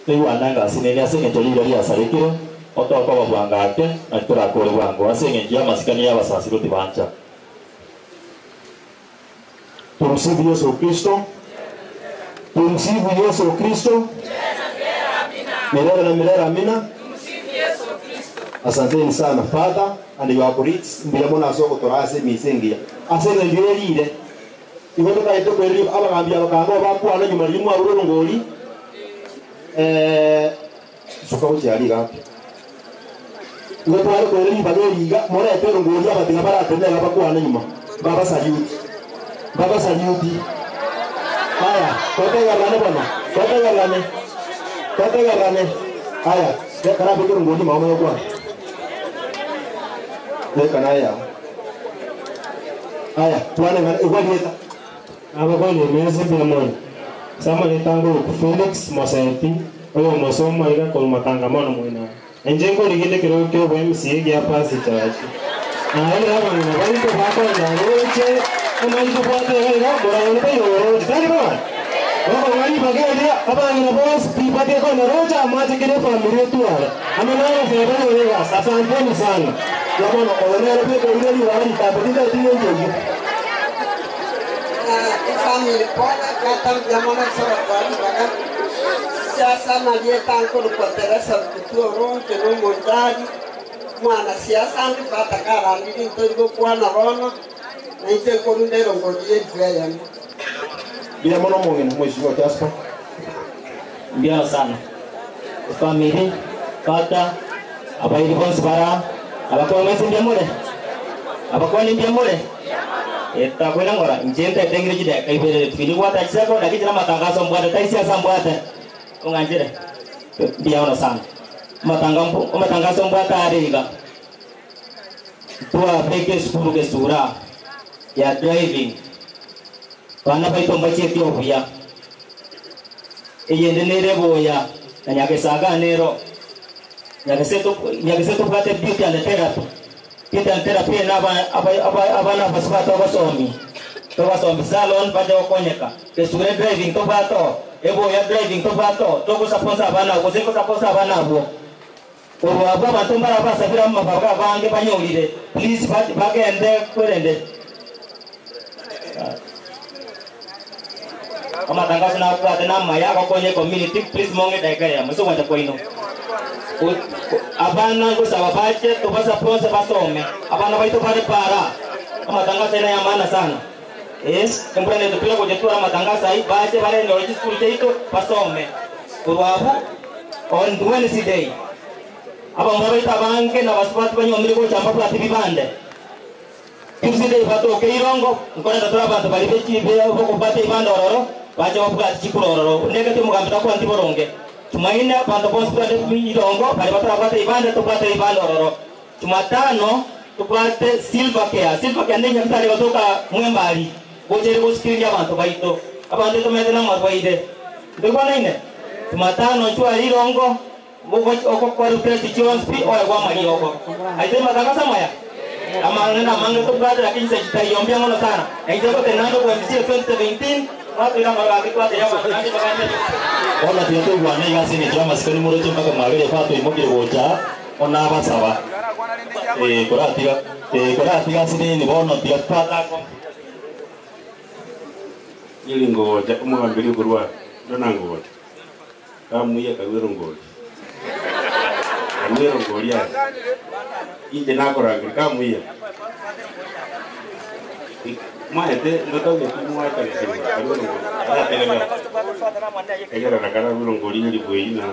niguananga asinene ase eng'encho riria riasarikire otokoba bwanga ake na torakore bwango ase eng'encho ya amasikani ya abasasiroti bancha. Tumsifu Yesu Kristo. Tumsifu Yesu Kristo. Milele na milele amina. Asanteni sana Father and your colleagues mbira mona soko torase misengia asene yerire igoto kaito kweri abagambia bakanga bakwana nyuma rimwe aruro ngori suka uchi gapi igoto ari kweri bageriga mora etero ngori abatinga baratendera bakwana nyuma baba saluti baba saluti haya kotegarane bwana kotegarane kotegarane haya kara bikiro ngori mama yakwana leka naya haya tuane ngwalieta abakweli mezi bilamoni sama litango Felix Mosenti oyo mosomo ila kwa matangamano mwina enjengo ligende kiro kyo MCA gya pasi chachi na ile hapa na bali to bako na roche amali to bako ile bora ole yo tani bwana wako wali bagende hapa na boss pipate kwa na rocha amaje kile familia tu wale amana febana wewe asanteni sana Yamono onere pe ile ni wali tapinda tinyo njogi family pole kata yamono sora kwani baga siasa na dieta ankoro kwa Teresa kutuo ronke no mondaji mwana siasa ndi fata kara ndi ntogo kwa na rono na ite korundero ngojie dweya bila mono mongene mheshimiwa Jasper mbia sana family kata abairi bonsi bara abakuwa mwezi mbia mule abakuwa ni mbia mule etakwena ngora njenta etengire jide kaibere fili wata chisako dakijira matangazo mbwate taisia sambwate unganjire mbia ono sana matangambo matangazo mbwate ariga tuwa peke skuru ke sura ya driving bana baito mbache Ethiopia eyende nere boya na nyakesaga nero nyakeseto bwate beauty and therapy beauty and therapy na abana basubata basomi tobasomi salon baje okonyeka kesure driving tobato ebo ya driving tobato tokusaponsa abana kuseko saponsa abana abo obo aba batombara basabira mu mabaka bange banyolire please bagende kwerende amatangazo na kwa na maya konye community please monge dakika ya mso wanja kwa ino abana gusaba bache tobasa ponsa basome abana baito pale para amatangazo ina ya maana sana yes embura ne tupila kujetura matangazo hii bache bale knowledge school cheito basome kurwabu on Wednesday aba mbaita banke na basubatu banyo miriko chamba kwa TV bande Tuesday batoke irongo nkona tatura bantu bali bechi boko bate ibanda ororo baje bavuga chikurororo ndeke mugambira ko anti boronge tumaina bantu bonse bate irongo bali batura bate ibanda tupate ibanda ororo Jumatano tupate silver care ndenya mtari batoka mwembali gojere gosikirinya bantu baito abantu tumete na marwaide ndikwana ine Jumatano chwa irongo okokwa replace Jones P oya kwa malioko aite matangazo maya amangana manga tupate lakini sasa tutaiombea ngono sana na itakuwa tenando kwa MC 2017 watu ila mara kwa ya Ona tiga tũiguane igasi nĩ njama sikoni mũrũche mpaka mwagĩrĩire bata imũkire gũcha ona basaba. Kũratiga kũratiga sinini bono tiga twata ili ngoja umugambiri kurwa ndona ngoja kamuye kagwero ngoja kagwero ngoja ije nakorangira kamuye maete ndotoge kumwacha kagwero ngoja atelega egera nakara gwero ngoja ili bweina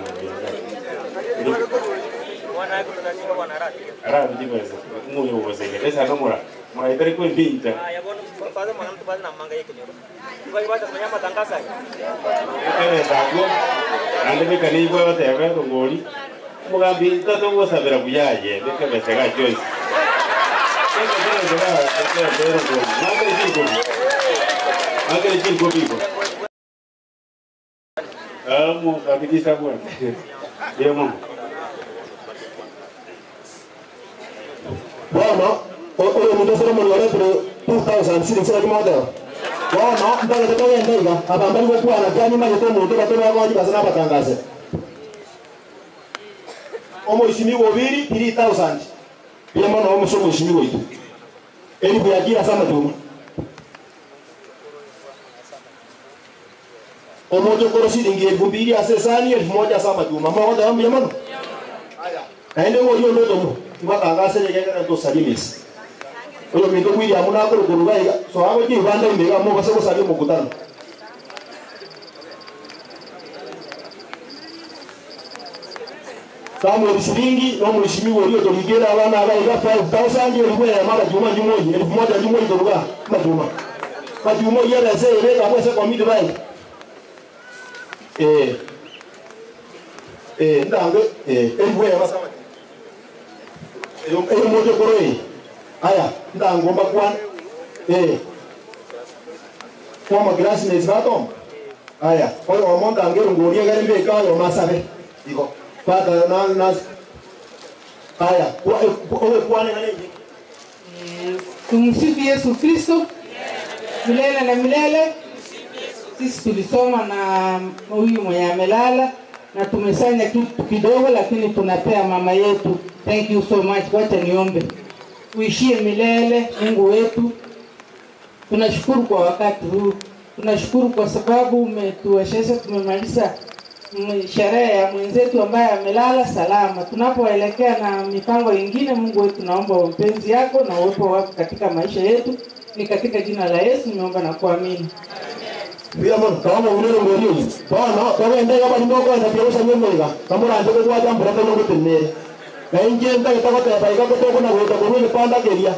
ara ndibeza nguyo wozeke pesa nomora mwaitari kwempinta Bueno, oyo muntu Solomon waletire 2000 shillings ya model. Bono mpaka tokogenda iga abambali gokwana kyanyumanyete omuntu batobagwanyi basa nabatangaze. Omuheshimiwa obiri 3000. Bia mono omuso omuheshimiwa oitu. Elifu yagira sama tuma. Omoto koro shilingi 2000 asesani 1000 sama tuma. Mwagoda bia mono. Naende ngori oloto mu. Ngwatangase yegera to salimisi. Oyo minto William nakoro kuruga so abo ji Rwanda imbega mo base gosabye mukutano. Samuel shilingi no muheshimiwa orio toligera abana abaiga 5000 elibwe ya mara juma jumoyi 1000 jumoyi toruga majuma. Majuma yera se ereka mwese komiti bai. Ndange elibwe ya masama. Eyo mojo koroi. Aya, ndangomba kwan. Kwa magrasi nezbatom. Aya, oyo omonda ngero ngoria gari mbeka yo masabe. Iko. Pata na na. Aya, oyo kwane na nini? Tumsifu Yesu Kristo. Milele na milele. Sisi tulisoma na huyu mwenye amelala na tumesanya kitu kidogo, lakini tunapea mama yetu. Thank you so much. Wacha niombe. Uishie milele Mungu wetu. Tunashukuru kwa wakati huu. Tunashukuru kwa sababu umetuwezesha tumemaliza sherehe ya mwenzetu ambaye amelala salama. Tunapoelekea na mipango ingine, Mungu wetu, naomba mapenzi yako na uwepo wako katika maisha yetu. Ni katika jina la Yesu nimeomba na kuamini. Bia mono kama unero ngori. Bwana, kama ndega bali moko na pia nyomwega. Kama ranje kwa jambo la nyogo tenere. Na inje ndageta goteba igagotoko na gweta kuruni panda keria.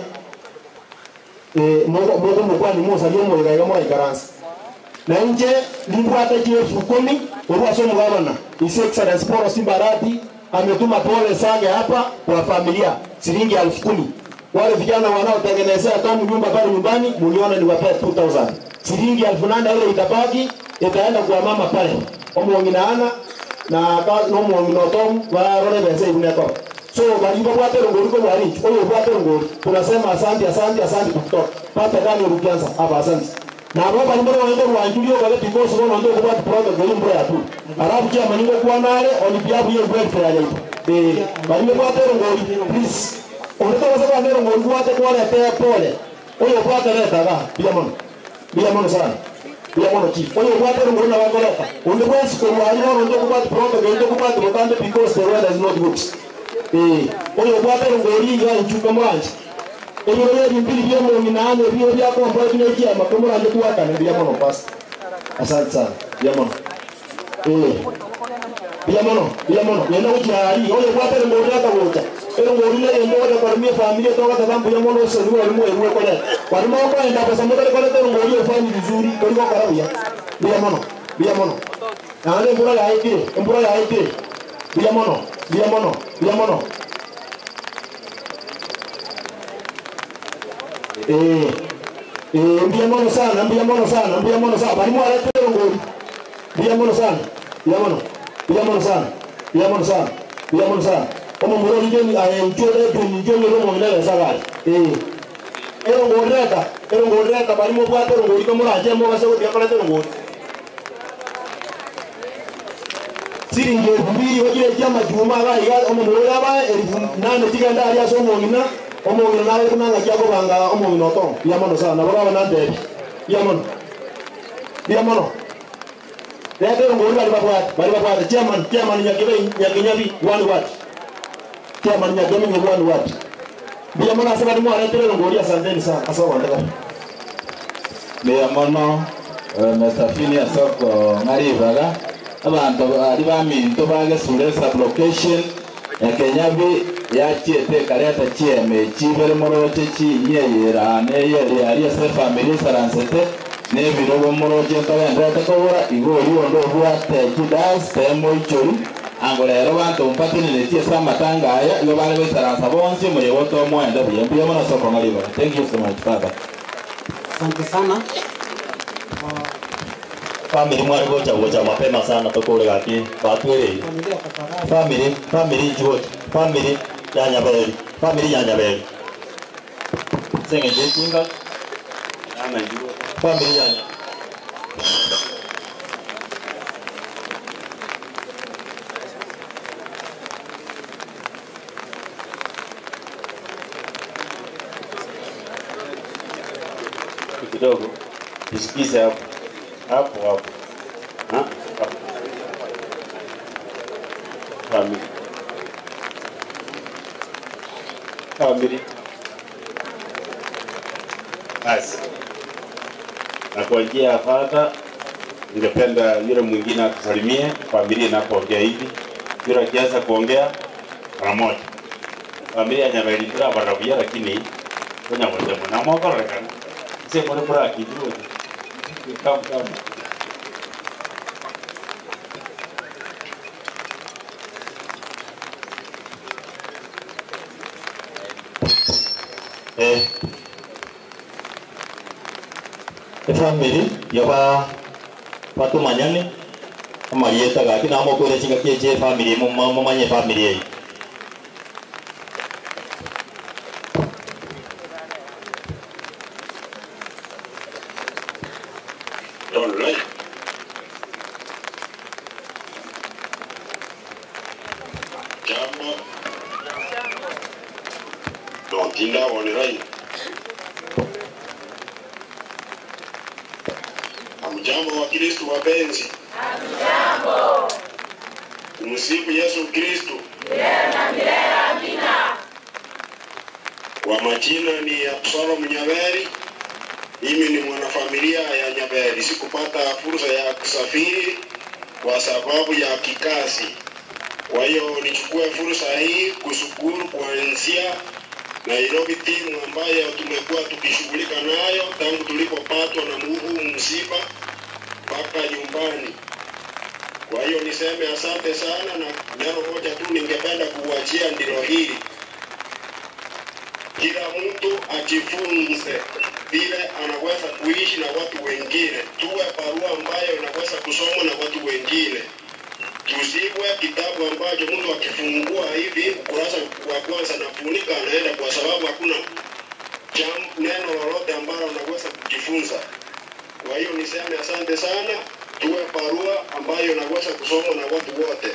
Mogo mogo mukwani musa nyomwega iga mora ikaransa. Na inje nimbwate chief 10 orwa somo gavana. His Excellency Paul Simbarati ametuma pole sage hapa kwa familia shilingi 10,000. Wale vijana wanaotengenezea tomu nyumba pale nyumbani muliona ni wapea 2000. Shilingi 8,000 ile itabaki itaenda kwa mama pale. Omuongina ana na no muongina tomu wa role bese ibuneko. So bali bwate ngori kwa wali. Oyo bwate ngori. Tunasema asante asante asante kutoka. Pata gani ukianza hapa asante. Na baba mbona waende wanjulio kwa because bona ndio kwa product ndio mbona tu. Alafu kia maningo kwa nale olipiabu hiyo break ya hiyo. Bali bwate ngori please. Unataka kwa nero ngori bwate kwa le pole. Oyo bwate leta ba pia mono. Pia mono sana. Pia mono chief. Oyo bwate ngori na wangoleta. Unde kwa wali ndio kwa product ndio kwa product because the weather is not good. Oyo bwate ngori ya nchuka mwanji. Oyo yeri mbili bia minane bia bia kwa mbwa tunejia makomora ndio kuwaka na bia mono pass. Asante sana. Bia mono. Bia mono, bia mono. Yenda kuchari oyo bwate ngori ata gocha. Ero ngori le ndo kwa mia familia toka tazambu ya mono sio ni walimu wewe kwa le. Walimu wako enda pesa moto kwa le ngori ufanye vizuri kuliko kwa rabia. Bia mono, bia mono. Na ale mbura ya iki, mbura ya iki. Bia mono, bia mono, bia mono. Mbia mono sana, mbia mono sana, mbia mono sana. Bali mwalete ngori. Mbia mono sana, mbia mono. Mbia mono sana, mbia mono sana, mbia mono sana. Omo murori jeni ayenchole bunjoni romo minele sagari. Ero ngoreta, ero ngoreta bali mo bwate ngori ko muraje mo base ko diakolete ngori. Siringi 2000 wajire chama juma ga iga omomura ba 8,000 tigenda ari aso omongina omongina nawe kunanga kyako banga omongina oto yamono sana bora banante yamono yamono lete ngori bali babwate chairman chairman nyakibe nyakinyabi one what chairman nyakibe one what biamono asaba mwaretere ngori asanteni sana asaba ndeka biamono Mr. Phineas Soko ngaribaga abantu ari baminto bagesure sublocation ya Kenyabi yachiete kareta chieme chibere moroche chinyeyera neyere ari ase family saransete nebirogo moroche ntabendete kobora igori ondo bwate Judas temoichori ango rero bantu mpatinire samatanga aya iyo bari besaransa bonsi muyegoto mwenda buya mono Soko ngaribaga. Thank you so much father. Asante sana. Family mwari gocha gocha mapema sana tokore gaki batwere family family gocha family ya Nyaberi family ya Nyaberi senge jetinga ana juo family ya kidogo tusikize hapo hapo hapo. Ha? Family. Family. Basi. Na kwa njia ya fadha ningependa yule mwingine atusalimie familia inapoongea hivi. Yule akianza kuongea mara moja. Familia ya Nyaberi ndio barabia lakini kwenye moja mwana mwaka rekana. Sasa mbona bora kijua. Kama kama family yoba patumanyane amarieta gaki na mokore chinga kieche family mumanye family ei Jambo. Dontinda onerai. Hamjambo wa Kristo wapenzi. Hamjambo. Tumsifu Yesu Kristo. Milele na milele amina. Kwa majina ni Absalom Nyaberi. Mimi ni mwanafamilia ya Nyaberi. Sikupata fursa ya kusafiri kwa sababu ya kikazi. Kwa hiyo nichukue fursa hii kushukuru kuanzia Nairobi team ambayo tumekuwa tukishughulika nayo tangu tulipopatwa na huu msiba mpaka nyumbani. Kwa hiyo niseme asante sana, na neno moja tu ningependa kuwachia ndilo hili. Kila mtu ajifunze vile anaweza kuishi na watu wengine. Tuwe barua ambayo inaweza kusomwa na watu wengine. Tusiwe kitabu ambacho mtu akifungua hivi ukurasa wa kwanza anafunika anaenda, kwa sababu hakuna neno lolote ambalo anaweza kujifunza. Kwa hiyo niseme asante sana. Tuwe barua ambayo inaweza kusomwa na watu wote.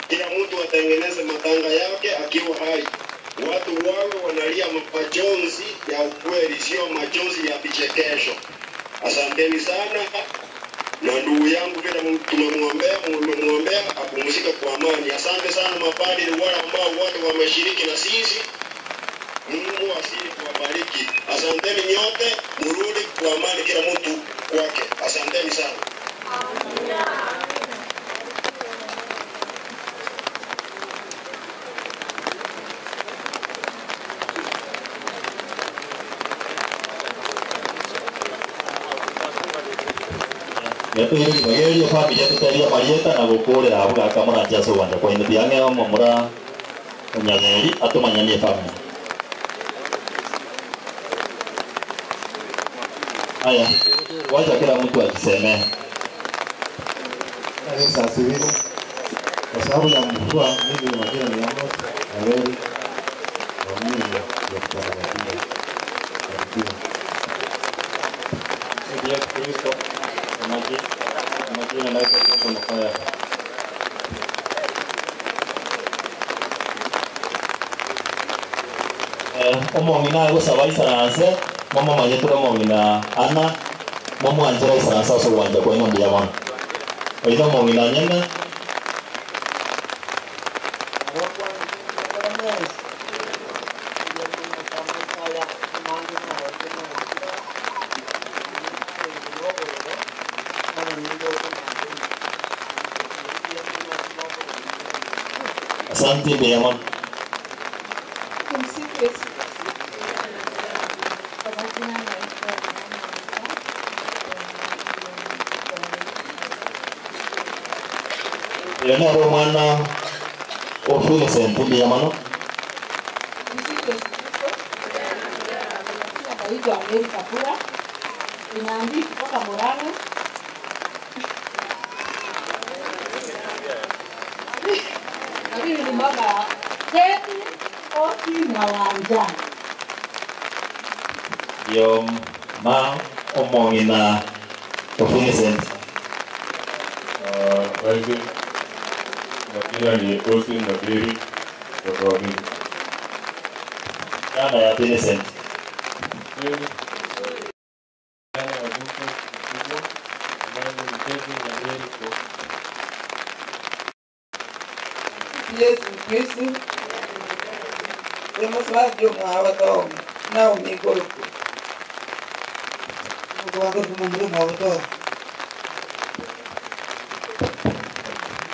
Kila mtu atengeneze matanga yake akiwa hai. Watu wawe wanalia majonzi ya ukweli, sio majonzi ya vichekesho. Asanteni sana. Na ndugu yangu vile tumemwombea, mmemwombea apumzike kwa amani. Asante sana mapadri wale ambao wote wameshiriki na sisi. Mungu azidi kuwabariki. Asanteni nyote, murudi kwa amani kila mtu kwake. Asanteni sana. Yetu familia tutaria marieta na gukurira abu gakamura Jesu wanja kwa indu yange omomura Nyaberi atumanyanie family. Haya, wacha kila mtu ajisemee. Yesu asifiwe. Kwa sababu ya mvua, mimi majina ni Amos Nyaberi wa mimi ya kutangaza. Yesu Kristo. Majina naitwa Johnson Mokaya. Omong'ina agosaba isaranse mama manyetire omong'ina ana momwanchera isaranse ase ogwancha kwaino mbuya mono oino omong'ina nyene. Asante mbuya mono. Tumsifu Yesu Kristo. Kwa majina naitwa Leonardo mwana o Vincent mbuya mono. Tumsifu Yesu Kristo. Naitwa Mary Kapura. Ninaandika kutoka Murang'a. Na mimi ni mama Teti Oki na Wanja. Yo ma omong'ina o Vincent. Basi majina ni Austin Mabiri kutoka Wabiri. Dada ya Vincent. Yesu Kristo. Demonstrate mwa na umigolko.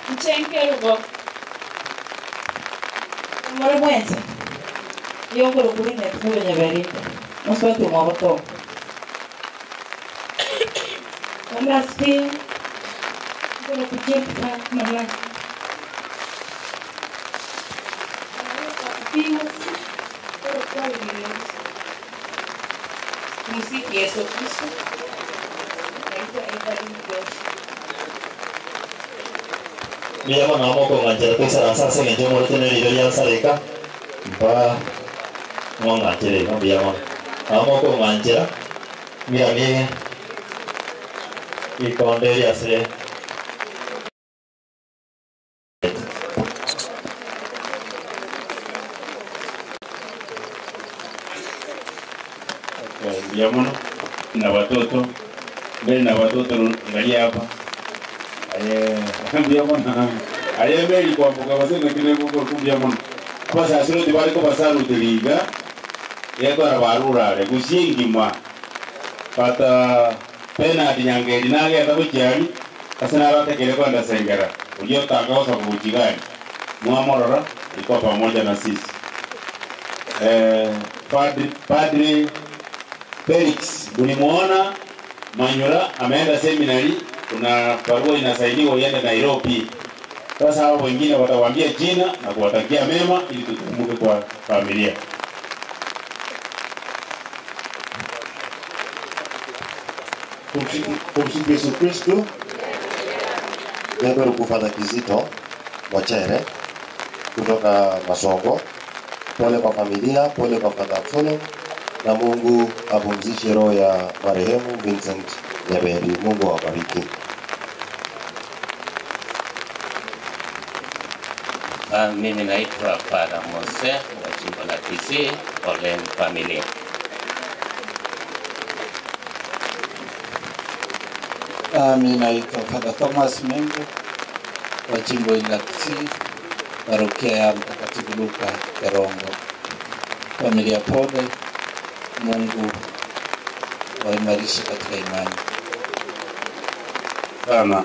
Mchenkerugo. Moro mwenzi. Yongoro kurine tuwe nyabarika. Moswatu mwa Omraspi. Ngoro kujepa mama. Tumsifu Yesu Kristo. Naitwa Evelyn Josh. Mbuya mono amokong'anchera toisaransa ase eng'encho omorete na eriiro ria nsareka mpa ng'ong'anchere iga mbuya mono amokong'anchera ng'iranie ikonde eria ase Mbuya mono na watoto mbele na watoto angalia hapa. Mbuya mono aye meli kwambuka basena kile kuko mbuya mono abasasiroti bariko basarutiriga yekora barurare gushingima pata Bernard Nyangeri nagenda guchiari ase naratekere kwenda sengera uliotanga osa kubuchigani mwamorora iko pamoja na sisi. Padri Felix ulimuona Manyura ameenda seminari, kuna barua inasainiwa iende Nairobi. Sasa hao wengine watawaambia jina na kuwatakia mema ili tukumbuke kwa familia. Tumsifu Yesu Kristo. Ndio kufanya Kizito Mochere kutoka Masongo. Pole kwa familia, pole kwa Father Absalom, na Mungu apumzishe roho ya marehemu Vincent Nyaberi. Mungu awabariki. Mimi naitwa Father Mose wa jimbo la Kisii, Olen familia. Mimi naitwa Father Thomas Mengo wa jimbo la Kisii, parokia ya Mtakatifu Luka Kerongo. Familia pole, Mungu waimarishe katika imani. Sana.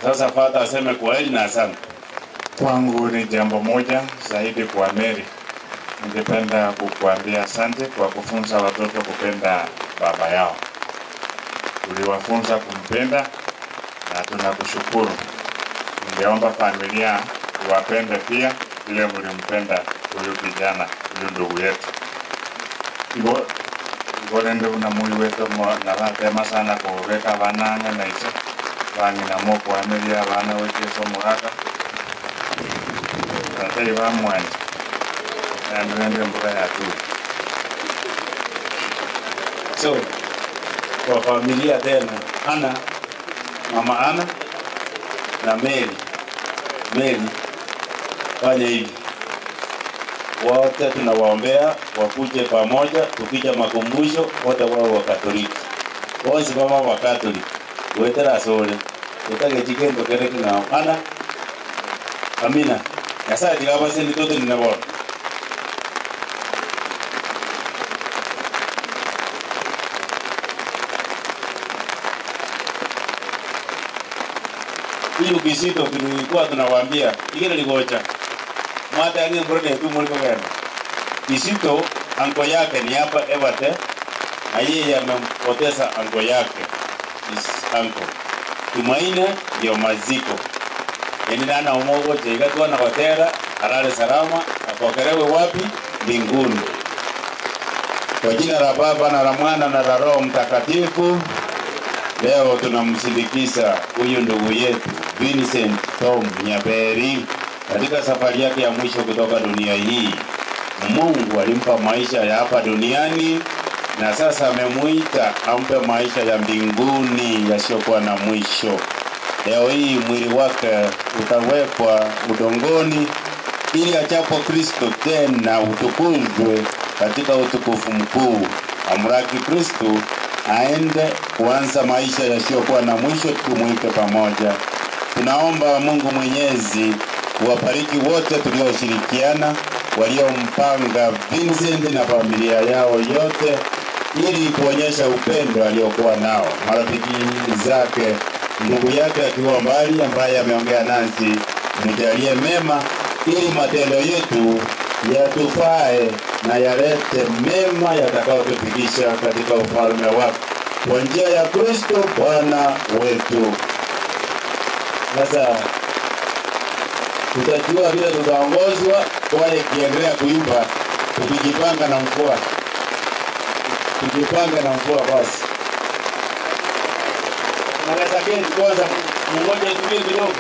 Sasa Father aseme kwaheri na asante. Kwangu ni jambo moja zaidi kwa Mary. Ningependa kukuambia asante kwa kufunza watoto kupenda baba yao. Uliwafunza kumpenda na tunakushukuru. Ningeomba familia wapende pia vile mlimpenda huyu kijana, huyu ndugu yetu. Igo igorende una muri wetu na batema sana kubeka banange na icho bangina mo kwa bana wetu muraka. Tatei ba mwanja. Na ndende mboga ya tu. So kwa familia tena Ana, mama Ana na Mary. Mary fanya hivi. Wote tunawaombea wakuje pamoja, tukija makumbusho wote wao wa Katoliki. Wonsi baba wa Katoliki. Wetera sore. Utage chikendo kere kingao. Ana. Amina. Nyasaye tigabase nitote ninabona. Huyu Kisito tulikuwa tunawaambia ikile ligocha. Mwate ange mbrone tu mliko gani. Kisito anko yake ni hapa Evate. Na yeye amempoteza anko yake. Is anko. Tumaine ndio maziko. Eni nana umogo chega na kotera alale salama apokelewe wapi? Mbinguni. Kwa jina la Baba na la Mwana na la Roho Mtakatifu. Leo tunamsindikiza huyu ndugu yetu Vincent Tom Nyaberi katika safari yake ya mwisho kutoka dunia hii. Mungu alimpa maisha ya hapa duniani na sasa amemuita ampe maisha ya mbinguni yasiyokuwa na mwisho. Leo hii mwili wake utawekwa udongoni ili achapo Kristo tena utukuzwe katika utukufu mkuu. Amraki Kristo aende kuanza maisha yasiyokuwa na mwisho, tumuite pamoja. Tunaomba Mungu Mwenyezi kuwabariki wote tulioshirikiana, waliompanga Vincent na familia yao yote, ili kuonyesha upendo aliokuwa nao. Marafiki zake, ndugu yake akiwa mbali ambaye ameongea nasi, mjalie mema ili matendo yetu yatufae na yalete mema yatakayotufikisha katika ufalme wako kwa njia ya Kristo Bwana wetu. Sasa tutajua vile tutaongozwa wale kiendelea kuimba, tukijipanga na mvua. Tukijipanga na mvua basi. Naweza kenti kwanza mmoja tulie kidogo.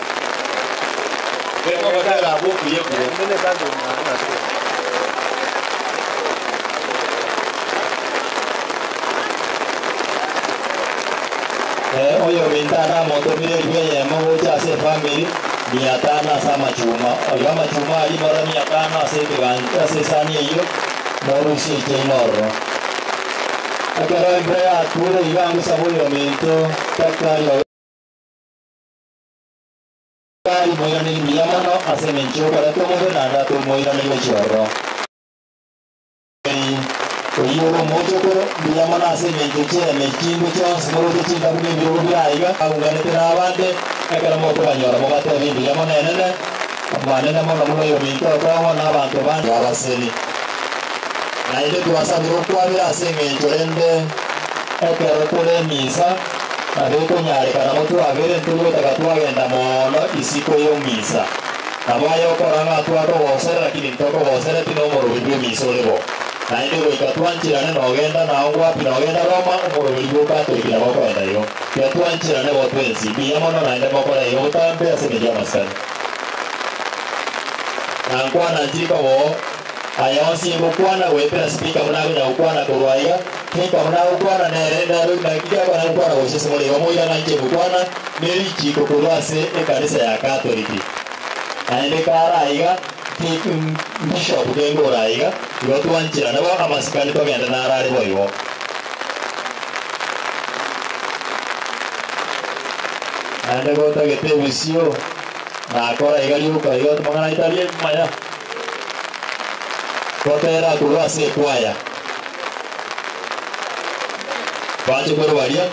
Kwa kwa buku yetu. Oyo mintana motomire rwenye moja ase family 500 asa machuma. Oyo machuma ali mara 500 ase kiganja ase sani iyo morusi chenoro. Akero embrea ture igangu sabuyo minto takari kari moirani miyamano ase mencho para tomo nada to moirani gochorro. Oyo mocho koro miyamano ase mencho chere mechingo chons moro chinda kune birogo bia aunganete na abande ekero mokobanyora mobatebi miyamano enene manene mono muno yo minto okomo na abantu bandi abaseni. Na ile twasabire okwabira ase eng'encho rende ekero tore emisa nabo ekonyarekana motwabere ntogotaka twagenda mono isiko y'omisa nabo aye okora ng'a twakogosera lakini ntokogosera tinomoroberi bwa emisa ore bo. Naende goika twanchirane nogenda nao ngwapi nogenda Roma omoroberi bwa Katoliki nabo okoenda igo tiga twanchirane bo twensi mbuya mono naende mokora igo botambe ase eng'encho ya amasikani. Na nkwana nchirika bo ayonsi gukwana gwetera speaker munago na gukwana kurwaiga tika munago gukwana nere nero na kiga bana gukwana goshese muri omoira na nche gukwana neri chiko kurwase ekanisa ya Katoliki aende karaiga bishop gengo raiga igo twanchira nabo amasikani togenda narari boigo aende gotagete bisio na kora iga liuka igo mangana italie maya Kotera kurwase kwaya. Baje korwaria.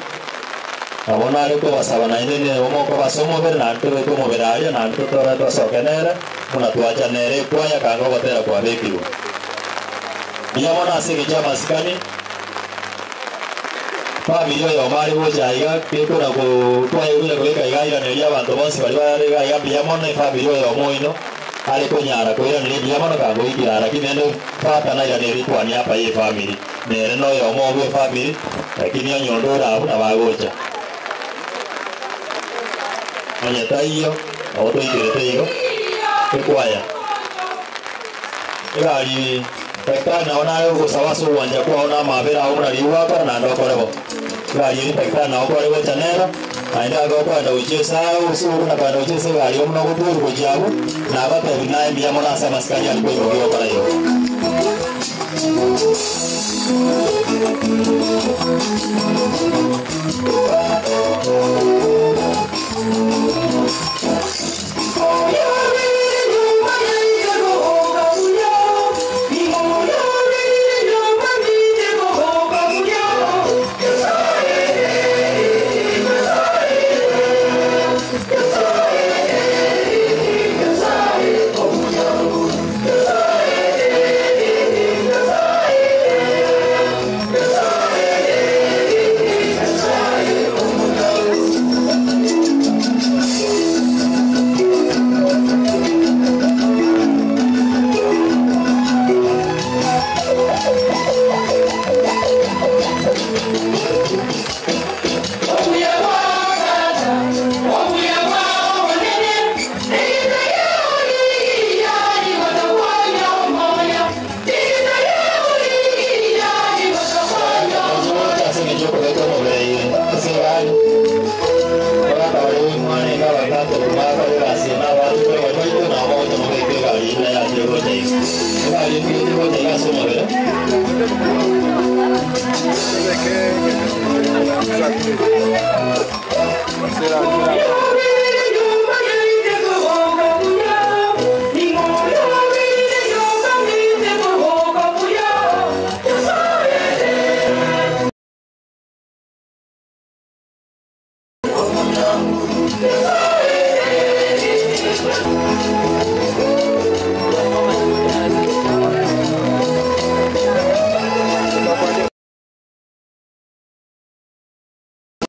Abona ariko basaba na ine omoko basomo bere na ntebe ko moberaria na ntotora twasokenera muna twachanere kwaya kango gotera kwa bekiru. Biyamona ase gecha masikani. Familia yo mari gocha iga kekora ko twaye ko iga iga neria abantu bonse bari bare iga biyamona familia yo moino. Ale konyara koira nire biyamano kango ikirara lakini endo pata na ira kwani hapa ye family nere no yo mo family lakini onyondora abu na bagocha onyeta iyo oto ikirete iyo ekwaya igari pekana ona yo gosabaso wanja kwa ona mabera ona riwa kwa na ndokorebo igari pekana okorebo chanero aenda gokwenda uchesa usuru na kwenda uchesa gari omuno guturu kujabu na abatebi naye mbiyamona ase amasikani alikuwa yogokora yo. moja igasoma bere.